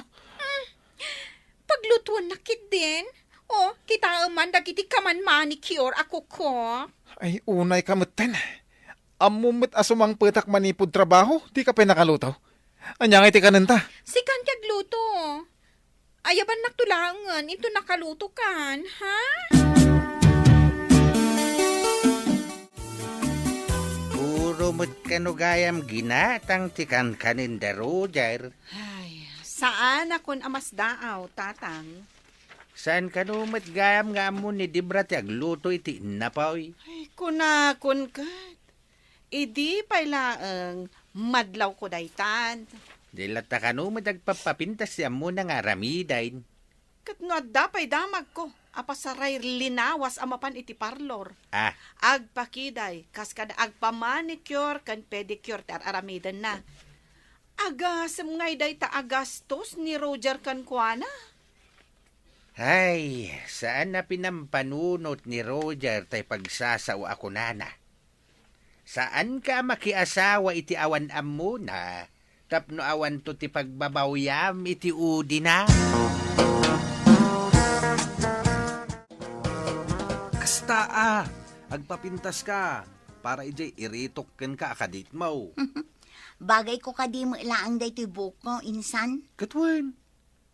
Paglutuennak ketdin. O, kitaem man dagiti kaman manicure a kuko. Ay, unayka metten. Ammom met a sumangpetak manipud trabaho, dika pay nakaluto. Ania ngay ti kanenta? Sikan ti agluto. Ayabannakto laengen inton nakalutokan, ha? Puro met kano gayam ginatang ti kankanenda, Roger. Ay, saanakon a masdaaw, Tatang. Saan kano met gayam nga ammo ni Debra ti agluto iti innapoy? Ay, kunakon ket. Idi pay laeng, madlawko daytan. Di latta kano met agpappapintas ti ammona nga aramiden. Ket no adda pay damagko a pasaray linawas a mapan iti parlor, Ah. agpakiday, kas kada agpamanicure ken pedicure ti ar-aramidenna. Agasem ngay dayta a gastos ni Roger kenkuana? Ay, saan a pinampanunot ni Roger tay pagsasao a kunana. Saanka a makiasawa iti awan ammona, tapno awanto ti pagbabawiam iti udina. Kasta a, agpapintaska para idiay iritok kenka a kaditmo. Bagayko kadi met laeng daytoy buokko, insan? Ket wen,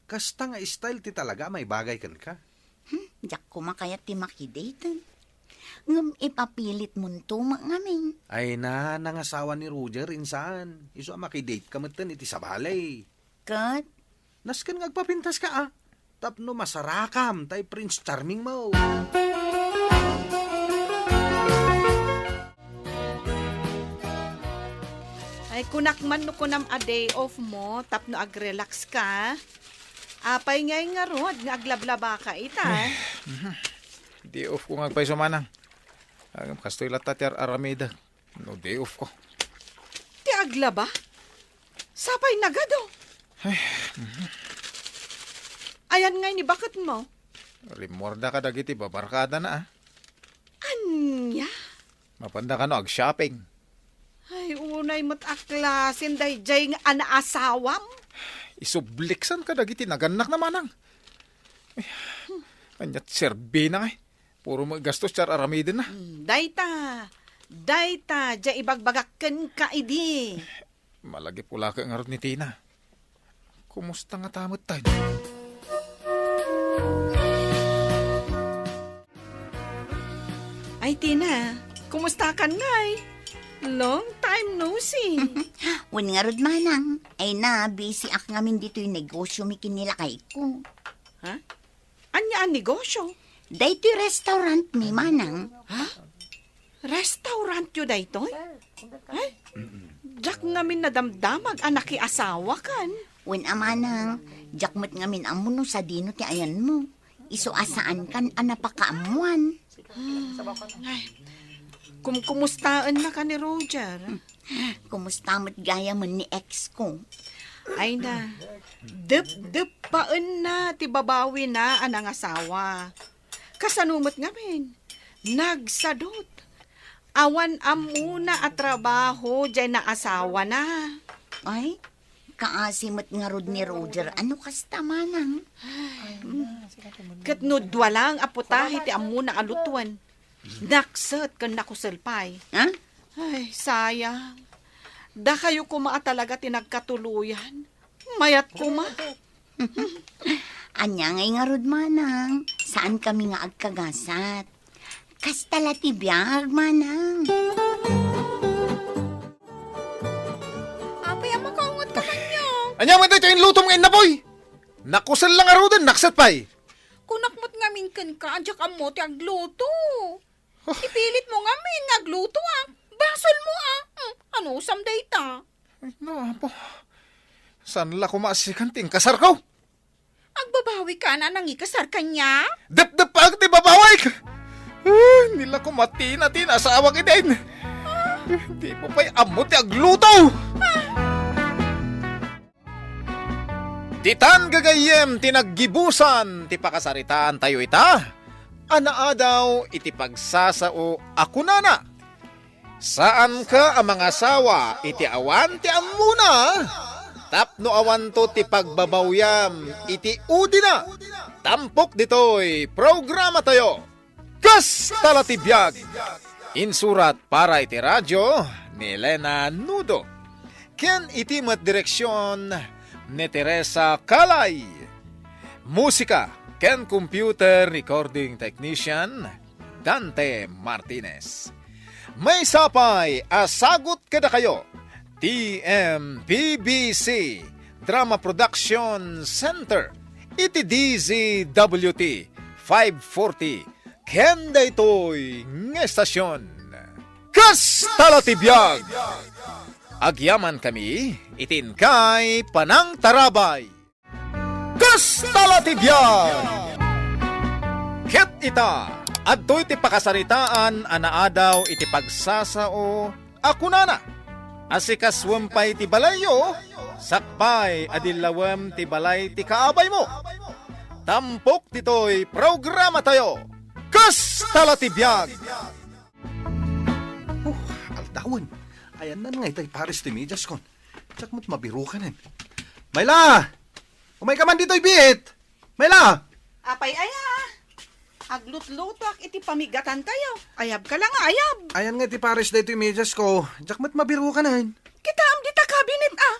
kasta nga style ti talaga a maibagay kenka. Hmm, diak koma kayat ti makidate. Ngem ipapilitmonto met ngamin. Ay na, nangasawa ni Roger, insan. Isu a makidateka metten iti sabali. Ket? Nasken nga agpapintaska, a. Tapno masarakam tay Prince Charming mo. Ay, kunak man no kunam a day off mo, tapno ag-relax ka. Apay ngay ngarud nga aglablaba ka ita? Ay, mhm. Day off ko nga agpayso, manang. Agam, kastoy latta ti ar-aramidek no day off ko. Ti aglaba? Sapay nagado. Ay, mhm. Ayan ngay ni baket mo? Rimmuarda kadagiti babarkadana, a. Ania? Mapanda kano ag-shopping. Ay, unay met a klasen daydiay nga anaasawam. Isubliksan kadagiti nagannakna, manang. Ay, aniat serbina ngay? Puro met gastos ti ar-aramidenna. Hmm, dayta, dayta, diay ibagbagak kenka idi. Malagip ulaken ngarud ni Tina. Kumusta ngata metten? Ay, Tina, kumustakan ngay? Long time no see. Wen ngarud, manang. Ay na, busy ak ngamin ditoy negosyo mi ken ni lakayko. Ha? Ania a negosyo? Daytoy restaurant mi, manang. Ha? Restaurant yo daytoy? Ay, diak ngamin nadamdamag a nakiasawakan. Wen a, manang, diak met ngamin ammo no sadino ti ayanmo. Isu a saankan a napakaammoan. Ay, kumkumustaennaka ni Roger? Kumusta met gayamen ni ex ko? Ay na, depdepaenna ti babawina a nangasawa. Kasano met ngamin? Nagsadut. Awan ammona a trabaho diay naasawana. Ay, kaasi met ngarud ni Roger a no kasta, manang. Ay, ket no dua laeng a putahe ti ammona a lutuen, nakset ken nakusel pay. Ha? Ay, sayang. Dakayo koma a talaga ti nagkatuloyan. Mayat koma. Ania ngay ngarud, manang? Saankami nga agkagasat. Kasta la ti biag, manang. Apay a makaunget ka kaniak? Ania met daytoy inlutom nga innapoy? Nakusel la ngaruden, nakset pay. Kunak met ngamin kenka a diak ammo ti agluto. Ipilit mo ngamin nga aglutoak. Basol mo, a. Hmm, anusam dayta? Ay, no, Apo. Saan la koma a sikan ti inkasarko? Agbabawi ka na nangikasar kaniak? Depdep pa ti babawik! Ah, nila ko matina-tina asawak iden. Di mo pay ammo ti agluto! Ditan gagayyem ti naggibusan ti pakasaritaan tayo ita. a naadaw iti pagsasao a kunana, "Saanka a mangasawa iti awan ti ammona, tapno awanto ti pagbabawiam iti udina." Tampok ditoy programatayo, Kasta la ti Biag. Insurat para iti radio ni Elena Nudo, ken iti met direksion ni Teresa Calay. Musika ken computer recording technician, Dante Martinez. Maysa pay a sagut kadakayo ti M P B C Drama Production Center iti D Z W T five forty ken daytoy nga estasion. Kasta la ti biag! Agyaman kami iti inkay panangtarabay. Kasta la ti biag! Ket ita, adtoy ti pakasaritaan a naadaw iti pagsasao a kunana, "Asikasuem pay ti balayyo, sakbay a dillawem ti balay ti kaabaymo." Tampok ditoy programatayo, Kasta la ti biag! Huh, aldawen. Ayanna ngay tay pares ti mediaskon. Diak met mabirukanen. Mayla! Umayka man ditoy biit! Mayla! Apay aya? Aglutlutoak iti pamigatantayo. Ayabka la nga ayab. Ayan nga iti pares daytoy mediasko. Diak met mabirukanen. Kitaem dita kabinet a.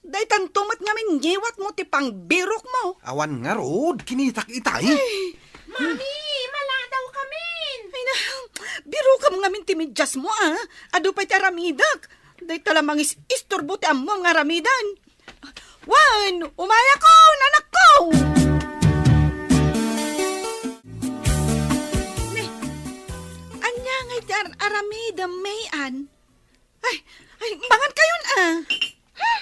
Daytanto met ngamin ngiwatmo ti pangbirokmo. Awan ngarud, kinitak itay. Ay. Mami, maladaw kamin. Ay na, birokam ngamin ti mediasmo a. Adu pay ti aramidek. Dayta la mangis-isturbo ti ammom nga aramiden. Wen, umayakon, anakko! Ne, ania ngay ti ar-, aramidem, May-an? Ay, ay, mangan kayon a. Hmm?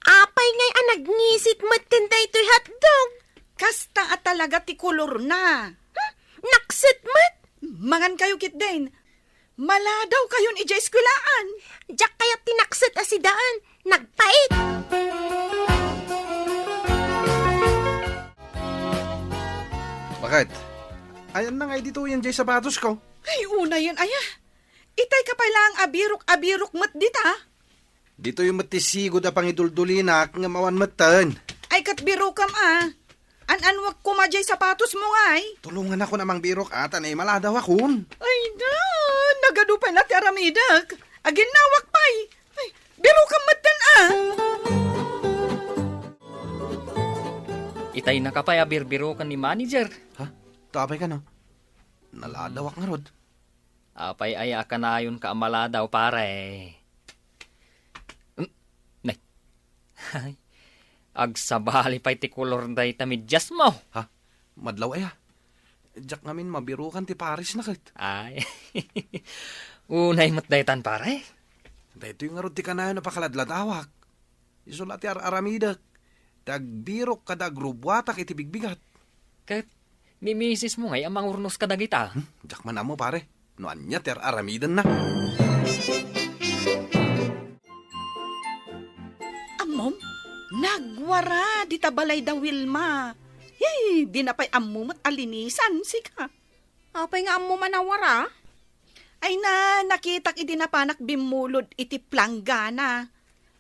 Apay ngay a nagngisit met ken daytoy hotdog? Kasta a talaga ti kolorna. Hmm? Nakset met? Mangan kayo ketdin. Maladaw kayon idiay eskuelaan. Diak kayat ti nakset a sidaen. Nagpait. Bakit? Ayanna ngay ditoyen diay sapatosko? Ay, unayen aya. Itay ka pay laeng a birok a birok met dita. Ditoy met ti sigud a pangiduldulinak ngem awan metten. Ay, ket birokam a. An-anwek koma diay sapatosmo ngay. Tulonganakon a mangbirok a ta naimaladawakon. Ay na, nagadu pay la ti aramidek. Aginnawak pay. Ay, birokam metten a. Itay naka pay a birbiroken ni manager. Ha? Tapay kano? Naladawak ngarud. Apay aya a kanayonka a maladaw, pare? Hmm? Nay. Ay, agsabali pay ti kolor dayta mediasmo. Ha? Madlaw aya? Diak ngamin mabirukan ti pares na ket. Ay. Unay met daytan, pare. Daytoy ngarud ti kanayon a pakaladladawak. Isu la ti ar-aramidek, ti agbirok kada agrubbuatak iti bigbigat. Ket ni misismo ngay a mangurnos kadagita? Hmm, diak man ammo, pare, no ania ti ar-aramidenna. Ammom, nagwara dita balay da Wilma. Yay, dina pay ammo met a linisan, sika. Apay nga ammom a nawara? Ay na, nakitak idi napanak bimmulod iti planggana.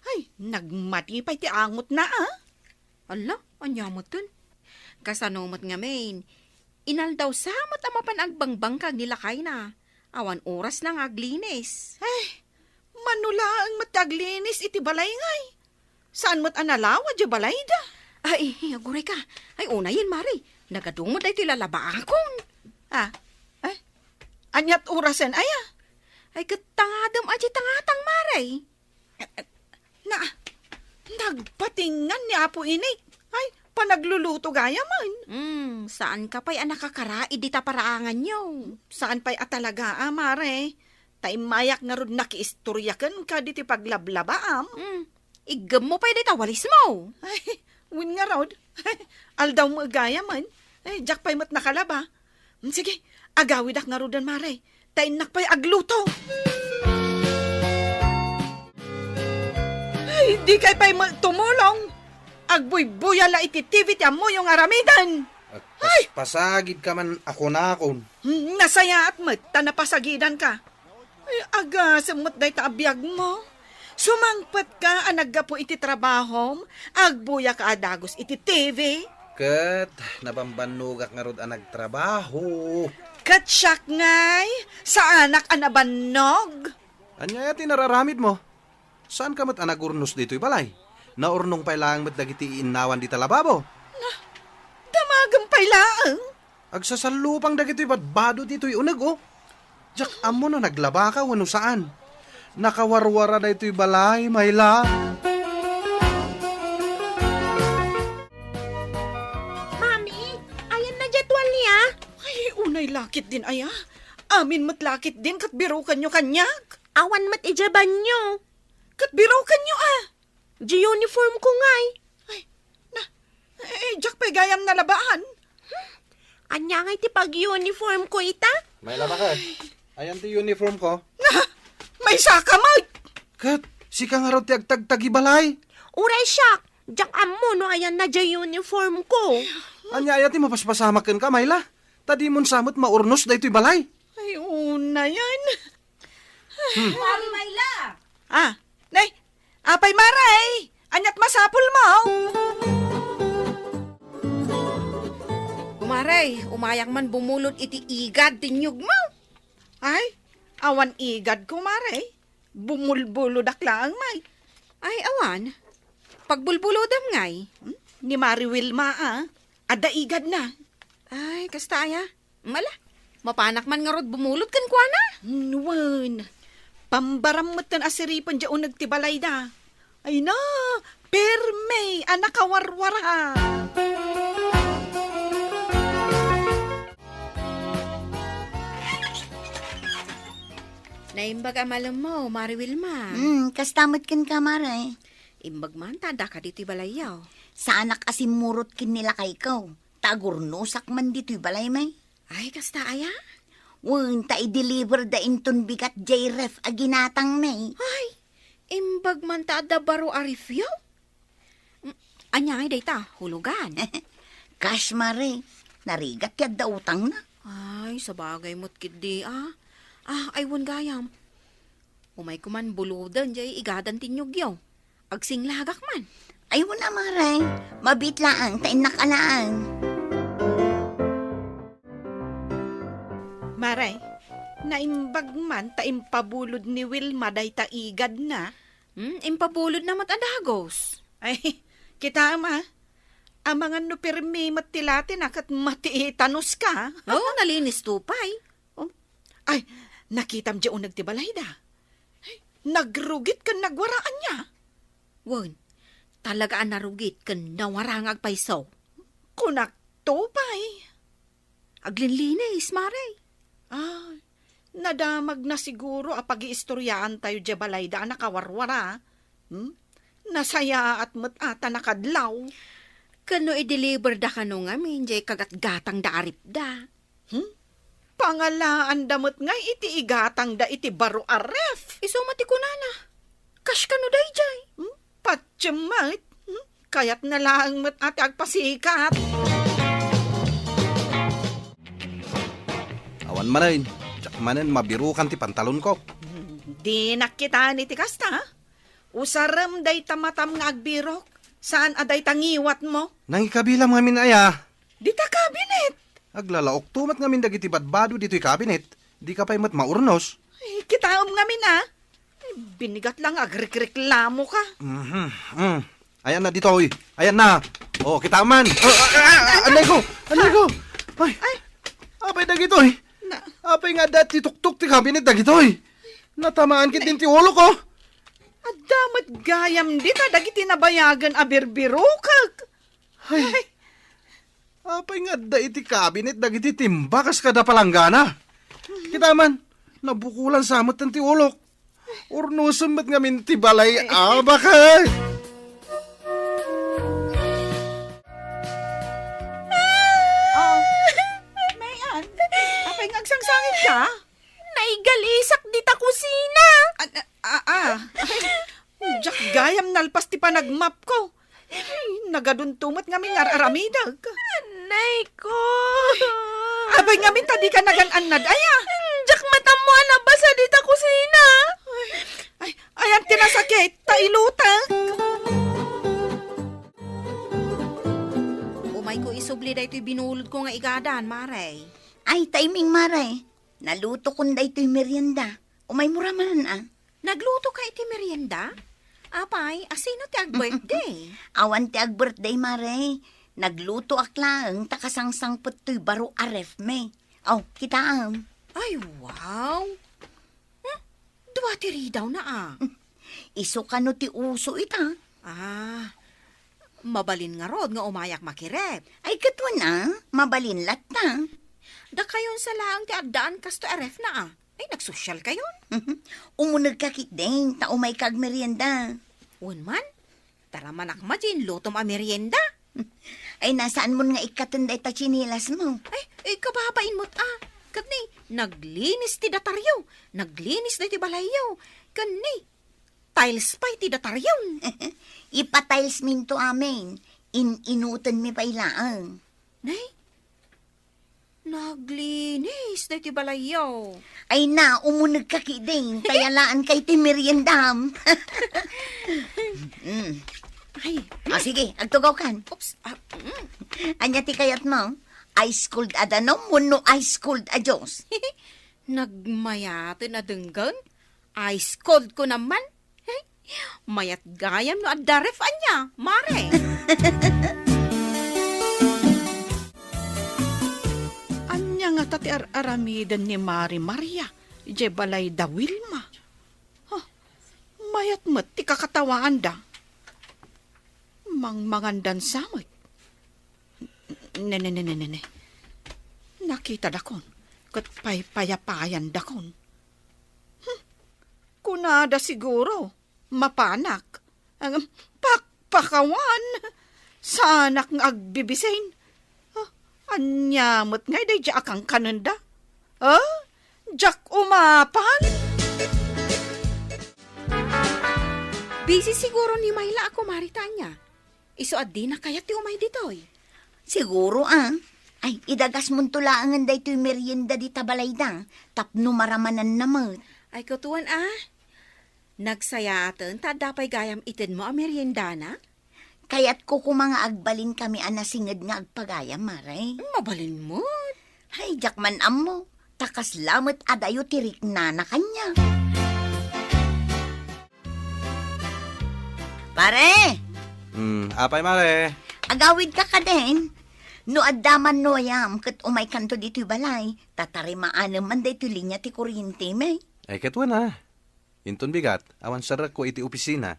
Ay, nagmati pay ti angotna a. Alla, ania metten? Kasano met ngamin? Inaldaw sa met a mapan agbangbangkag ni lakayna. Awan orasna nga aglinis. Ay, mano laeng met ti aglinis iti balay ngay. Saan met a nalawa diay balayda? Ay, aguray ka. Ay, unayen, Mari. Nagadu met daytoy lalabaakon. Ah, ay, aniat orasen aya? Ay, ket tangadem a di tangatang, Mari. Na, nagpatingan ni Apo Inik. Ay, panagluluto gayam. Hmm, saan ka pay a nakakaraid dita paraanganyo? Saan pay a talaga, a, Mare? Ta immayak ngarud nakiistorya kenka diti paglablabaam. Hmm, iggemmo pay dayta walismo. Ay, wen ngarud. Aldaw mo gayam. Ay, diak pay met nakalaba. Hmm, sige, agawidak ngaruden, Mare. Ta innak pay agluto. Ay, dikay pay met tumulong. Agbuybuya la iti T V ti ammoyo nga aramiden. Agpaspasagidka man a kunakon. Hmm, nasayaat met ta napasagidanka. Ay, agasem met dayta a biagmo. Sumangpetka a naggapu iti trabahom, agbuyaka a dagus iti T V. Ket nabambannogak ngarud a nagtrabaho. Ket siak ngay, saanak a nabannog. Ania aya ti nararamidmo? Saanka met a nagurnos ditoy balay? Naurnong pay laeng met dagiti innawan dita lababo. Na, damagem pay laeng. Agsasallupang dagitoy badbado ditoy uneg, o. Diak ammo no naglabaka wenno saan. Nakawarwara daytoy balay, Mayla. Mami, ayanna diay tuwalya? Ay, unay laketdin aya. Amin met laketdin ket birokenyo kaniak. Awan met idiay banio. Ket birokenyo a. Diay uniformko ngay. Ay, na, eh, diak pay gayam nalabaan. Ania ngay ti pag-uniformko ita? Mayla, baket. Ayan ti uniformko. Na, maysaka met. Ket, sika ngarud ti agtagtagibalay. Uray siak, diak ammo no ayanna diay uniformko. Ania aya ti mapaspasamak kenka, Mayla? Ta dimon sa met maurnos daytoy balay. Ay, unayen. Mari Mayla! Ah, nay, apay, Mare? Aniat masapulmo? Kumare, umayak man bumulod iti igad ti niyogmo. Ay, awan igad, kumare. Bumulbulodak laeng, may. Ay, awan. Pagbulbulodam ngay. Hmm? Ni Mari Wilma, ah. Adda igadna. Ay, kasta aya. Mala, mapanak man ngarud bumulod kenkuana? Wen, pambaram metten a siripen diay uneg ti balayda. Ay na, permi a nakawarwara. Naimbag a malemmo, Mari Wilma. Hmm, kasta met kenka, Mare. Imbag man ta addaka ditoy balayyo. Saanak a simmurot ken ni lakayko. Ta agurnosak man ditoy balay, may. Ay, kasta aya? Wen, ta i-deliver da inton bigat diay ref a ginatang, may. Ay, imbag man ta adda baro a refyo? Mm, ania ngay dayta, hulugan? Kas, Mare, narigat ti adda utangna. Ay, sabagay met ketdi, ah. Ah, ay, wen gayam. Umayko man buloden diay igadan ti niyogyo. Agsinglagak man. Ay, wen a, Mare. Mabiit laeng ta innak a laeng. Mare, naimbag man ta impabulod ni Wilma dayta igadna. Hmm, impabulodna met a dagus. Ay, kitaem a. Amangan no permi met ti latena ket matiitanuska. Oh, nalinis to pay. Oh. Ay, nakitam diay uneg ti balayda. Ay, nagrugit ken nagwaraan niya. Wen, talaga a narugit ken nawara nga agpayso. Kunak to pay. Aglinlinis, Mare. Ay, nadamagna siguro a pagiistoryaantayo diay balayda a nakawarwara. Hmm? Nasayaat met a ta nakadlaw. Ken no i-deliver da kano ngamin diay kagatgatang da a ref da. Hmm? Pangalaanda met ngay iti igatang da iti baro a ref. Isu met ti kunana. Kas kano daydiay? Hmm? Patiem met. Hmm? Kayatna laeng met a ti agpasikat. Awan manen, diak manen mabirukan ti pantalonko. Hmm, dinak kitaen iti kasta. Usarem dayta matam nga agbirok, saan a dayta ngiwatmo. Nangikabilam ngamin aya? Dita kabinet. Aglalaokto met ngamin dagiti badbado ditoy kabinet. Dika pay met maurnos. Ay, kitaem ngamin a. Ay, binigat lang agrikreklamoka. Mhm. Mm. Ayanna ditoy. Ayanna. Oh, kitaem man. Oh, ah, ah, ah, anay ko. Anay ko. Ay. Ay. Apay dagitoy? Na- Apay nga adda ti tuktok ti kabinet dagitoy? Natamaan ketdin ti ulok, oh. Adda met gayam dita dagiti nabayagen a birbirokek. Ay. Ay. Apay nga adda iti kabinet dagiti timba kas kada palanggana? Kita man, nabukulan sa met ti ulok. Urnosem met ngamin ti balay, abakay. Oh, Mayan, apay nga agsangsangitka? Naigalisak dita kusina. Ah, ah, ah. Diak gayam nalpas ti panagmapko. Ay, nagadunto met ngamin nga ar-aramidek. Nay ko. Apay ngamin ta dika nagan-annad, aya? Diak matammo a nabasa dita kusina. Ay, ay, ayan ti nasakit, ta ilutek. Umayko isubli daytoy binulodko nga igadan, Mare. Ay, timing, Mare. Nalutokon daytoy merienda. Umaymo ra man, a. Naglutoka iti merienda? Apay, a sino ti ag-birthday? Awan ti ag-birthday, Mare. Naglutoak laeng ta kasangsangpet toy baro a ref mi. Aw, kitaem. Ay, wow! Hmm? Dua ti ridawna, a. Isu kano ti uso ita? Ah, mabalin ngarud nga umayak makiref. Ay, ket wen a, mabalin latta. Dakayon sa laeng ti addaan kastoy a refna, a. Ay, nagsosyal kayon? Umunegka ketdin, ta umayka agmerienda. Wen man, taramanak met diay inlutom a merienda. Ay, nasaanmon nga ikkaten dayta tsinelasmo? Ay, ay, kababain met, a. Ket ni, naglinis ti dataryo, naglinis daytoy balayyo. Ken ni, tiles pay ti dataryon. Ipa-tiles minto amin. In-inutenmi pay laeng. Nay, naglinis daytoy balayyo. Ay na, umunegka ketdin, ta yalaanka iti meriendam. Mm. Ay. Ah, sige, agtugawkan. Oops. Ah, mm. Ania ti kayatmo? Ice cold a danum wenno ice cold a juice? Nagmayaten a denggen? Ice cold ko naman. Hey, mayat gayam no adda ref ania, Mare. Ania ngata ti ar-aramiden ni Mari Maria idiay balay da Wilma? Huh, mayat met ti kakatawaanda. Mangmangandan sa met. Ne, ne, ne, ne, ne, ne. Nakitadakon, ket paypayapayandakon. Hmm, kunada siguro, mapanak. Ang pakpakawan, saanak nga agbibisin. Ah, ania met ngay daydiay a kankanenda? Ah, diak umapan? Busy siguro ni Myla a kumari ta ania. Isu a dina kayat ti umay ditoy. Siguro, a. Ay, idagasmonto laengen daytoy merienda dita balayda, tapno maramananna met. Ay, kutuan, a. Nagsayaaten ta adda pay gayam itedmo a meriendana? Kayatko koma nga agbalinkami a nasinged nga agpagayam, Mare. Mabalin met. Ay, diak man ammo. Ta kasla met adayo ti riknana kaniak. Pare! Hmm, apay, Mare? Agawidka kadin? No adda man no ayam ket umaykanto ditoy balay, ta tarimaanem man daytoy linia ti kuryentemi. Ay, ket wen a. Inton bigat, awan serrekko iti opisina.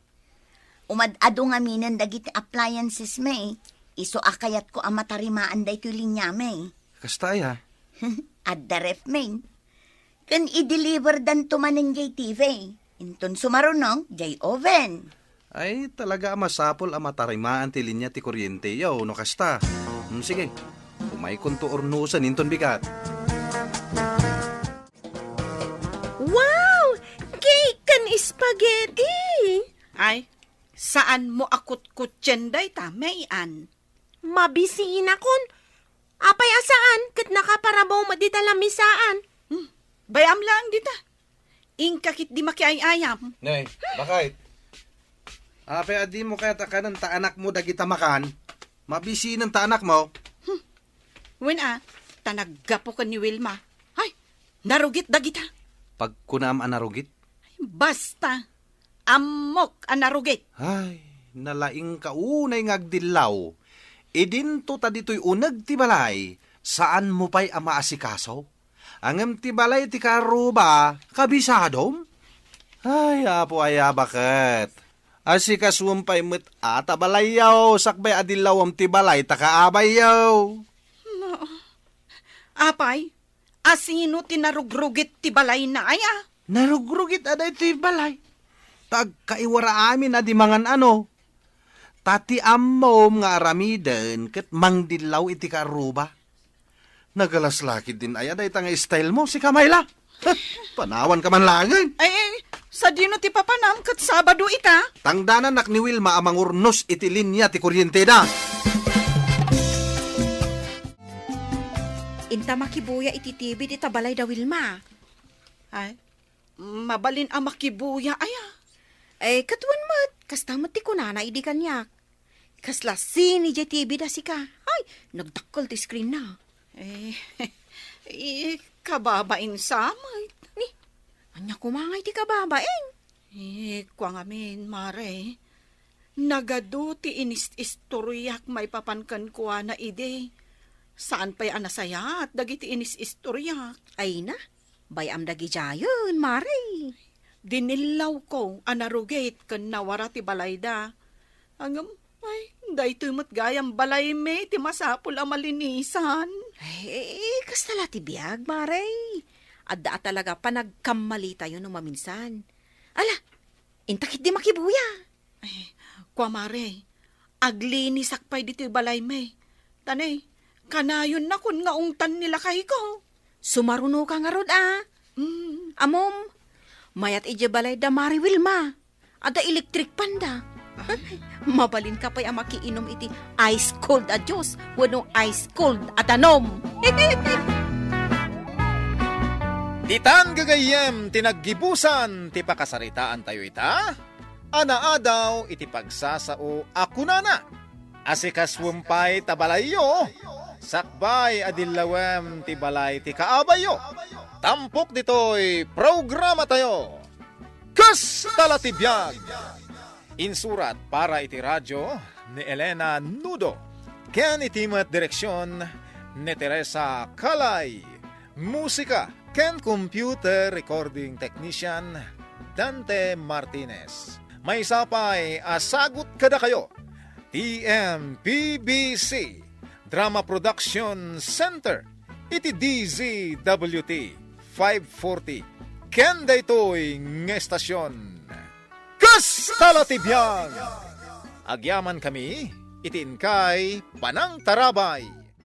Umad-adu ngaminen dagiti appliancesmi. Isu a kayatko a matarimaan daytoy liniami. Kasta aya? Adda refmi. Ken i-deliverdanto manen jay T V. Inton sumaruno, jay oven. Ay, talaga a masapul a matarimaan ti linia ti kuryente, yaw, no kasta. Hmm, sige. Umaykonto urnosen inton bigat. Wow! Cake ken spaghetti! Ay, saanmo a kutkutsien dayta, May Ann? Mabisinakon. Apay a saan, ket nakaparabaw met dita lamisaan. Hmm, bay-am laeng dita. Inka ketdi makiay-ayam. Nay, bakit? Apay a dimo kayat a kanen ta anakmo dagita makan? Mabisinen ta anakmo. Hmm. Wen a, ta naggapu ken ni Wilma. Ay, narugit dagita. Pagkunaam a narugit? Basta, ammok a narugit. Ay, nalaingka unay nga agdillaw. Idinto ta ditoy uneg ti balay, saanmo pay a maasikaso? Ngem ti balay ti kaarruba, kabisadom? Ay, Apo, aya baket. Asikasuem pay met a ta balayyo, sakbay a dillawem ti balay ta kaabayyo. No. Apay, asino ti narugrugit ti balayna, aya? Narugrugit a daytoy balay. Ta agkaiwara amin a di mangan-ano. Ta ti ammom nga aramiden ket mangdillaw iti kaarruba. Nagalas la ketdin aya dayta nga style mo, sika, Myla? Panawanka man laengen. Ay, ay, sadino ti papanam ket Sabado ita? Tangdananak ni Wilma a mangurnos iti linia ti kuryenteda. Inta makibuya iti T V dita balay da Wilma. Ay, mabalin a makibuya, aya? Eh, katuan met, kasta met ti kunana idi kaniak. Kasla sine diay T V da sika. Ay, nagdakkel ti screen na. Eh, eh, kababain sa met. Ni, ania koma ngay ti kababain? Eh, kua ngamin, Mare. Nagadu ti inis-istoriak maipapan kenkuana idi. Saan pay a nasayaat dagiti inis-istoriak. Ay na, bay-am dagidiayen, Mare. Dinillawko a narugit ken nawara ti balayda. Ngem, ay, daytoy met gayam balaymi ti masapul a malinisan. Ay, eh, kasta la ti biag, Mare. Adda a talaga panagkammalitayo no maminsan. Ala, inta ketdi makibuya. Ay, kua, Mare, aglinisak pay ditoy balaymi. Ta ne, kanayonnakon nga ungtan ni lakayko. Sumarunoka ngarud, a? Mm. Ammom, mayat idiay balay da Mare Wilma. Adda electric fan da. Ay. Mabalinka pay a makiinum iti ice cold a juice wenno ice cold a danum. Ditan gagayyem ti naggibusan ti pakasaritaantayo ita. A naadaw iti pagsasao a kunana, "Asikasuem pay ta balayyo, sakbay a dillawem ti balay ti kaabayyo." Tampok ditoy programatayo, Kasta la ti biag! Insurat para iti radio ni Elena Nudo, ken iti met direksion ni Teresa Calay. Musika ken computer recording technician, Dante Martinez. Maysa pay a sagut kadakayo, T M P B C Drama Production Center, iti D Z W T five forty, ken daytoy nga estasion, Kasta la ti biag! Agyaman kami iti inkay panangtarabay.